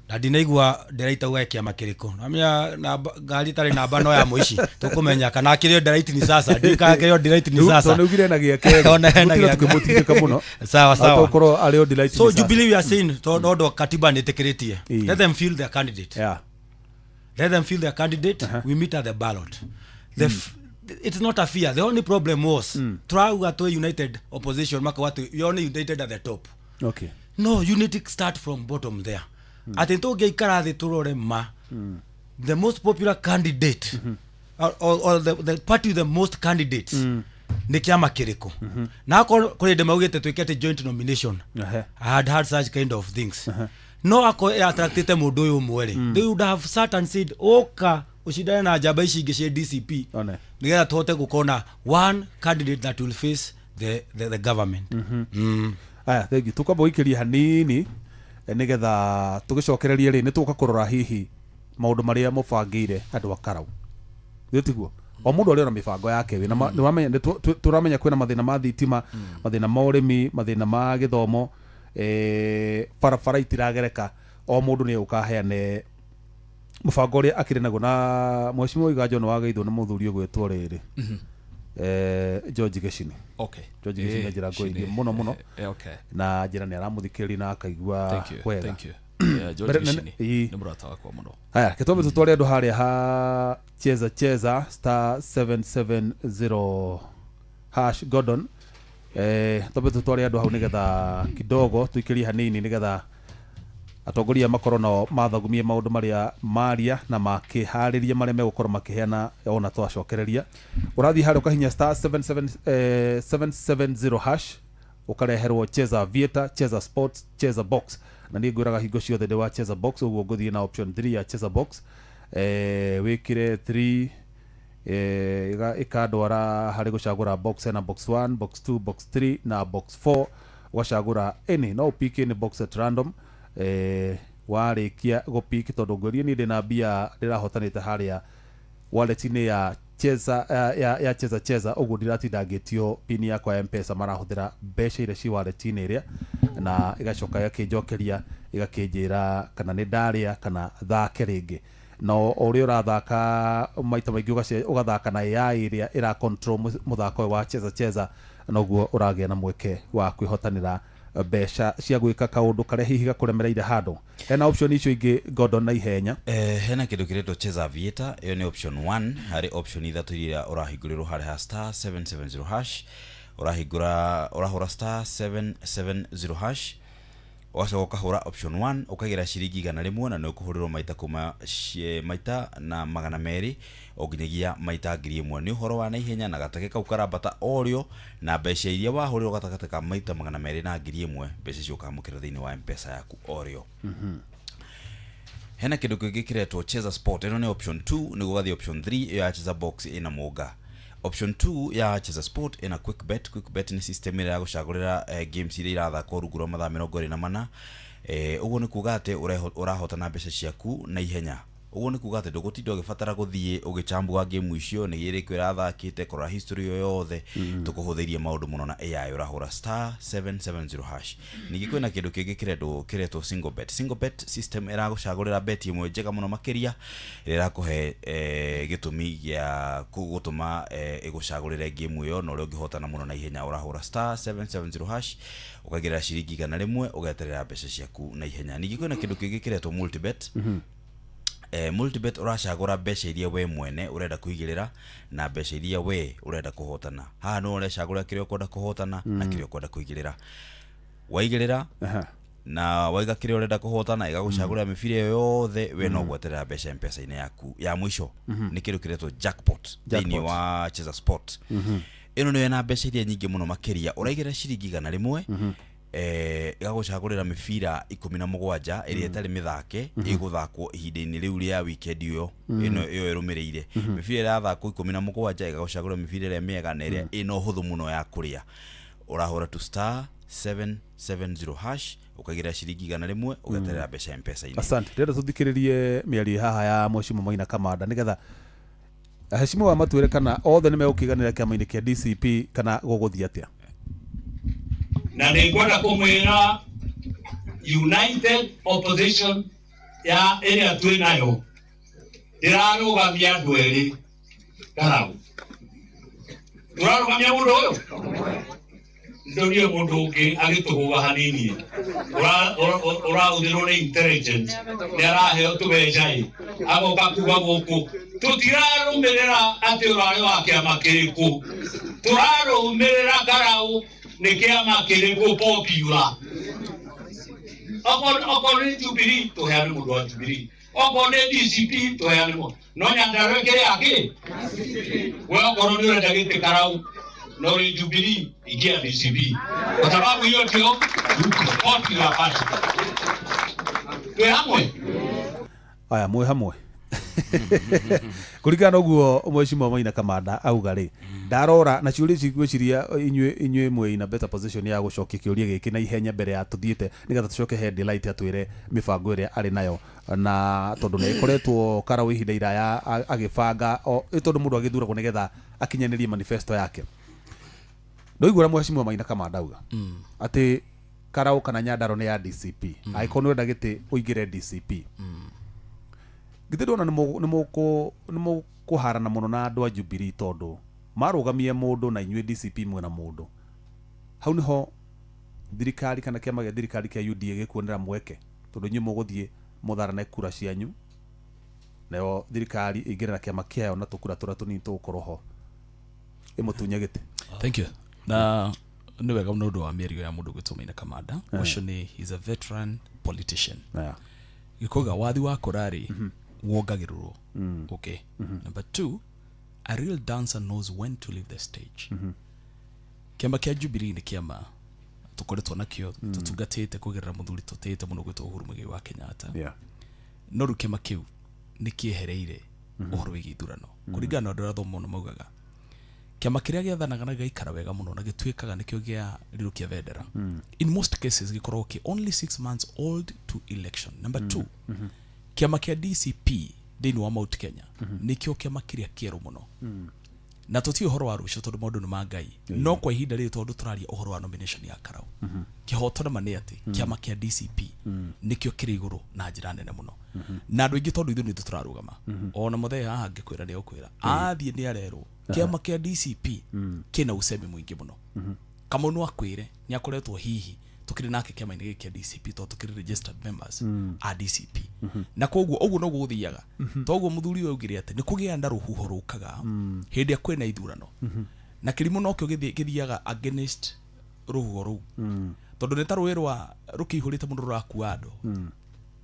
na ndinaigua ndĩraita uga kĩama kĩrĩkũ. Namenya namba ngari ĩtarĩ namba no ya mũici, tũkũmenya kana akĩrĩ Delight ni sasa, ndiũĩ kana akĩrĩ Delight ni sasa. Tondũ ugire na gĩake. Ona hena Gũtirĩ gĩake. tũkĩmũtindĩka mũno. Sawa sawa. Atokorwo arĩ o Delight So ni sasa. Jubilee, we are saying, tondũ katiba nĩ ĩtĩkĩrĩtie, let them field their candidate. Let them field their candidate. We meet at the ballot. It's not a fear. The only problem was, turauga twĩ united opposition, makauga atĩ we only united at the top. No unity start from bottom there. Atĩ tũngĩikara thĩ tũrore ma the most popular candidate or the party with the most candidates nĩ kĩama kĩrĩkũ, na akorwo kũrĩ ndĩ maugĩte twĩke atĩ joint nomination. I had had such kind of things. No akorwo attractĩte mũndũ ũyũ ũmwe rĩ, they would have sat and said, ũka ũcindane na njamba ici ingĩ cia DCP, nĩgetha tũhote gũkorwo na one candidate that will face the government. Aya, thengi. Tũkwamba gũikĩria hanini, nĩgetha tũgĩcokererie rĩ, nĩ tũgũka kũrora hihi maũndũ marĩa mũbangĩire andũ a Karau. Githĩ tiguo? O mũndũ arĩ ona mĩbango yake wĩ na nĩ wamenya, nĩ tũramenya kwĩna mathĩna ma thitima, mathĩna ma ũrĩmi, mathĩna ma gĩthomo, barabara itiragereka. O mũndũ nĩ egũka aheane mũbango ũrĩa akĩrĩ naguo, na mheshimiwa Iganjo nĩ wageithwo nĩ mũthuri ũgwĩtwo rĩrĩ, George Gĩcini. George Gĩcini, njĩra ngũirie mũno mũno. Na njĩra nĩ aramũthikĩrĩria na akaigua Thank you, wega. thank you. Yeah, George Gĩcini nĩ mũrata wakwa mũno. Haya, gĩtwambe tũtware andũ harĩa ha cheza cheza *770# Gordon. Twambe tũtware andũ hau nĩgetha kidogo tũikĩrie hanini, nĩgetha atongoria makorwo nao mathagumie maũndũ marĩa maria na makĩharĩria marĩa megũkorwo makĩheana ona twacokereria. Ũrathiĩ harĩa ũkahinya *77 770# ũkareherwo cheza vieta, cheza sports, cheza box, na niĩ ngwĩraga hingo ciothe ndĩ wa cheza box, ũguo ngũthiĩ na option 3 ya cheza box. Wĩkĩre 3, ĩkandwara harĩ gũcagũra box. Ena box 1, box 2, box 3 na box 4. Ũgacagũra any, no ũpick any box at random. Warĩkia gũpick, tondũ ngwĩrie niĩ ndĩna mbia ndĩrahotanĩte harĩa wallet-inĩ ya cheza, ya cheza cheza, ũguo ndiratinda ngĩtio pin yakwa ya Mpesa, marahũthĩra mbeca iria ci wallet-inĩ ĩrĩa, na ĩgacoka ĩgakĩnjokeria ĩgakĩnjĩra kana nĩ ndarĩa kana thake rĩngĩ. Na o ũrĩa ũrathaka maita maingĩ, ũgathaka na AI ĩrĩa ĩra control mũthako ũyũ wa cheza cheza, noguo ũragĩa na mweke wa kwĩhotanĩra mbeca cia gwĩka kaũndũ karĩa hihi gakũremereire handũ. Hena option icio ingĩ, Gordon, na ihenya. Hena kĩndũ kĩretwo cheza aviator. Ĩyo nĩ option 1 harĩ option ithatũ iria ũrahingũrĩrwo harĩa ha *770#. Ũrahingũra, ũrahũra *770#, ũgacoka ũkahũra option 1, ũkagĩra ciringi 100, na nĩ ũkũhũrĩrwo maita kuma maita na 200 o nginyagia maita 1000. Nĩ ũhoro wa naihenya, na gatege kau karambata orĩo, na mbeca iria wahũrĩrwo gatagatĩ ka maita 200 na 1000, mbeca icio ũkamũkĩra thĩinĩ wa Mpesa yaku orĩo. Hena kĩndũ kĩngĩ kĩretwo cheza sport. Ĩno nĩ option 2, nĩguo gathiĩ option 3 ĩyo ya cheza box ĩna mũnga. Option 2 ya cheza sport ĩna quick bet. Quick bet nĩ system ĩrĩa ya gũcagũrĩra games iria irathakwo rungu rwa mathaa 24. Ũguo nĩ kuga atĩ ũrahotana mbeca ciaku na ihenya. Ũguo nĩ kuga atĩ ndũgũtinda ũgĩbatara gũthiĩ ũgĩchambua game icio, nĩ ĩrĩkũ ĩrathakĩte, kũrora history ĩyo yothe. Tũkũhũthĩirie maũndũ mũno na AI. Ũrahũra *770#. Ningĩ kwĩna kĩndũ kĩngĩ kĩretwo single bet. Single bet system ĩragũcagũrĩra bet ĩmwe njega mũno makĩria, ĩrĩa ĩrakũhe gĩtũmi gĩa gũtũma ĩgũcagũrĩre game ĩyo na ũrĩa ũngĩhotana mũno na ihenya. Ũrahũra *770# ũkaigĩrĩra ciringi 100, ũgeterera mbeca ciaku na ihenya. Ningĩ kwĩna kĩndũ kĩngĩ kĩretwo multibet. Multibet ũracagũra mbeca iria we mwene ũrenda kũigĩrĩra na mbeca iria we ũrenda kũhotana. Haha nĩwe ũrecagũra kĩrĩa ũkwenda kũhotana na kĩrĩa ũkwenda kũigĩrĩra. Waigĩrĩra na waiga kĩrĩa ũrenda kũhotana, ĩgagũcagũrĩra mĩbira ĩyo yothe, we no gweterera mbeca Mpesa-inĩ yaku. Ya mũico nĩ kĩndũ kĩretwo jackpot thĩinĩ Jackpot. wa cheza sport. Ĩno nĩyo ĩna mbeca iria nyingĩ mũno makĩria, ũraigĩrĩra ciringi 100, ĩgagũcagũrĩra mĩbira 17 ĩrĩa ĩtarĩ mĩthake, ĩgũthakwo ihinda-inĩ rĩu rĩa weekend ĩyo, ĩno ĩyo ĩrũmĩrĩire. Mĩbira ĩrathakwo 17, ĩgagũcagũrĩra mĩbira ĩrĩa mĩega na ĩrĩa ĩna ũhũthũ mũno ya kũrĩa. Ũrahũra tu star 770 hash, ũkaigĩrĩra ciringi 100, ũgeterera mbeca M-Pesa-inĩ. Asante. Ndĩrenda tũthikĩrĩrie mĩario haha ya Mheshimiwa Maina Kamanda nĩgetha aheshimiwa matwĩre kana othe nĩ megũkĩiganĩra kĩama-inĩ kĩa DCP kana gũgũthiĩ atĩa. Na nĩ ngwenda kũmwĩra United Opposition ya ĩrĩa twĩ nayo ndĩrarũgamia andũ erĩ ngarau, tũrarũgamia mũndũ ũyũ, ndonire mũndũ ũngĩ agĩtũgũga hanini ũrahũthĩrwo nĩ intelligence, nĩ araheo tũbeca ĩ, agoka kuga gũkũ tũtirarũmĩrĩra atĩ ũrarĩ wa kĩama kĩrĩkũ, tũrarũmĩrĩra karau nĩ kĩama kĩrĩkũ popular. Okorwo nĩ Jubilee tũheane mũndũ wa Jubilee, okorwo nĩ DCP tũheane mũndũ, no Nyandarua ĩkĩrĩ yakĩ? We okorwo nĩ ũrenda gĩtĩ karau no ri Jubilee, ingia DCP, kwa sababu hiyo ndio popular party. Twĩ hamwe. Aya, mwĩ hamwe kũringana na ũguo Mheshimiwa Maina Kamanda auga rĩ, ndarora na ciũria ici ngwĩciria inyuĩ mwĩ in a better position ya gũcokia kĩũria gĩkĩ na ihenya mbere ya tũthiĩte, nĩgetha tũcoke he Delight atwĩre mĩbango ĩrĩa arĩ nayo, na tondũ nĩ ĩkoretwo Karau ihinda iraya agĩbanga tondũ mũndũ agĩthuragwo nĩgetha akinyanĩrie manifesto yake. Ndoigua ũrĩa Mheshimiwa Maina Kamanda auga atĩ Karau kana Nyandarua nĩ ya DCP, angĩkorwo nĩ ũrenda gĩtĩ ũingĩre DCP. Githĩ ndona nĩ mũkũharana mũno na andũ a Jubilee, tondũ marũgamie mũndũ na inyuĩ DCP mwĩna mũndũ. Hau nĩho thirikari kana kĩama gĩa thirikari kĩa UDA gĩkuonera mweke, tondũ inyuĩ mũgũthiĩ mũtharane kura cianyu, nayo thirikari ĩingĩre na kĩama kĩayo na tũkura tũrĩa tũnini tũgũkorwo ho ĩmũtunye gĩtĩ. Thank you. Na nĩ wega mũno ũndũ wa mĩario ya mũndũ gwĩtwo Maina Kamanda. Ũcio nĩ he is a veteran politician. Gĩkoiga wathi wa kũrarĩ wongagĩrĩrwo. Okay. Number 2, a real dancer knows when to leave the stage. Kĩama kĩa Jubilee nĩ kĩama tũkoretwo nakĩo, tũtungatĩte kũgerera mũthuri tũtĩĩte mũno gwĩtwo Uhuru Muigai wa Kenyatta. No rĩu kĩama kĩu nĩ kĩehereire ũhoro wĩgiĩ ithurano. Kũringana na andũ arĩa thoma mũno maugaga kĩama kĩrĩa gĩathanaga na gĩgaikara wega mũno na gĩtuĩkaga nĩkĩo gĩa rirũkia bendera, in most cases gĩkoragwo kĩ only 6 months old to election. Number 2, kĩama kĩa DCP thĩinĩ wa Mount Kenya nĩkĩo kĩama kĩrĩa kĩerũ mũno. Na tũtiũĩ ũhoro wa rũciũ tondũ maũndũ nĩ ma Ngai. No kwa ihinda rĩrĩ tondũ tũraria ũhoro wa nomination ya Karau, kĩhoto na ma nĩ atĩ kĩama kĩa DCP nĩkĩo kĩrĩ igũrũ na njĩra nene mũno. Na andũ aingĩ tondũ ithuĩ nĩ ithuĩ tũrarũgama, ona mũthee haha angĩkwĩra nĩ egũkwĩra athiĩ nĩ arerwo kĩama kĩa DCP kĩna ũcemi mũingĩ mũno. Kamau no akwĩre nĩ akoretwo hihi tũkĩrĩ nake kĩama-inĩ gĩkĩ kĩa DCP tondũ tũkĩrĩ registered members a DCP. Na koguo ũguo noguo gũthiaga. Toguo mũthuri ũyũ augire atĩ nĩ kũgĩa na rũhuho rũkaga hĩndĩ ĩrĩa kwĩna ithurano. Na kĩrimũ nokĩo gĩthiaga against rũhuho rũu. Tondũ nĩ ta rũĩ rwa rũkĩihũrĩte mũno rũrakua andũ.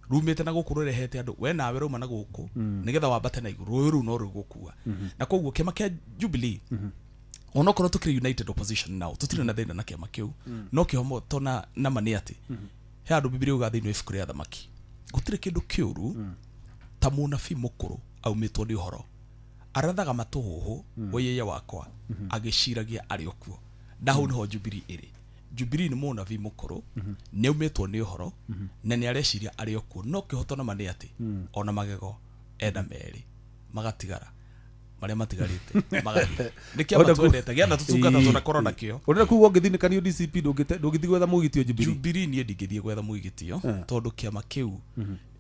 Rumĩte na gũkũ rũrehete andũ, we nawe rauma na gũkũ nĩgetha wambate na igũrũ, rũĩ rũu no rũgũkua. Na koguo kĩama kĩa Jubilee, onokorwo tũkĩrĩ united opposition now, tũtirĩ na thĩna na kĩama kĩu, no kĩhoto na ma nĩ atĩ he handũ Bibilia yugaga thĩinĩ wa ibuku rĩa Thamaki, gũtirĩ kĩndũ kĩũru ta mũnabii mũkũrũ aumĩtwo nĩ ũhoro, arathaga matũhũhũ wĩyĩye wakwa agĩciragia arĩ o kuo. Na hau nĩho Jubilee ĩrĩ. Jubilee nĩ mũnabii mũkũrũ, nĩ aumĩtwo nĩ ũhoro na nĩ areciria arĩ o kuo, no kĩhoto na ma nĩ atĩ ona magego enda merĩ magatigara marĩa matigarĩte magathiĩ. Nĩ kĩama twendete gĩana tũtungata tũnakorwo nakĩo. Ũrenda kuga ũngĩthinĩkanio DCP ndũngĩthiĩ gwetha mũgitio Jubilee? Jubilee niĩ ndingĩthiĩ gwetha mũgitio, tondũ kĩama kĩu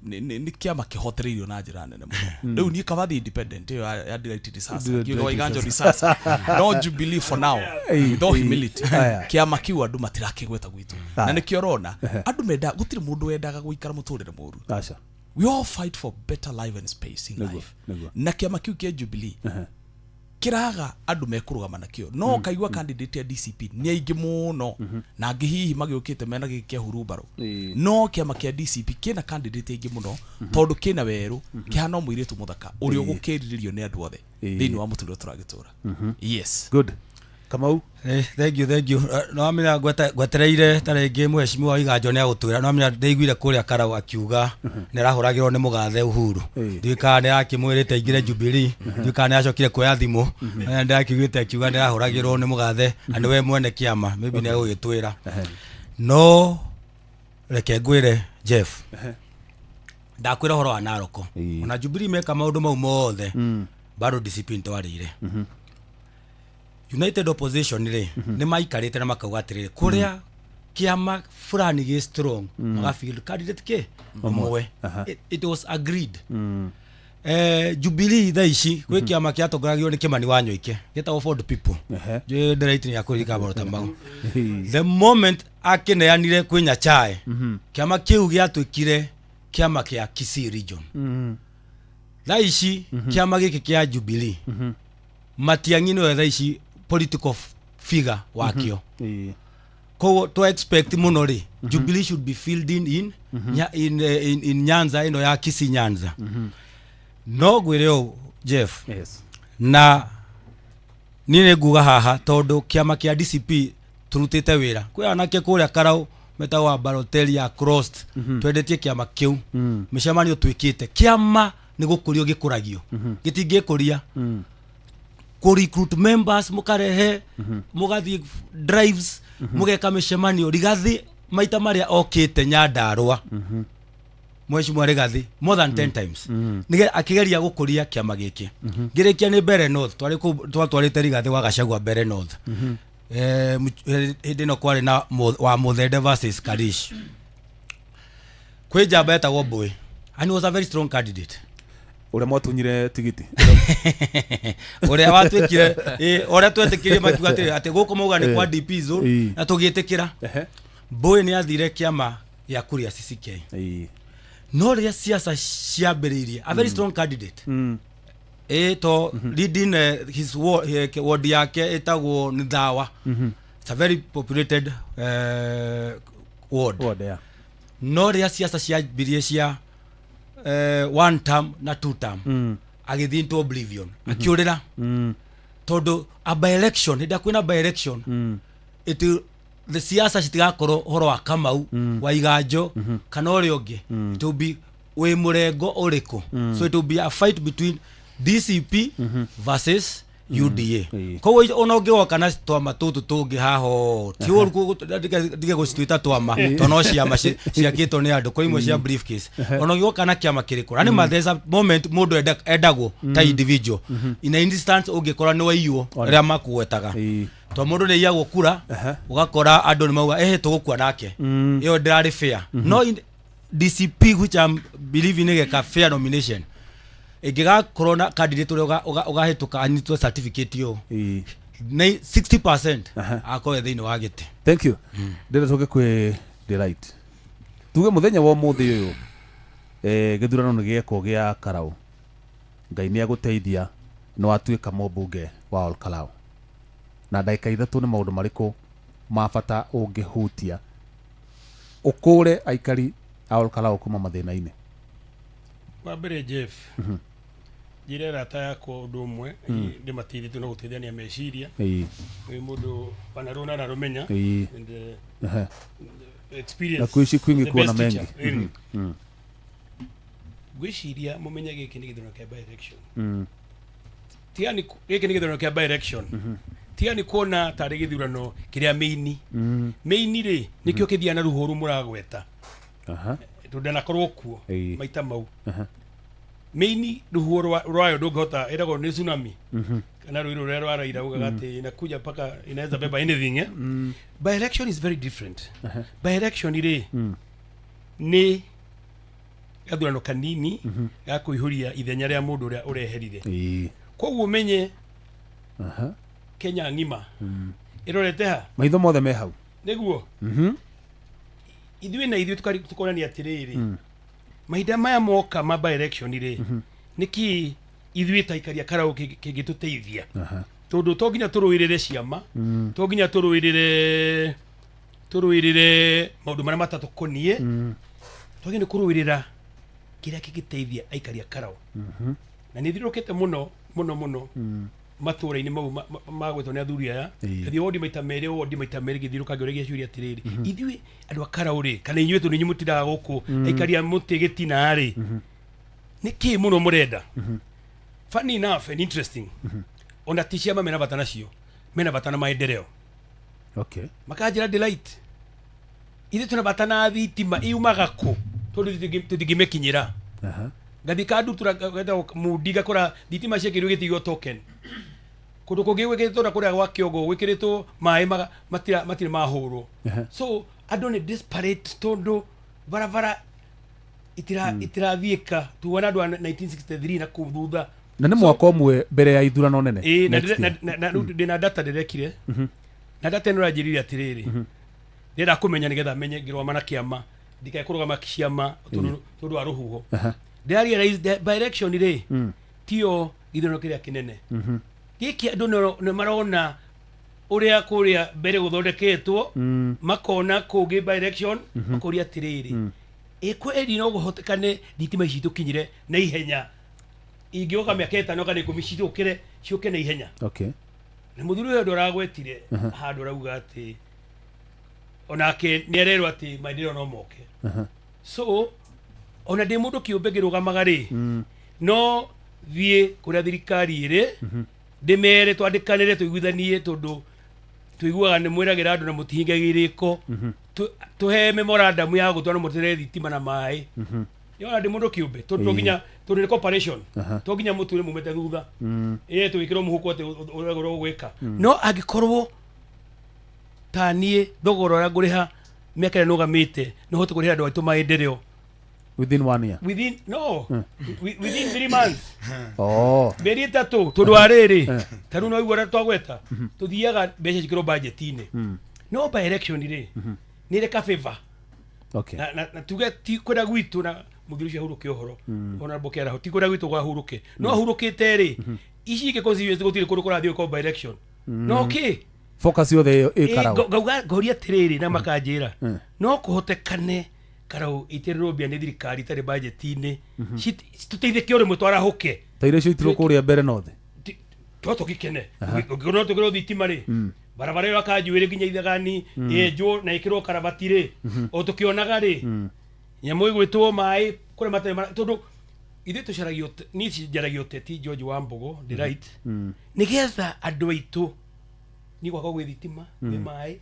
nĩ kĩama kĩhotereirio na njĩra nene mũno. Rĩu niĩ kaba thiĩ independent ĩyo ya Delight Disasa, ngiuga Waiganjo Disasa. No Jubilee for now, with all humility, kĩama kĩu andũ matirakĩgweta gwitũ. Na nĩkĩo ũrona andũ menda, gũtirĩ mũndũ wendaga gũikara mũtũrĩre mũru. We all fight for better life and space in life. Na kĩama kĩu kĩa Jubilee kĩraga andũ mekũrũgama nakĩo. No kaigua candidate ya DCP nĩ aingĩ mũno, na angĩ hihi magĩũkĩte mena gĩkĩ kĩa hurumbarũ. No kĩama kĩa DCP kĩna candidate aingĩ mũno, tondũ kĩna werũ, kĩhana mũirĩtu mũthaka ũrĩa ũgũkĩrirĩrio nĩ andũ othe thĩinĩ wa mũtũrĩre tũragĩtũra. Yes. Good. Kamau. Thank you, thank you. No amenya ngwetereire ta rĩngĩ mheshimiwa wa Iganjo nĩ agũtwĩra. No amenya ndĩiguire kũrĩa Karau akiuga nĩ arahũragĩrwo nĩ mũgathe Uhuru. Ndiũĩ kana nĩ arakĩmwĩrĩte aingĩre Jubilee, ndiũĩ kana nĩ acokire kuoya thimũ. Ndĩrakĩiguĩte akiuga nĩ arahũragĩrwo nĩ mũgathe na nĩwe mwene kĩama, maybe nĩ agũgĩtwĩra. No reke ngwĩre Jeff, ndakwĩra ũhoro wa Naroko, ona Jubilee meka maũndũ mau mothe, bado DCP nĩtwarĩire. United Opposition rĩ, nĩ maikarĩte na makauga atĩrĩrĩ, kũrĩa kĩama fulani gĩ strong, magafield candidate kĩ ũmwe. It was agreed. Jubilee thaa ici gwĩ kĩama kĩatongoragio nĩ Kĩmani wa Nyoike gĩtagwo Ford People. Njũĩ ndĩraiti nĩ akũririkana maũndũ ta mau. The moment akĩneanire kwĩ Nyachae, kĩama kĩu gĩatuĩkire kĩama kĩa Kisii region. Thaa ici kĩama gĩkĩ kĩa Jubilee, Matiang'i nĩwe thaa ici political figure wakĩo. Koguo to expect mũno rĩ, Jubilee should be fielding in Nyanza ĩno ya Kisii Nyanza. No ngwĩre ũũ Jeff, na niĩ nĩ nguga haha tondũ kĩama kĩa DCP tũrutĩte wĩra kwĩ anake kũrĩa Karau metagwo wa Balotelli ya crossed. Twendetie kĩama kĩu, mĩcemanio twĩkĩte, kĩama nĩ gũkũrio gĩkũragio, gĩtingĩkũria kũ recruit members, mũkarehe, mũgathiĩ drives, mũgeka mĩcemanio. Rigathi maita marĩa okĩte Nyandarũa, Mheshimiwa Rigathi, more than 10 times nĩge akĩgeria gũkũria kĩama gĩkĩ. Ngĩrĩkia nĩ Mbere North, twarĩ kũu twatwarĩte Rigathi wa Gachagua Mbere North. Hĩndĩ ĩno kwarĩ na wa Muthende versus Karish, kwĩ njamba etagwo Mbui and he was a very strong candidate. Ũrĩa mwatunyire tigiti. Ũrĩa watuĩkire, ũrĩa twetĩkirie makiuga atĩrĩ atĩ gũkũ mauga nĩ kwa DP zone, na tũgĩtĩkĩra. Mbui nĩ athire kĩama gĩa Kuria CCK, no rĩrĩa siasa ciambĩrĩirie, a very strong candidate, to leading his ward, ward yake ĩtagwo Nithawa. It's a very populated ward. Ward, yeah. No rĩrĩa siasa ciambirie cia one term na two term, agĩthiĩ into oblivion, akiũrĩra, tondũ a by election, hĩndĩ ĩrĩa kwĩna by election, it will, the siasa citigakorwo ũhoro wa Kamau wa Iganjo kana ũrĩa ũngĩ. It will be wĩ mũrengo ũrĩkũ. So it will be a fight between DCP versus UDA. Koguo ona ũngĩgoka na twama tũtũ tũngĩ haha ũũ, ti ũru ndige gũcituĩta twama, tondũ no ciama ciakĩtwo nĩ andũ, kwĩ imwe cia briefcase. Ona ũngĩgoka na kĩama kĩrĩkũ, na nĩ ma there's a moment mũndũ endagwo ta individual. In a instance ũngĩkora nĩ waiywo, rĩrĩa makũgwetaga, to mũndũ nĩ aiyagwo kura, ũgakora andũ nĩ mauga ehe tũgũkua nake. Ĩyo ndĩrarĩ fair. No in DCP, which I'm believing ĩgeka fair nomination, ĩngĩgakorwo na candidate ũrĩa ũgahĩtũka anyitwo certificate ũũ nĩ 60% akorwo thĩinĩ wa gĩtĩ. Thank you. Ndĩrenda tũke kwĩ Delight. Tuge mũthenya wa ũmũthĩ ũyũ, gĩthurano nĩ gĩekwo gĩa Karau, Ngai nĩ agũteithia nĩ watuĩka mũmbunge wa Ol Kalou, na ndagĩka 3 nĩ maũndũ marĩkũ ma bata ũngĩhutia ũkũre aikari a Ol Kalou kuma mathĩna-inĩ? Wa mbere Jeff, njĩre arata yakwa ũndũ ũmwe ndĩmateithĩtie na gũteithania meciria. Nĩ mũndũ wanarũna na rũmenya. And experience Na kuishi kwingi the kuona best mengi. teacher. Ngwĩciria mũmenye gĩkĩ nĩ gĩthurano kĩa by election. Tiga nĩ gĩkĩ nĩ gĩthurano kĩa by election, tiga nĩ kuona tarĩ gĩthurano kĩrĩa mĩini. Mĩini rĩ, nĩkĩo kĩthiaga na rũhũru mũragweta, tondũ ndanakorwo kuo maita mau. Mĩini rũhuho rwayo ndũngĩhota, ĩragwo nĩ tsunami, kana rũĩ rũrĩa rwa Raila ugaga atĩ inakuja mpaka inaweza beba anything, eh? By election is very different. By election rĩ, nĩ gathurano kanini ga kũihũria ithenya rĩa mũndũ ũrĩa ũreherire. Koguo menye Kenya ng'ima ĩrorete ha. Maitho mothe me hau. Nĩguo ithuĩ na ithuĩ tukonania atĩrĩrĩ, mahinda maya moka ma by election rĩ, nĩkĩ ithuĩ ta aikaria Karau kĩngĩtũteithia? Tondũ to nginya tũrũĩrĩre ciama, to nginya tũrũĩrĩre maũndũ marĩa matatũkoniĩ, twagĩrĩirwo nĩ kũrũĩrĩra kĩrĩa kĩngĩteithia aikaria Karau. Na nĩ thiũrũkĩte mũno mũno mũno. matũra-inĩ mau magwetwo nĩ athuri aya. Ngathiĩ wodi maita merĩ, wodi maita merĩ, ngĩthiũrũrũka ngĩũragia ciũria atĩrĩrĩ, ithuĩ andũ a Karau rĩ, kana inyuĩ tondũ inyuĩ mũtindaga gũkũ, aikari a mũtĩ gĩtina rĩ, nĩ kĩ mũno mũrenda? Funny enough and interesting, ona ti ciama mena bata nacio, mena bata na maendeleo. Makanjĩra, Delight, ithuĩ twĩna bata na thitima iumaga kũ, tondũ tũtingĩmĩkinyĩra. Ngathiĩ kandutura getagwo mundi, ngakora thitima ciekĩrirwo gĩtigio token kũndũ kũngĩ gwĩkĩrĩtwo na kũrĩa gwa kĩongo gwĩkĩrĩtwo maĩ matirĩ mahũrwo. So andũ nĩ desperate tondũ barabara itirathiĩka, tuona andũ a 1963 na kũu thutha. Na nĩ mwaka ũmwe mbere ya ithurano nene Ĩĩ, na next year. Na rĩu ndĩna data ndĩrekire, na data ĩno ĩranjĩrire atĩrĩrĩ, ndĩrenda kũmenya nĩgetha menye ngĩrũgama na kĩama ndikae kũrũgama ciama tondũ wa rũhuho. Ndĩra realize by election rĩ, tiyo gĩthurano kĩrĩa kĩnene gĩkĩ. Andũ nĩ marona ũrĩa kũrĩa mbere gũthondeketwo, makona kũngĩ by election, makoria atĩrĩrĩ, ĩ kweli no kũhotekane thitima ici tũkinyire na ihenya, ingĩũka mĩaka 5 kana 10 citũkĩre ciũke na ihenya? Na mũthuri ũyũ ndũragwetire handũ arauga atĩ onake nĩ arerwo atĩ maendeleo no moke. So ona ndĩ mũndũ kĩũmbe ngĩrũgamaga rĩ, no thiĩ kũrĩa thirikari ĩrĩ, ndĩmere twandĩkanĩre, tũiguithanie, tondũ tũiguaga nĩ mwĩragĩra andũ na mũtihingagia irĩko. Tũhe memorandum ya gũtwara mũtũre thitima na maĩ. Nĩwona ndĩ mũndũ kĩũmbe, tondũ to nginya, tondũ nĩ corporation, to nginya mũtũre mumĩte thutha ĩĩ tũgĩkĩrwo mũhuko atĩ ũrĩa ũgwĩka. No angĩkorwo ta niĩ thogora ũrĩa ngũrĩha mĩaka ĩrĩa nũgamĩte no hote kũrĩhĩra andũ aitũ maendeleo Within one year? Within, no, within 3 months, mĩeri 3, tondũ wa rĩrĩ, ta rĩu no igua ũrĩa twagweta, tũthiaga mbeca cikĩrwo budget-inĩ, no by election rĩ, nĩ ĩrĩ ka favor. Na tuge ti kwenda gwitũ na mũthuri ũcio ahurũke ũhoro, honorable Kĩaraho, ti kwenda gwitũ gwahurũke, no ahurũkĩte rĩ, ici ingĩ constituency gũtirĩ kũndũ kũrathiĩ gwĩkwo by election, no kĩ Focus yothe ĩ Karau. Ngauga ngoria atĩrĩrĩ, na makanjĩra no kũhotekane Karau itĩrĩrwo mbia nĩ thirikari itarĩ budget-inĩ, tũteithĩke o rĩmwe twarahũke. Ta iria ciaitirwo kũrĩa mbere north. To tũgĩkene no tũgĩrwo thitima rĩ, barabara ĩyo akanjuĩrĩ nginya ithagani yenjwo na ĩkĩrwo karabati rĩ, o tũkĩonaga rĩ, nyamũ ĩgwĩtwo maĩ kũrĩa matarĩ tondũ ithuĩ tũcaragia niĩ njaragia ũteti, George wa Mbogo the right, nĩgetha andũ aitũ niĩ gwakwa gwĩ thitima, gwĩ maĩ,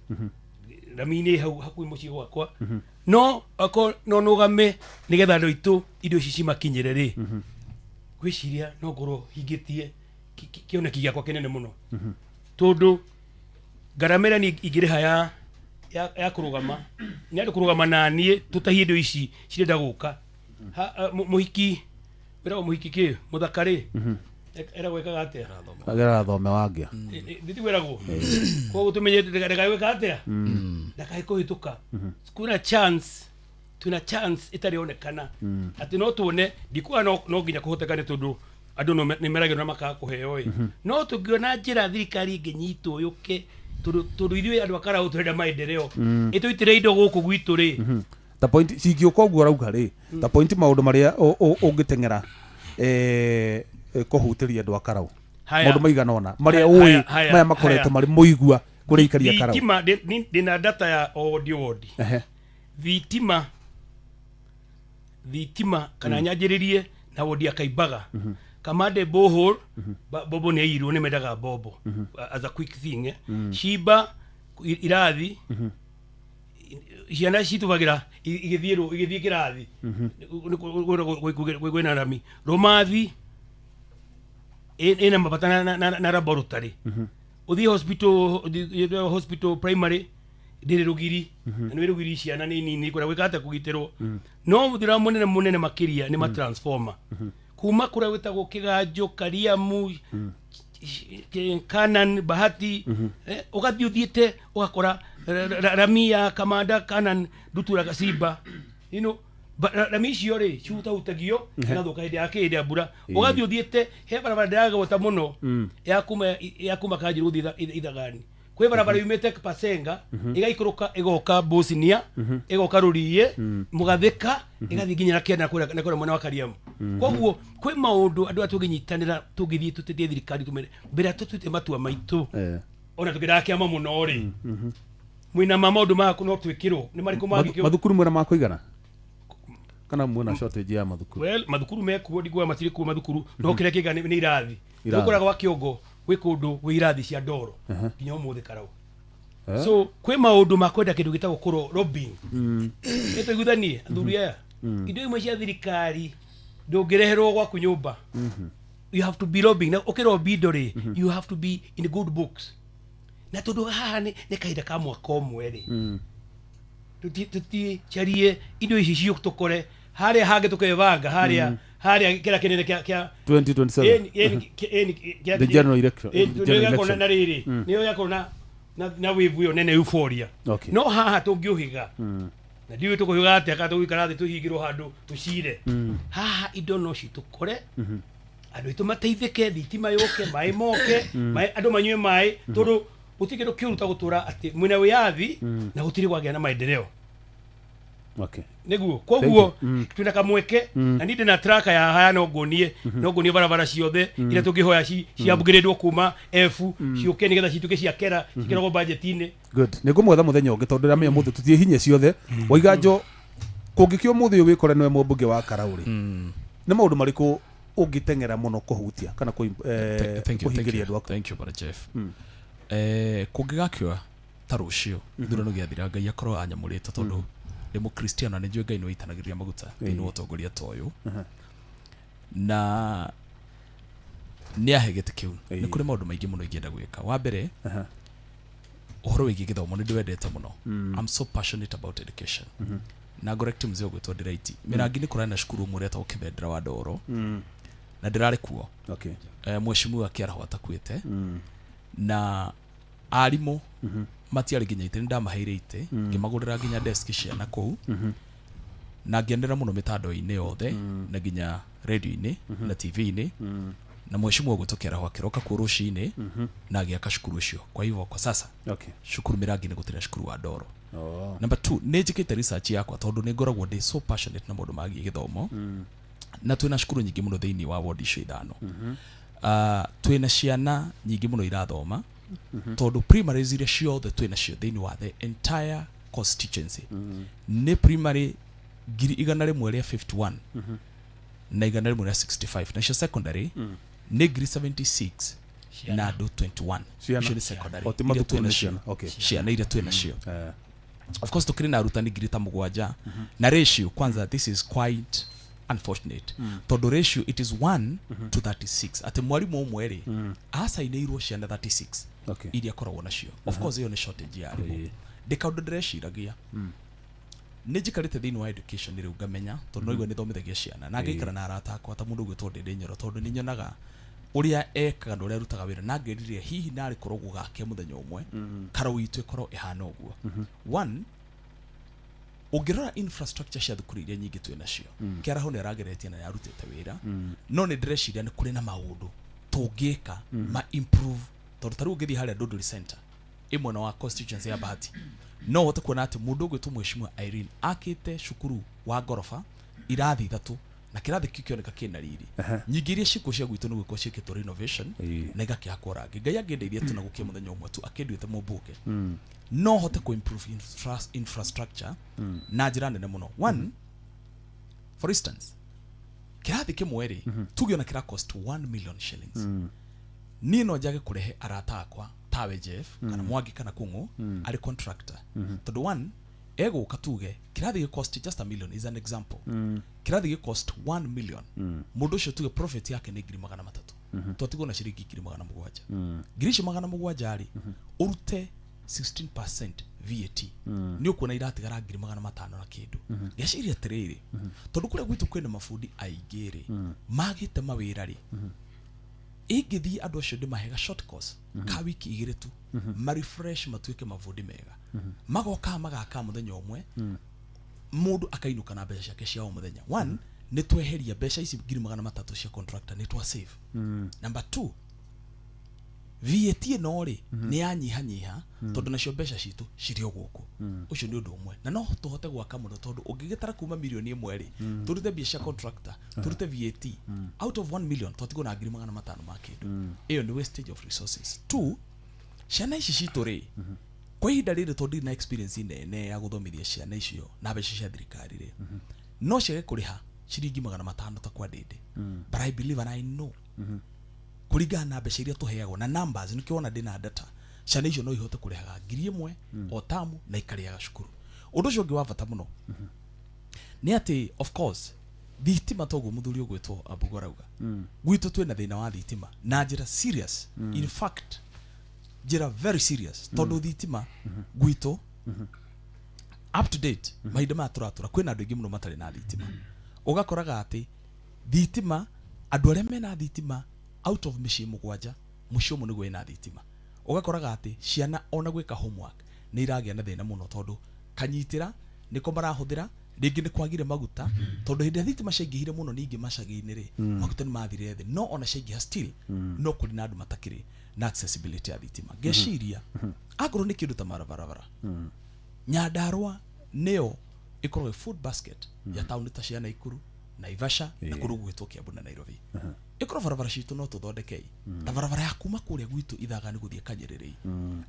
rami-inĩ hau hakuhĩ mũciĩ gwakwa, no akorwo no nũgame nĩgetha andũ aitũ indo ici cimakinyĩre rĩ, ngwĩciria no ngorwo hingĩtie kĩoneki gĩakwa kĩnene mũno, tondũ ngarama ĩrĩa niĩ ingĩrĩha ya kũrũgama nĩ andũ kũrũgama na niĩ tũtahie indo ici cirenda gũka. Mũhiki wĩragwo mũhiki kĩ mũthaka rĩ, eragwo ĩkaga atĩa? Agera thome wangĩa. Nditi wĩragwo koguo tũmenye ndakae gwĩka atĩa, ndakae kũhĩtũka. Kwĩna chance, twĩna chance ĩtarĩ onekana atĩ no tuone, ndikuga no nginya kũhotekane, tondũ andũ no nĩ meragĩrwo na makaga kũheo ĩ, no tũngĩona njĩra thirikari ĩngĩnyitwo yũke, tondũ ithuĩ andũ a Karau tũrenda maendeleo, ĩtũitĩre indo gũkũ gwitũ rĩ. Ta point cingĩũka ũguo ũrauga rĩ, ta point maũndũ marĩa ũngĩteng'era kũhutĩria andũ a Karau, Haya. maũndũ maigana ũna marĩa Haya, ũĩ haya, maya makoretwo haya. marĩ mũigua kũrĩ aikari a Karau. Thitima, ndĩna data ya o wodi o wodi. Thitima kana nyanjĩrĩrie na wodi ya Kaimbaga, Kamande borehole, bombo nĩ yairwo, nĩ mendaga bombo as a quick thing, eh. Ciba irathi ciana citũbagĩra igĩthiĩ igĩthiĩ kĩrathi kwĩna rami rũmathi ĩna mabata na laboratory, ũthiĩ hospital, ũthiĩ hospital primary ndĩrĩ rũgiri, na nĩ rũgiri ciana nĩ nini kũrĩa gwĩka atĩa kũgitĩrwo. No mũthira mũnene mũnene makĩria nĩ matransformer kuma kũrĩa gwĩtagwo Kĩganjo, Kariamu, Kanan, Bahati, ũgathiĩ ũthiĩte ũgakora rami ya Kamanda, Kanan, Ndutura, Gacimba, rami icio rĩ cihutahutagio igathũka hĩndĩ ya kĩ, hĩndĩ ya mbura. Ũgathiĩ ũthiĩte he barabara ndĩragweta mũno ya kuma Kanjĩrũ gũthiĩ Ithagani. Kwĩ barabara yumĩte Pasenga ĩgaikũrũka ĩgoka Bosnia, ĩgoka Rũriĩ, Mũgathĩka, ĩgathiĩ nginya na kĩanda na kũrĩa mwena wa Kariamu. Koguo kwĩ maũndũ andũ aya tũngĩnyitanĩra, tũngĩthiĩ tũtetie thirikari, tũmere mbere ya tũtuĩte matua maitũ, ona tũkĩendaga kĩama mũno rĩ, mwĩna ma maũndũ maya no twĩkĩrwo nĩ marĩkũ mangĩkĩrwo. Mathukuru mwena ma kũigana kana mwena shortage ya mathukuru? Well, mathukuru mekuo, ndiguaga matirĩ kuo mathukuru, no kĩrĩa kĩga nĩ irathi. Irathi. Ũkoraga wa kĩongo gwĩ kũndũ gwĩ irathi cia ndoro nginya ũmũthĩ karau. So kwĩ maũndũ ma kwenda kĩndũ gĩtagwo kũro lobbying. Nĩ tũiguithanie athuri aya, indo imwe cia thirikari ndũngĩreherwo gwaku nyũmba, you have to be lobbying, na ũkĩrobby indo rĩ, you have to be in good books, na tondũ haha nĩ kahinda ka mwaka ũmwe rĩ, tũticarie indo ici cio tũkore harĩa hangĩ tũkebanga harĩa harĩa kĩrĩa kĩnene kĩa 2027. The general election. General election. Na rĩrĩ, nĩyo yakorwo na wave ĩyo nene, euphoria. No haha tũngĩũhiga, na ndiũĩ tũkũhiga atĩa, kana tũgũikara thĩ tũhingĩrwo handũ tũcire, haha indo no citũkore, andũ aitũ mateithĩke, thitima yũke, maĩ moke, maĩ andũ manyue maĩ, tondũ gũtirĩ kĩndũ kĩũru ta gũtũra atĩ mwĩna wĩyathi na gũtirĩ kwagĩa na maendeleo. Nĩguo koguo twĩna kamweke, na niĩ ndĩna traka ya haya, no nguonie, no nguonie barabara ciothe iria tũngĩhoya cia upgrade kuma F ciũke nĩgetha cituĩke cia kera, cikĩragwo budget-inĩ. Good, nĩ ngũmwetha mũthenya ũngĩ tondũ ndĩramenya mũthĩ tũtiĩ hinya ciothe. Waiganjo, kũngĩkĩ ũmũthĩ ũyũ wĩkore nĩwe mũmbunge wa Karau rĩ, nĩ maũndũ marĩkũ ũngĩteng'era mũno kũhutia kana Thank you, thank kũhingĩria you. andũ aku? Thank you, Brother Jeff. Kũngĩgakĩoa ta rũciũ ithurano gĩathira, Ngai akorwo anyamũrĩte, tondũ ndĩ mũkristiano na nĩ njũĩ Ngai nĩ waitanagĩrĩria maguta thĩinĩ wa ũtongoria ta ũyũ, na nĩ ahe gĩtĩ kĩu, nĩ kũrĩ maũndũ maingĩ mũno ingĩenda gwĩka. Wa mbere, ũhoro wĩgiĩ gĩthomo nĩ ndĩwendete mũno. I'm so passionate about education. Na ngorect mzee ũgwĩtwo Ndiraiti, Mĩrangi nĩ kũrarĩ na cukuru ũmwe ũretagwo Kĩbendera wa Ndoro, na ndĩrarĩ kuo. Mheshimiwa Kĩaraho atakuĩte, na arimũ matiarĩ nginya itĩ, nĩ ndamaheire itĩ, ngĩmagũrĩra nginya desk ciana kũu, na ngĩanĩrĩra mũno mĩtandao-inĩ yothe na nginya radio-inĩ na TV-inĩ, na mheshimiwa ũgwĩtwo Kĩaraho akĩroka kuo rũcinĩ na agĩaka cukuru ũcio. Kwa hivyo kwa sasa cukuru Mĩrangi nĩ gũtirĩ na cukuru wa ndoro. Number two, nĩ njĩkĩte research yakwa, tondũ nĩ ngoragwo ndĩ so passionate na maũndũ magiĩ gĩthomo, na twĩna cukuru nyingĩ mũno thĩinĩ wa ward icio ithano. Twĩna ciana nyingĩ mũno irathoma, tondũ primaries iria ciothe twĩna cio thĩinĩ wa the entire constituency nĩ primary 151,000 na 165, nacio secondary nĩ 76,000 na andũ 21. Ciana. Icio nĩ secondary O, ti iria mathukuru twĩna nĩ cio. ciana. Ciana iria twĩna cio. Of course tukĩrĩ na arutani 7,000, na ratio kwanza, this is quite unfortunate, tondũ ratio it is 1 to 36, atĩ mwarimũ ũmwe rĩ, acainĩirwo ciana 36 iria akoragwo nacio. Of course ĩyo nĩ shortage ya arimũ. Ndĩ kaũndũ ndĩreciragia, nĩ njikarĩte thĩinĩ wa education rĩu ngamenya, tondũ noigua nĩ thomithagia ciana na ngaikara na arata akwa ta mũndũ ũgwĩtwo Ndĩndĩ Nyoro, tondũ nĩ nyonaga ũrĩa ekaga na ũrĩa arutaga wĩra, na ngeriria hihi narĩ korwo gũgake mũthenya ũmwe Karau itũ ĩkorwo ĩhana ũguo. One, ũngĩrora infrastructure cia thukuru iria nyingĩ twĩ nacio, Kĩaraho nĩ arageretie na nĩ arutĩte wĩra, no nĩ ndĩreciria nĩ kũrĩ na maũndũ tũngĩka ma improve, tondũ ta rĩu ũngĩthiĩ harĩa Ndũndũri Center ĩ mwena wa constituency ya Bahati, no ũhote kuona atĩ mũndũ ũgwĩtwo Mheshimiwa Irene akĩte cukuru wa ngoroba irathi ithatũ, na kĩrathi kĩu kĩoneka kĩna riri. Nyingĩ iria ciĩkuo cia gwitũ nĩ gwĩkwo ciĩkĩtwo renovation na igakĩhakwo rangi. Ngai angĩndeithia tu na gũkia mũthenya ũmwe tu akĩnduĩte mũmbunge, no hote kũ improve infrastructure na njĩra nene mũno. One, for instance, kĩrathi kĩmwe rĩ, tuge ona kĩra cost 1 million shillings, niĩ no njage kũrehe arata akwa tawe Jeff kana Mwangi kana Kung'u arĩ contractor, tondũ one egũka, tuge kĩrathi gĩ cost just a million, is an example, kĩrathi gĩ cost 1 million, mũndũ ũcio tuge profit yake nĩ 300,000, twatigwo na ciringi 700,000. Ngiri icio 700 rĩ, ũrute 16% VAT, nĩ ũkuona iratigara 500,000 na kĩndũ. Ngeciria atĩrĩrĩ, tondũ kũrĩa gwitũ kwĩna mabundi aingĩ rĩ, magĩte mawĩra rĩ, ingĩthiĩ andũ acio ndĩmahe short course ka wiki 2 tu, ma refresh matuĩke mabundi mega, magoka magaka mũthenya ũmwe, mũndũ akainũka na mbeca ciake cia o mũthenya. One, nĩ tweheria mbeca ici 300,000 cia contractor, nĩ twa save. Number two, VAT ĩno rĩ nĩ yanyihanyiha tondũ nacio mbeca citũ cirĩ o gũkũ. Ũcio nĩ ũndũ ũmwe na no tũhote gwaka mũno, tondũ ũngĩgĩtara kuma 1 mirioni rĩ, tũrute mbia cia contractor, tũrute VAT, out of 1 million twatigwo na 500,000 ma kĩndũ. Ĩyo nĩ wastage of resources. Two, ciana ici citũ rĩ, kwa ihinda rĩrĩ, tondũ ndirĩ na experience nene ya gũthomithia ciana icio na mbeca cia thirikari rĩ, no ciage kũrĩha ciringi 500 ta kwa ndĩndĩ, but I believe and I know, kũringana na mbeca iria tũheagwo na numbers, nĩkĩo wona ndĩna data, ciana icio no ihote kũrĩhaga 1,000 o tamu na ikarĩaga cukuru. Ũndũ ũcio ũngĩ wa bata mũno nĩ atĩ, of course, thitima, toguo mũthuri ũgwĩtwo Ambugo arauga, gwitũ twĩna thĩna wa thitima na njĩra serious. In fact, njĩra very serious, tondũ thitima gwitũ up to date, mahinda maya tũratũra, kwĩna andũ aingĩ mũno matarĩ na thitima. Ũgakoraga atĩ thitima, andũ arĩa mena thitima, out of mĩciĩ mũgwanja, mũciĩ ũmwe nĩguo wĩna thitima. Ũgakoraga atĩ ciana ona gwĩka homework nĩ iragĩa na thĩna mũno, tondũ kanyitĩra nĩko marahũthĩra, rĩngĩ nĩ kwagire maguta, tondũ hĩndĩ ĩrĩa thitima ciaingĩhire mũno ningĩ macagi-inĩ rĩ, maguta nĩ mathire thĩ. No ona ciaingĩha, still no kũrĩ na andũ matakĩrĩ na accessibility ya thitima. Ngeciria akorwo nĩ kĩndũ ta mabarabara, Nyandarua nĩyo ĩkoragwo ĩ food basket ya taũni ta cia Naikuru, Naivasha na kũndũ gwĩtwo Kiambu na Nairobi. Ĩkorwo barabara citũ no tũthondekei ta barabara ya kuma kũrĩa gwitũ Ithagani gũthiĩ Kanyĩrĩrĩ,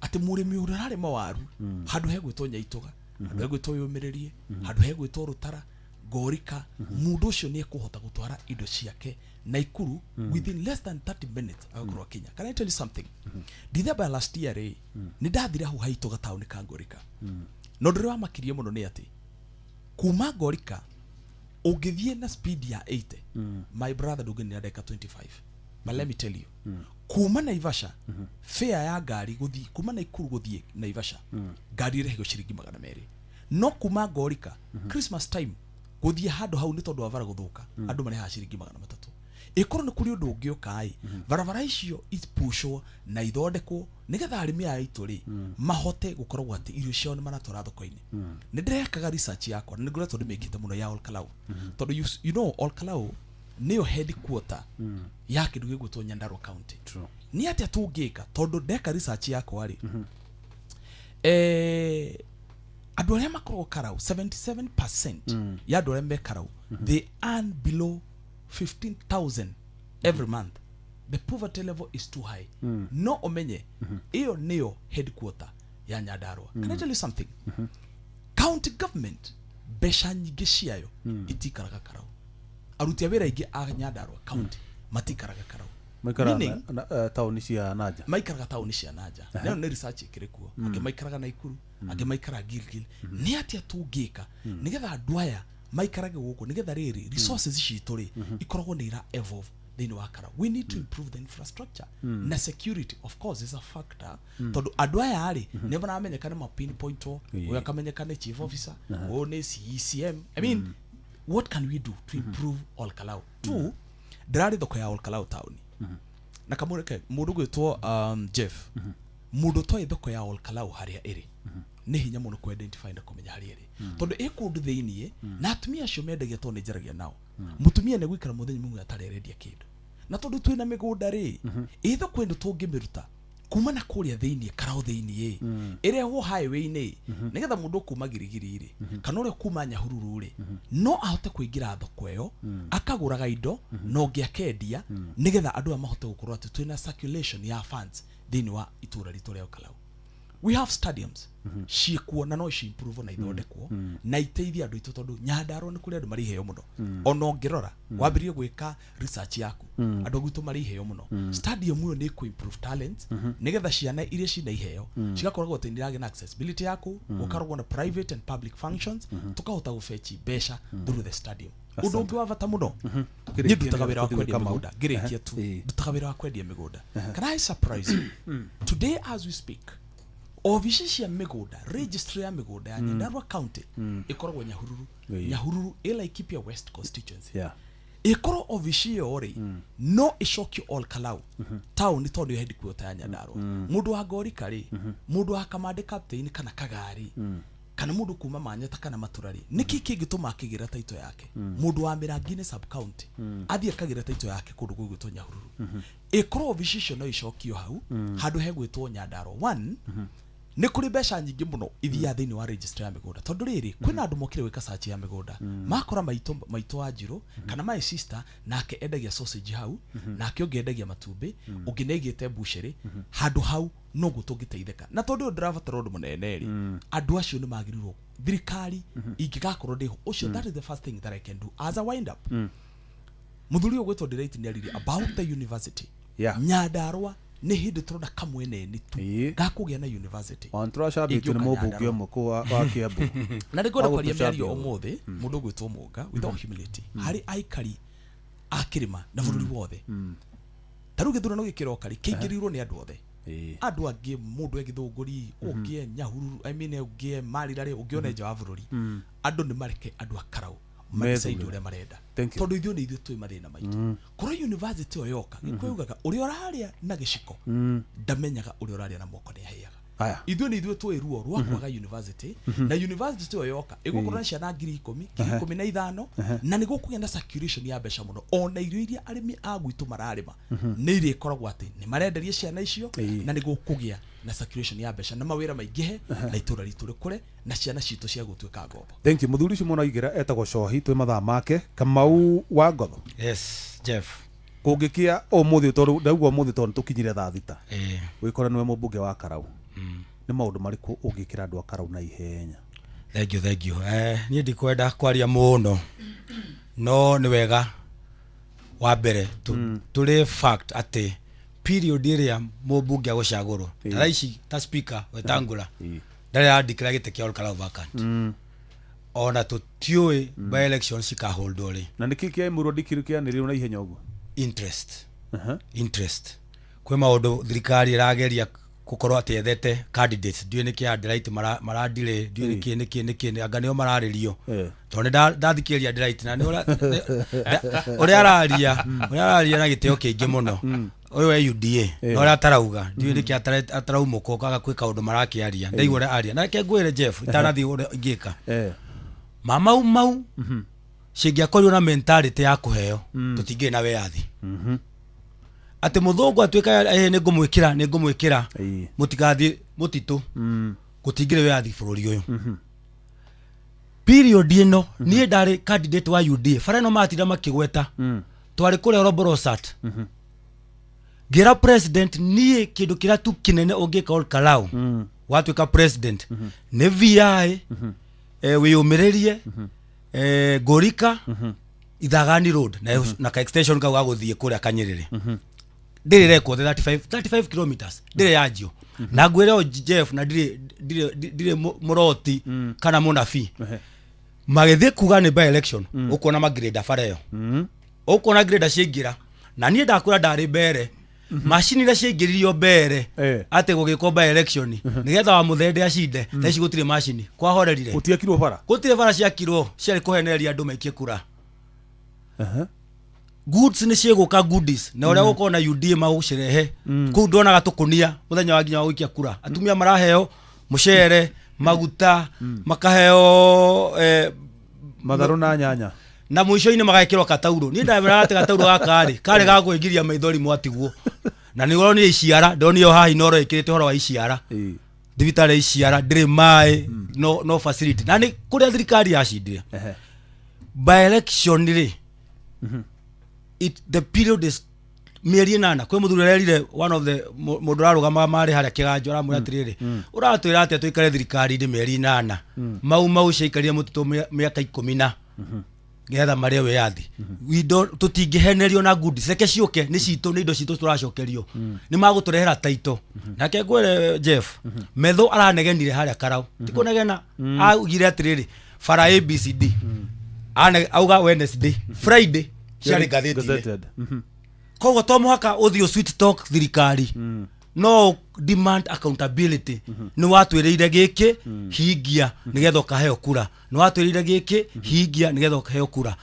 atĩ mũrĩmi ũrĩa ũrarĩma waru handũ hegwĩtwo Nyaitũga, handũ hegwĩtwo Yũmĩrĩrie, handũ hegwĩtwo Rũtara, Ngorika, mũndũ ũcio nĩ ekũhota gũtwara indo ciake Naikuru within less than 30 minutes, agakorwo akinya. Can I tell you something? December last year rĩ, nĩ ndathire hau haitũ gataũni ka Ngorika, na ũndũ ũrĩa wamakirie mũno nĩ atĩ kuma Ngorika ũngĩthiĩ na speed ya 80, my brother, ndũngĩnina ndagĩka 25. But let me tell you, kuma Naivasha, fare ya ngari gũthiĩ kuma Naikuru gũthiĩ Naivasha, ngari ĩrĩhagio ciringi 200. No kuma Ngorika, Christmas time, gũthiĩ handũ hau, nĩ tondũ wa bara gũthũka, andũ marĩhaga ciringi 300. Ĩkorwo nĩ kũrĩ ũndũ ũngĩũka ĩ, barabara icio ipushwo na ithondekwo nĩgetha arĩmi aya aitũ rĩ mahote gũkoragwo atĩ irio ciao nĩ maratwara thoko-inĩ. Nĩ ndĩrekaga research yakwa na nĩ ngoretwo ndĩmĩkĩte mũno ya Olkalau, tondũ you know Olkalau nĩyo headquarter ya kĩndũ gĩgwĩtwo Nyandarua County. Nĩ atĩa tũngĩka? Tondũ ndeka research yakwa rĩ, andũ arĩa makoragwo Karau, 77% ya andũ arĩa me Karau, they earn below 15,000 every month. The poverty level is too high. No ũmenye ĩyo nĩyo headquarter ya Nyandarua. Can I tell you something? County government, mbeca nyingĩ ciayo itikaraga Karau. Aruti a wĩra aingĩ a Nyandarua County matikaraga Karau. Maikaraga Meaning, taũni cia nanja. Maikaraga taũni cia nanja. Nayo nĩ research ĩkĩrĩ kuo. Angĩ maikaraga Naikuru, angĩ maikaraga Gilgil. Nĩ atĩa tũngĩka nĩgetha andũ aya maikarage gũkũ, nĩgetha rĩrĩ resources citũ rĩ ikoragwo nĩ ira evolve thĩinĩ wa Karau? We need to improve the infrastructure, na security of course is a factor, tondũ andũ aya rĩ nĩ maramenyeka, nĩ mapinpointwo. Ũyũ akamenyeka nĩ chief officer, ũyũ nĩ CECM. I mean, what can we do to improve Olkalau? Two, ndĩrarĩ thoko ya Olkalau taũni na kamũreke mũndũ gwĩtwo Jeff. Mũndũ ũtoĩ thoko ya Olkalau harĩa ĩrĩ, nĩ hinya mũno ku identify na kũmenya harĩa ĩrĩ, tondũ ĩ kũndũ thĩiniĩ na atumia acio mendagia, tondũ nĩ njaragia nao, mũtumia nĩ gũikara mũthenya mũmwe atarĩ arendia kĩndũ. Na tondũ twĩna mĩgũnda rĩ, ĩ thoko ĩno tũngĩmĩruta kuma na kũrĩa thĩiniĩ Karau thĩiniĩ, ĩrehwo highway-inĩ, nĩgetha mũndũ kuma Girigiri rĩ, kana ũrĩa kuma Nyahururu rĩ, no ahote kũingĩra thoko ĩyo akagũraga indo na ũngĩ akendia, nĩgetha andũ aya mahote gũkorwo atĩ twĩna circulation ya funds thĩinĩ wa itũra ritũ rĩa Olkalau. We have stadiums ciĩkuo na no ci improve na ithondekwo na iteithie andũ aitũ, tondũ Nyandarua nĩ kũrĩ andũ marĩ iheo mũno. Ona ũngĩrora wambĩrĩrie gwĩka research yaku, andũ gwitũ marĩ iheo mũno. Stadium ĩyo nĩ ĩkũ improve talent, nĩgetha ciana iria cina iheo cigakoragwo atĩ nĩiragĩa na accessibility yaku, gũkaragwo na private and public functions, tukahota gũfetch mbeca through the stadium. Ũndũ ũngĩ wa bata mũno, niĩ ndutaga wĩra wa kwendia mĩgũnda. Ngĩrĩkia tu, ndutaga wĩra wa kwendia mĩgũnda. Can I surprise you? Today as we speak, obici cia mĩgũnda, registry ya mĩgũnda ya Nyandarua County ĩkoragwo Nyahururu. Nyahururu ĩ Laikipia West constituency. Ĩkorwo obici ĩyo rĩ no ĩcokio Olkalau taũni, tondũ nĩyo headquarter ya Nyandarua. Mũndũ wa Ngorika rĩ, mũndũ wa Kamande Captain kana Kagari. Kana mũndũ kuma Manyata kana Matura rĩ, nĩkĩ kĩngĩtũma akĩgĩra taito yake? Mũndũ wa Mĩrangi-inĩ sub county athiĩ akagĩra taito yake kũndũ gũgwĩtwo Nyahururu. Ĩkorwo obici icio no icokio hau handũ hegwĩtwo Nyandarua. One, nĩ kũrĩ mbeca nyingĩ mũno ithiaga thĩinĩ wa registry ya mĩgũnda, tondũ rĩrĩ, kwĩna andũ mokire gwĩka search ya mĩgũnda, makora maitũ, maitũ wa Njirũ kana my sister, nake endagia sausage hau, nake ũngĩ endagia matumbĩ, ũngĩ nĩ aigĩte mbucĩrĩ handũ hau. Noguo tũngĩteithĩka. Na tondũ ũyũ ndĩrabatara ũndũ mũnene rĩ, andũ acio nĩ magĩrĩirwo thirikari ingĩgakorwo ndĩho ũcio. That is the first thing that I can do as a wind up. Mũthuri ũyũ gwĩtwo Delight nĩ aririe about the university. Nyandarua nĩ hĩndĩ tũrona kamweneni tu gakũgĩa na university. Ona tũracambĩtio nĩ Ĩngĩũka mũmbunge Nyandarua. ũmwe kũu wa Kiambu. Na nĩ ngwenda kwaria Wa mĩario gũtũcambia. ũmũthĩ, mũndũ ũgwĩtwo Mũnga, with all humility, harĩ aikari a kĩrĩma na bũrũri wothe. Ta rĩu gĩthurano gĩkĩroka rĩ, kĩingĩrĩirwo nĩ andũ othe, andũ angĩ, mũndũ e Gĩthũngũri, ũngĩ e Nyahururu, I mean, ũngĩ e Marira rĩ, ũngĩ ona nja wa bũrũri. Andũ nĩ mareke andũ a Karau madecide Methurĩre. ũrĩa marenda, Thank you. tondũ ithuĩ nĩ ithuĩ twĩ mathĩna maitũ. Korwo university ĩyo yoka, Gĩkũyũ ugaga ũrĩa ũrarĩa na gĩciko ndamenyaga ũrĩa ũrarĩa na moko nĩ ahĩaga. Aya. Ithuĩ nĩ ithuĩ tũĩ ruo rwa kwaga university, na university ĩyo yoka ĩgũkorwo na ciana 10,000, 15,000, na nĩ gũkũgĩa na circulation ya mbeca mũno. Ona irio iria arĩmi a gwitũ mararĩma nĩ irĩkoragwo atĩ nĩ marenderia ciana icio, na nĩ gũkũgĩa na circulation ya mbeca na mawĩra maingĩhe, na itũra ritũ rĩkũre na ciana citũ cia gũtuĩka ngombo. Thank you. Mũthuri ũcio mũno aigĩra etagwo Cohi, twĩ mathaa make. Kamau wa Ngotho. Yes, Jeff. Kũngĩkĩa ũmũthĩ, tondũ ndaigua ũmũthĩ, tondũ tũkinyire thaa 6, wĩkore nĩwe mũmbunge wa Karau, nĩ maũndũ marĩkũ ũngĩkĩra andũ a Karau na ihenya? Thank you, thank you. Niĩ ndikwenda kwaria mũno, no nĩ wega wa mbere tũrĩ fact atĩ period ĩrĩa mũmbunge agũcagũrwo, ta thaa ici ta Speaker Wetangula ndarĩ arandikĩra gĩtĩ kĩa Olkalou vacant, ona tũtiũĩ by election cikaholdwo rĩ. Na nĩkĩ kĩa Emurua Dikirr kĩanĩrĩirwo na ihenya ũguo? Interest, interest. Kwĩ maũndũ thirikari ĩrageria gũkorwo atĩ ethete candidates, ndiũĩ nĩkĩ Adelaide maradelay, ndiũĩ nĩkĩ nĩkĩ nĩkĩ, anga nĩo mararĩrio, tondũ nĩ ndathikĩrĩria Adelaide na nĩ ũrĩa araria na gĩtĩo kĩingĩ mũno ũyũ wa UDA, na ũrĩa atarauga, ndiũĩ nĩkĩ ataraumũka kaga kwĩ kaũndũ marakĩaria. Ndaigua ũrĩa aria, na reke ngwĩre Jeff, itanathiĩ ũrĩa ingĩka mamau mau cingĩakorirwo na mentality ya kũheo, tũtingĩrĩ na wĩyathi atĩ mũthũngũ atuĩka nĩ ngũmwĩkĩra, nĩ ngũmwĩkĩra mũtigathiĩ mũtitũ, gũtingĩrĩ wĩyathi bũrũri ũyũ. Period ĩno niĩ ndarĩ candidate wa UDA, bara ĩno matinda makĩgweta, twarĩ kũrĩa Roborosat, ngĩra president niĩ kĩndũ kĩrĩa tu kĩnene ũngĩka Ol Kalou watuĩka president nĩ VI, wĩyũmĩrĩrie, Ngũrika Ithagani Road na ka extension kau gagũthiĩ kũrĩa Kanyĩrĩrĩ ndĩrĩ rekwo 35 35 kilometers ndĩrĩ yanjio. Na ngwĩre o Jeff, na ndirĩ mũroti kana mũnabii, magĩthiĩ kuga nĩ by election, ũkuona magreda bara ĩyo, ũkuona greda ciaingĩra, na niĩ ndakwĩra ndarĩ mbere macini iria ciaingĩririo mbere atĩ gũgĩkwo by election nĩgetha wa mũthende acinde. Thaa ici gũtirĩ macini kwahorerire. Gũtiakirwo bara. Gũtirĩ bara ciakirwo, ciarĩ kũhenereria andũ maikie kura. Goods nĩ ciĩgũka, goodies, na ũrĩa gũkorwo na UDA magũcirehe kũu, ndonaga tũkũnia mũthenya wa nginya wa gũikia kura, atumia maraheo mũcere, maguta, makaheo matharũ na nyanya. Na mũico-inĩ magekĩrwo kataurũ. Niĩ ndameraga atĩ gataurũ gaka rĩ, karĩ ga kwĩgiria maithori mwatigwo, na nĩ ũronire iciara, ndonire haha Inooro ĩkĩrĩte ũhoro wa iciara, thibitarĩ ya iciara ndĩrĩ maĩ, no facility, na nĩ kũrĩa thirikari yacindire by election rĩ, the period is mĩeri 8. Kwĩ mũthuri ũrerire one of the mũndũ ũrarũgamaga marĩ harĩa kĩganjo, aramwĩra atĩrĩrĩ, ũratwĩra atĩa tũikare thirikari-inĩ mĩeri 8? Mau mau ciaikarire mũtitũ mĩaka 10 na nĩgetha marĩe wĩyathi. We don't, tũtingĩhenerio na goodies, reke ciũke, nĩ citũ, nĩ indo citũ tũracokerio, nĩ magũtũrehera taito. Nake ngwĩre Jeff, metho aranegenire harĩa Karau, ti kũnegena, augire atĩrĩrĩ, bara ABCD. Auga Wednesday, Friday ciarĩ ngathĩti-inĩ. Gazetted. Koguo to mũhaka ũthiĩ sweet talk thirikari, no demand accountability. Nĩ watwĩrĩire gĩkĩ, hingia nĩgetha ũkaheo kura. Nĩ watwĩrĩire gĩkĩ, hingia nĩgetha ũkaheo kura.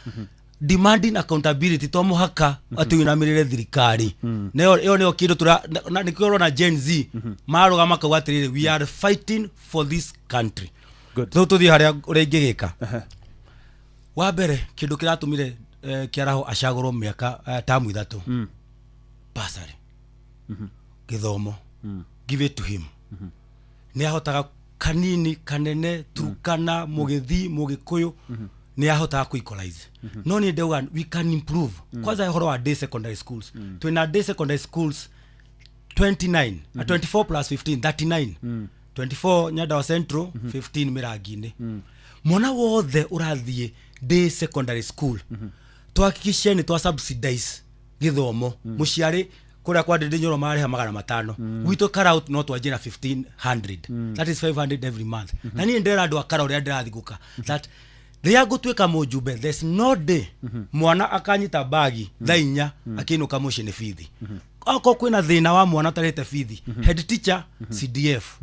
Demanding accountability, to mũhaka atĩ ũinamĩrĩre thirikari. Nĩyo ĩyo nĩyo kĩndũ tũra na nĩkĩo ũrona Gen Z marũgama makauga atĩrĩrĩ, we are fighting for this country. Rĩu tũthiĩ harĩa ũrĩa ingĩgĩka. Wa mbere kĩndũ kĩratũmire Kĩaraho acagũrwo mĩaka tamu 3, bursary, gĩthomo, give it to him. Nĩ ahotaga kanini kanene, Turkana, Mũgĩthi, Mũgĩkũyũ, nĩ ahotaga ku equalize. No niĩ ndauga we can improve. Kwanza ũhoro wa day secondary schools, twĩna day secondary schools 29, 24 plus 15, 39. 24 Nyandarua Central, 15 Mĩrangi-inĩ. Mwana wothe ũrathiĩ day secondary school, tuhakikishe nĩ twa subsidize gĩthomo. Mũciari kũrĩa kwa Ndĩndĩ Nyoro marĩha 500, gwitũ Karau no twanjie na 1500, that is 500 every month. Na niĩ ndĩrera andũ a Karau rĩrĩa ndĩrathigũka that rĩrĩa ngũtuĩka mũjumbe, there's no day mwana akanyita bagi thaa 4 akĩinũka mũciĩ nĩ bithi. Okorwo kwĩna thĩna wa mwana ũtarĩte bithi, head teacher, CDF,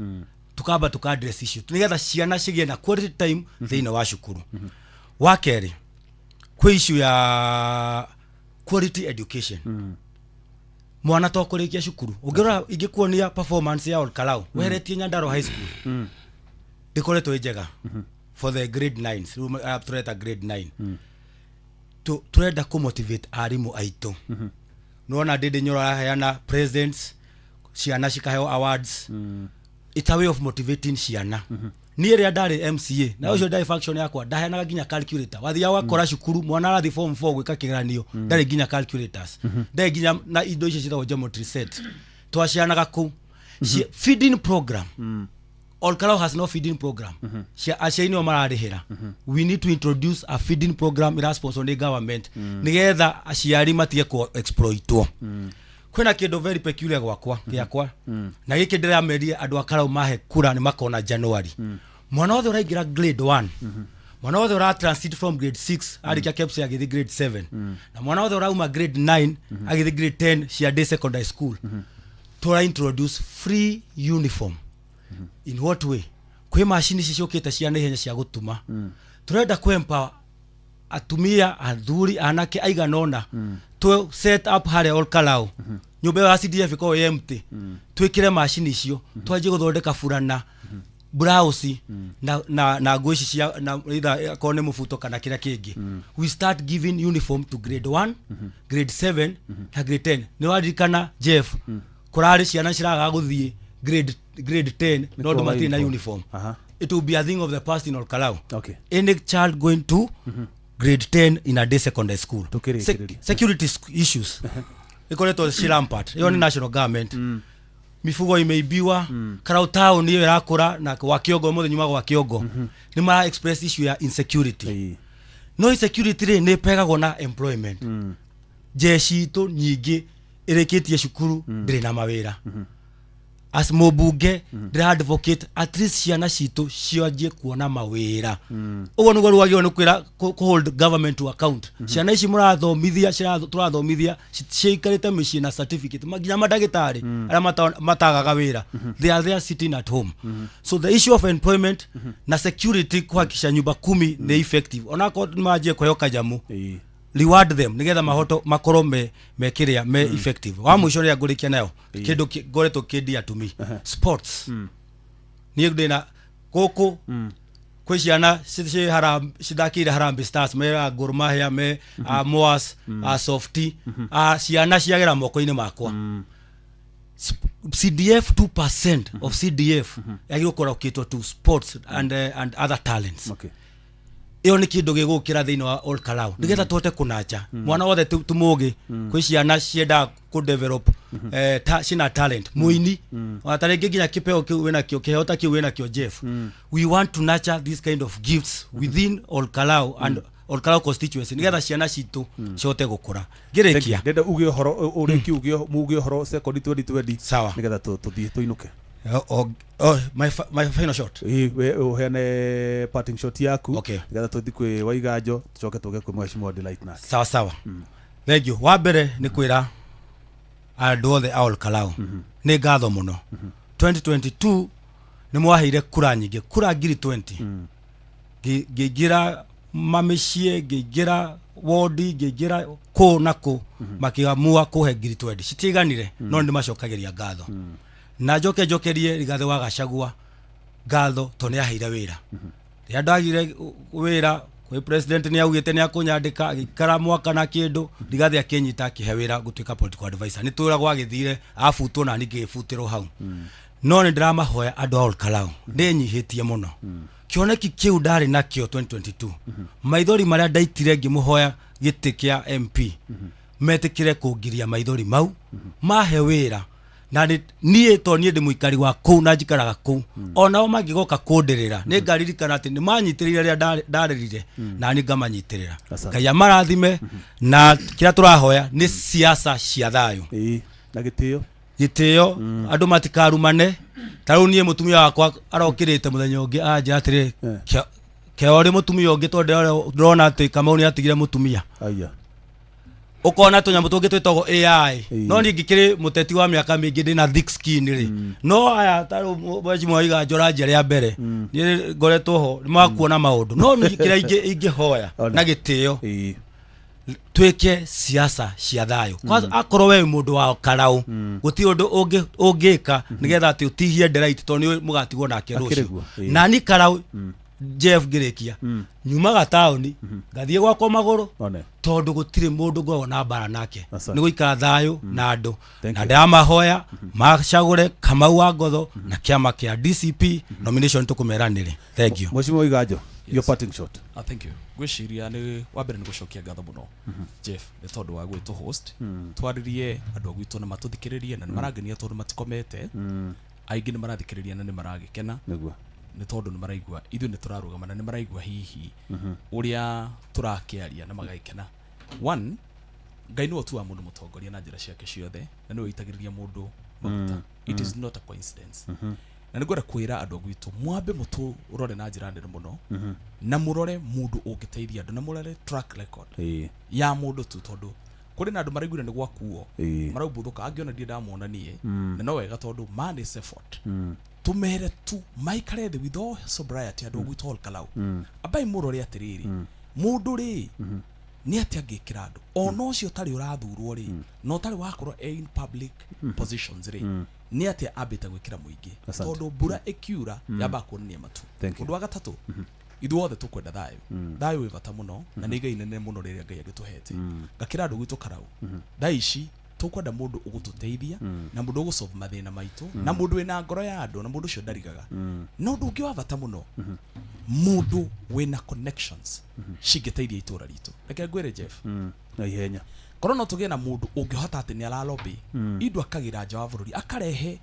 tukamba tuka address issue nĩgetha ciana cigĩe na quality time thĩinĩ wa cukuru. Wa kerĩ, kwĩ issue ya quality education. Mwana to kũrĩkia cukuru, ũngĩrora ingĩkuonia performance ya Olkalou weheretie Nyandarua High School, ndĩkoretwo ĩ njega for the grade 9. Rĩu tũreta grade 9, tũrenda kũ motivate arimũ aitũ. Nĩwona Ndĩndĩ Nyoro araheana presents, ciana cikaheo awards. It's a way of motivating ciana. Niĩ rĩrĩa ndarĩ MCA na ũcio ndarĩ faction yakwa, ndaheanaga nginya calculator. Wathiaga ũgakora cukuru mwana arathiĩ form 4 gwĩka kĩgeranio, ndarĩ nginya calculators, ndarĩ nginya na indo icio ciĩtagwo geometry set. Twacianaga kũu. Feeding program, Olkalou has no feeding program. Aciari nĩo mararĩhĩra. We need to introduce a feeding program ĩra sponsor nĩ government, nĩgetha aciari matige ku exploitwo. Kwĩna kĩndũ very peculiar gwakwa gĩakwa, na gĩkĩ ndĩramerie andũ a Karau mahe kura nĩ makona January. Mwana wothe ũraingĩra grade 1, mwana wothe ũra transit from grade 6 arĩkia KEPSHA agĩthiĩ grade 7, na mwana wothe ũrauma grade 9 agĩthiĩ grade 10 cia day secondary school, tũra introduce free uniform. In what way? Kwĩ macini ici ciũkĩte cia naihenya cia gũtuma. Tũrenda kũ empower atumia, athuri, anake aigana ũna. Tũ set up harĩa Olkalou nyũmba ĩyo ya CDF ĩkorwo ĩ empty, twĩkĩre macini icio, twanjie gũthondeka burana, blouse na nguo ici cia na either akorwo nĩ mũbuto kana kĩrĩa kĩngĩ. We start giving uniform to grade 1, grade 7 na grade 10. Nĩ waririkana Jeff, kũrarĩ ciana ciragaga gũthiĩ grade 10 no andũ matirĩ na uniform. It will be a thing of the past in Olkalou. Any child going to grade 10 in a day secondary school. Security issues ikoretwo ci rampant. Ĩyo nĩ national government. Mifugo imeibiwa. Karau town ĩyo ĩrakũra na wa Kĩongo, mũthenya nyuma gwa Kĩongo nĩ mara express issue ya insecurity. No insecurity rĩ, nĩ ĩpegagwo na employment. Jeshi itũ nyingĩ ĩrĩkĩtie cukuru ndĩrĩ na mawĩra. As mũmbunge ndĩra advocate at least ciana citũ cianjie kuona mawĩra. Ũguo nĩguo rĩu wagĩrĩirwo nĩ kwĩra kũ hold government to account. Ciana ici mũrathomithia, tũrathomithia, ciikarĩte mĩciĩ na certificate, nginya mandagĩtarĩ arĩa matagaga wĩra, they are there sitting at home. So the issue of employment na security, kuhakikisha nyumba kumi nĩ effective, onakorwo nĩ manjie kũheo kanyamu, reward them nigetha mahoto makorwo me kiria me effective. Wa mũico rĩrĩa ngũrĩkia nayo, kĩndũ ngoretwo kĩndia to me, sports. Niĩ ndĩna gũkũ kwĩ ciana cithakĩire Harambee Stars, me a Gor Mahia, me a Moas, a Softy, a ciana ciagera moko-inĩ makwa. CDF, 2% of CDF yagĩrĩirwo kũallocatwo to sports and other talents. Ĩyo nĩ kĩndũ gĩgũkĩra thĩinĩ wa Olkalou nĩgetha tũhote kũnacha mwana wothe tũmũgĩ. Kwĩ ciana ciendaga kũ develop cina talent, mũini, ona ta rĩngĩ nginya kĩpeo kĩu wĩnakĩo, kĩheo ta kĩu wĩnakĩo Jeff. We want to nurture this kind of gifts within Olkalou and Olkalou constituency nĩgetha ciana citũ cihote gũkũra. Ngĩrĩkia, ndenda uge ũhoro ũrĩki, uge muge ũhoro sekondi 2020. Sawa. Nĩgetha tũthiĩ tũinũke. Oh, my final shot. Ĩĩ, we ũheane parting shot yaku. Nĩgetha tũthiĩ kwĩ Waiganjo, tũcoke tũke kwĩ Mheshimiwa Delight Nurse. Sawa sawa, thank you. Wa mbere nĩ kwĩra andũ othe a Olkalou nĩ ngatho mũno. 2022 nĩ mwaheire kura nyingĩ, kura ngiri 20. Ngĩingĩra mamĩciĩ, ngĩingĩra wodi, ngĩingĩra kũ na kũ, makĩamua kũhe ngiri 20. Citiaiganire, no nĩ macokagĩria ngatho. Na njoke njokerie Rigathĩ wa Gachagua ngatho tondũ nĩ aheire wĩra. Rĩrĩa ndagire wĩra kwĩ president nĩ augĩte nĩ akũnyandĩka, agĩikara mwaka na kĩndũ, Rigathĩ akĩnyita akĩhe wĩra gũtuĩka political advisor. Nĩ tũra gwagĩthire abutwo na niĩ ngĩbutĩrwo hau. No nĩ ndĩramahoya andũ a Olkalau, ndĩnyihĩtie mũno. Kĩoneki kĩu ndarĩ nakĩo 2022, maithori marĩa ndaitire ngĩmũhoya gĩtĩ kĩa MP, metĩkĩre kũngiria maithori mau, mahe wĩra. Na niĩ to niĩ ndĩ mũikari wa kũu na njikaraga kũu, onao mangĩgoka kũndĩrĩra nĩ ngaririkana atĩ nĩ manyitĩrĩire rĩrĩa ndarĩrire, na niĩ ngamanyitĩrĩra. Asante. Ngai amarathime, na kĩrĩa tũrahoya nĩ siasa cia thayũ na gĩtĩo. Gĩtĩo, andũ matikarumane. Ta rĩu niĩ mũtumia wakwa arokĩrĩte mũthenya ũngĩ anjĩra atĩrĩ, "Kĩo ũrĩ mũtumia ũngĩ, tondũ ndĩrona atĩ Kamau nĩ atigire mũtumia." Aya. Ũkona tũnyamũ tũngĩ twĩtagwo AI, no niĩ ngĩkĩrĩ mũteti wa mĩaka mĩingĩ, ndĩna thick skin rĩ. No aya ta rĩu mheshimiwa Iganjo ranjia rĩa mbere, niĩ ngoretwo ho nĩ makuona maũndũ. No niĩ kĩrĩa ingĩhoya na gĩtĩo, twĩke siasa cia thayũ. Kwanza akorwo we wĩ mũndũ wa Karau, gũtirĩ ũndũ ũngĩka nĩgetha atĩ ũtihie Delight, tondũ nĩ mũgatigwo nake Akĩrĩ rũciũ. guo, Nani Karau Jeff, ngĩrĩkia, nyumaga taũni ngathiĩ gwakwa magũrũ, One. tondũ gũtirĩ mũndũ ngoragwo na mbara nake. Asante. Nĩ gũikara thayũ na andũ, Thank na you. ndĩramahoya macagũre Kamau wa Ngotho na kĩama kĩa DCP. Nomination tũkũmera nĩrĩ. Thank you. Mheshimiwa Iganjo, your parting shot. Ah, thank you. Ngwĩciria nĩ wa mbere nĩ gũcokia ngatho mũno, Jeff, nĩ tondũ wa gwĩtũ host, twarĩrie andũ a gwitũ na matũthikĩrĩrie, na nĩ marangenia tondũ matikomete. Aingĩ nĩ marathikĩrĩria na nĩ maragĩkena nĩ tondũ nĩ maraigua ithuĩ nĩ tũrarũgama, na nĩ maraigua hihi ũrĩa tũrakĩaria na magagĩkena. One, Ngai nĩwe ũtuaga mũndũ mũtongoria na njĩra ciake ciothe, na nĩwe ũitagĩrĩria mũndũ maguta. It is not a coincidence. Na nĩ ngwenda kwĩra andũ a gwitũ mwambe mũtũrore na njĩra nene mũno, na mũrore mũndũ ũngĩteithia andũ, na mũrore track record ya mũndũ tu, tondũ kũrĩ na andũ maraiguire nĩ gwakuo, maraumbũthũka angĩona ndirĩ ndamona niĩ. Na no wega tondũ man is effort. Tũmere tu maikare thĩ with all sobriety, andũ a gwitũ Ol Kalou, ambai mũrore atĩrĩrĩ, mũndũ rĩ nĩ atĩa angĩkĩra andũ, ona ũcio ũtarĩ ũrathurwo rĩ, na ũtarĩ wakorwo e in public positions rĩ, nĩ atĩa ambĩte gwĩkĩra mũingĩ? Asante. Tondũ mbura ĩkiura yambaga kuonania matu. Thank you. Ũndũ wa gatatũ, ithuothe tũkwenda thayũ. Thayũ wĩ bata mũno, na nĩ igai inene mũno rĩrĩa Ngai agĩtũhete. Ngakĩra andũ gwitũ Karau, thaa ici tũkwenda mũndũ ũgũtũteithia, na mũndũ ũgũsolve mathĩna maitũ, na mũndũ wĩna ngoro ya andũ, na mũndũ ũcio ndarigaga. Na ũndũ ũngĩ wa bata mũno, mũndũ wĩna connections cingĩteithia itũra ritũ. Reke ngwĩre, Jeff, Na ihenya. Korwo no tũgĩe na mũndũ ũngĩhota atĩ nĩ aralobby indo akagĩra nja wa bũrũri, akarehe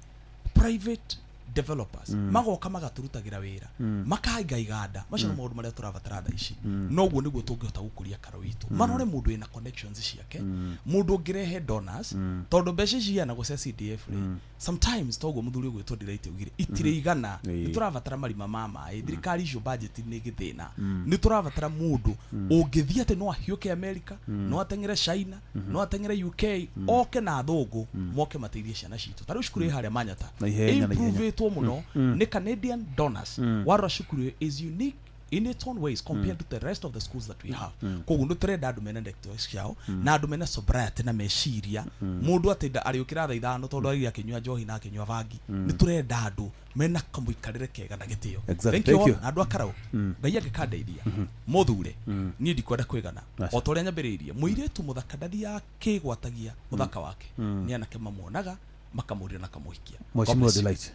private developers, magoka magatũrutagĩra wĩra, makaiga iganda macio, no maũndũ marĩa tũrabatara thaa ici. Noguo nĩguo tũngĩhota gũkũria Karau witũ. Marore mũndũ wĩna connections ciake, mũndũ ũngĩrehe donors, tondũ mbeca ici iheanagwo cia CDF rĩ, sometimes toguo mũthuri ũgwĩtwo Delight augire, itirĩ igana. Nĩ tũrabatara marima ma maĩ, thirikari icio budget nĩ gĩthĩna. Nĩ tũrabatara mũndũ ũngĩthiĩ atĩ no ahiũke America, no ateng'ere China, no ateng'ere UK, oke na athũngũ moke mateithie ciana citũ. Ta rĩu cukuru ĩ harĩa Manyata Na ihenya, na ihenya. improvetwo mũno nĩ Canadian donors. Warora cukuru ĩyo is unique in its own ways compared to the rest of the schools that we have. Koguo nĩ tũrenda andũ mena networks ciao, na andũ mena sobriety na meciria, mũndũ atĩ arĩũkĩra thaa 5 tondũ arĩire akĩnyua njohi na akĩnyua bangi. Nĩ tũrenda andũ mena kamũikarĩre kega na gĩtĩo. Exactly. Thank Thank you all. you. Na andũ a Karau, Ngai angĩkandeithia mũthure, niĩ ndikwenda kwĩgana. Aca. O ta ũrĩa nyambĩrĩirie, mũirĩtu mũthaka ndathiaga kĩgwatagia ũthaka wake, nĩ anake mamuonaga makamũria na kamũhikia. God Mheshimiwa bless you. Delight,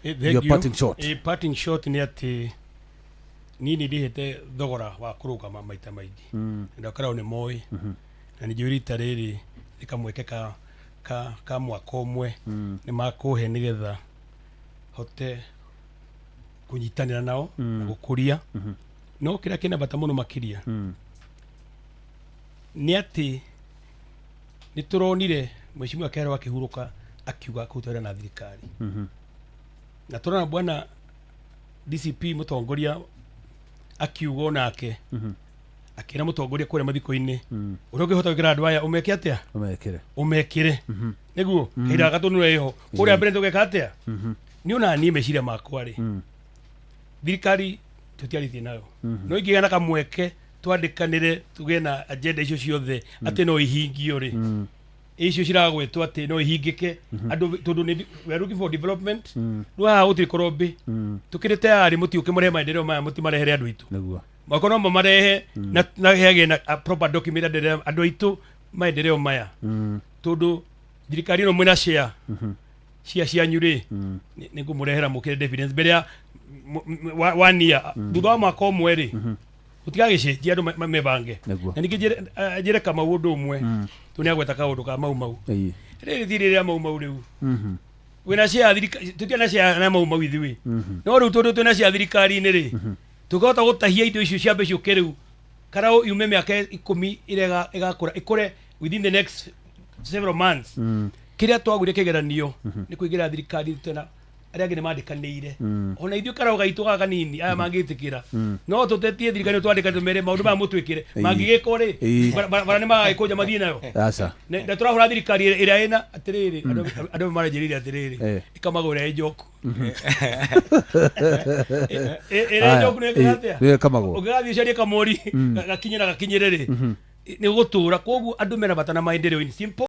Thank your you. parting shot. Parting shot nĩ atĩ niĩ nĩ ndĩhĩte thogora wa kũrũgama maita maingĩ. Andũ a Karau nĩ moĩ, na nĩ njũĩ rita rĩrĩ nĩ kamweke ka mwaka ũmwe nĩ makũhe nĩgetha hote kũnyitanĩra nao na gũkũria. No kĩrĩa kĩna bata mũno makĩria nĩ atĩ nĩ tũronire mheshimiwa Kehero akĩhurũka akiuga kũruta wĩra na thirikari, na tũrona bwana DCP mũtongoria akiuga onake, akĩra mũtongoria kũrĩa mathiko-inĩ, ũrĩa ũngĩhota gwĩkĩra andũ aya ũmeke atĩa? Ũmekĩre. Ũmekĩre nĩguo kahinda gaka tũnure ĩho kũrĩa mbere tũgeka atĩa. Nĩ ona niĩ meciria makwa rĩ, thirikari tũtiarĩtie nayo, no ingĩgĩa na kamweke twandĩkanĩre tũgĩe na agenda icio ciothe atĩ no ihingio rĩ. Icio ciragwetwo atĩ no ihingĩke andũ tondũ we are looking for development. Rĩu haha gũtirĩ korombe. Tũkĩrĩ tayari mũtiũke mũrehe maendeleo maya, mũtimarehere andũ aitũ. Mako no mamarehe na hegĩa na a proper document andũ aitũ maendeleo maya, tondũ thirikari ĩno mwĩna share cia cianyu rĩ, nĩ ngũmũrehera mũkĩre dividends mbere ya one year, thutha wa mwaka ũmwe rĩ, gũtigagĩcenjia, andũ mebange. Na ningĩ njĩre Kamau ũndũ ũmwe, tondũ nĩ agweta kaũndũ ka Mau Mau. Rĩrĩ thirĩ rĩa Mau Mau rĩu wĩna share thirikari, tũtirĩ na share na Mau Mau ithuĩ. No rĩu tondũ twĩna share thirikari-inĩ rĩ, tũkĩhota gũtahia indo icio ciambe ciũke rĩu Karau yume mĩaka 10 ĩrĩa ĩgakũra ĩkũre within the next several months. Kĩrĩa twagũire kĩgeranio nĩ kũingĩra thirikari tena arĩa angĩ nĩ mandĩkanĩire. Ona ithuĩ Karau gaitũ gaka kanini aya mangĩtĩkĩra, no tũtetie thirikari twandĩka tũmere maũndũ maya mũtwĩkĩre. Mangĩgĩkwo rĩ, bara nĩ magagĩkũnja mathiĩ nayo. Aca. Na tũrahũra thirikari ĩrĩa ĩna atĩrĩrĩ, andũ maranjĩrĩire atĩrĩrĩ, ĩkamagũra ĩ njoku. Ĩrĩa Aya, njoku nĩ ĩkaga atĩa? Nĩ ĩkamagwo. Ũngĩgathiĩ ũcarie kamũri gakinye na gakinyĩre rĩ, nĩ gũtũra. Koguo andũ mena bata na maendeleo in simple.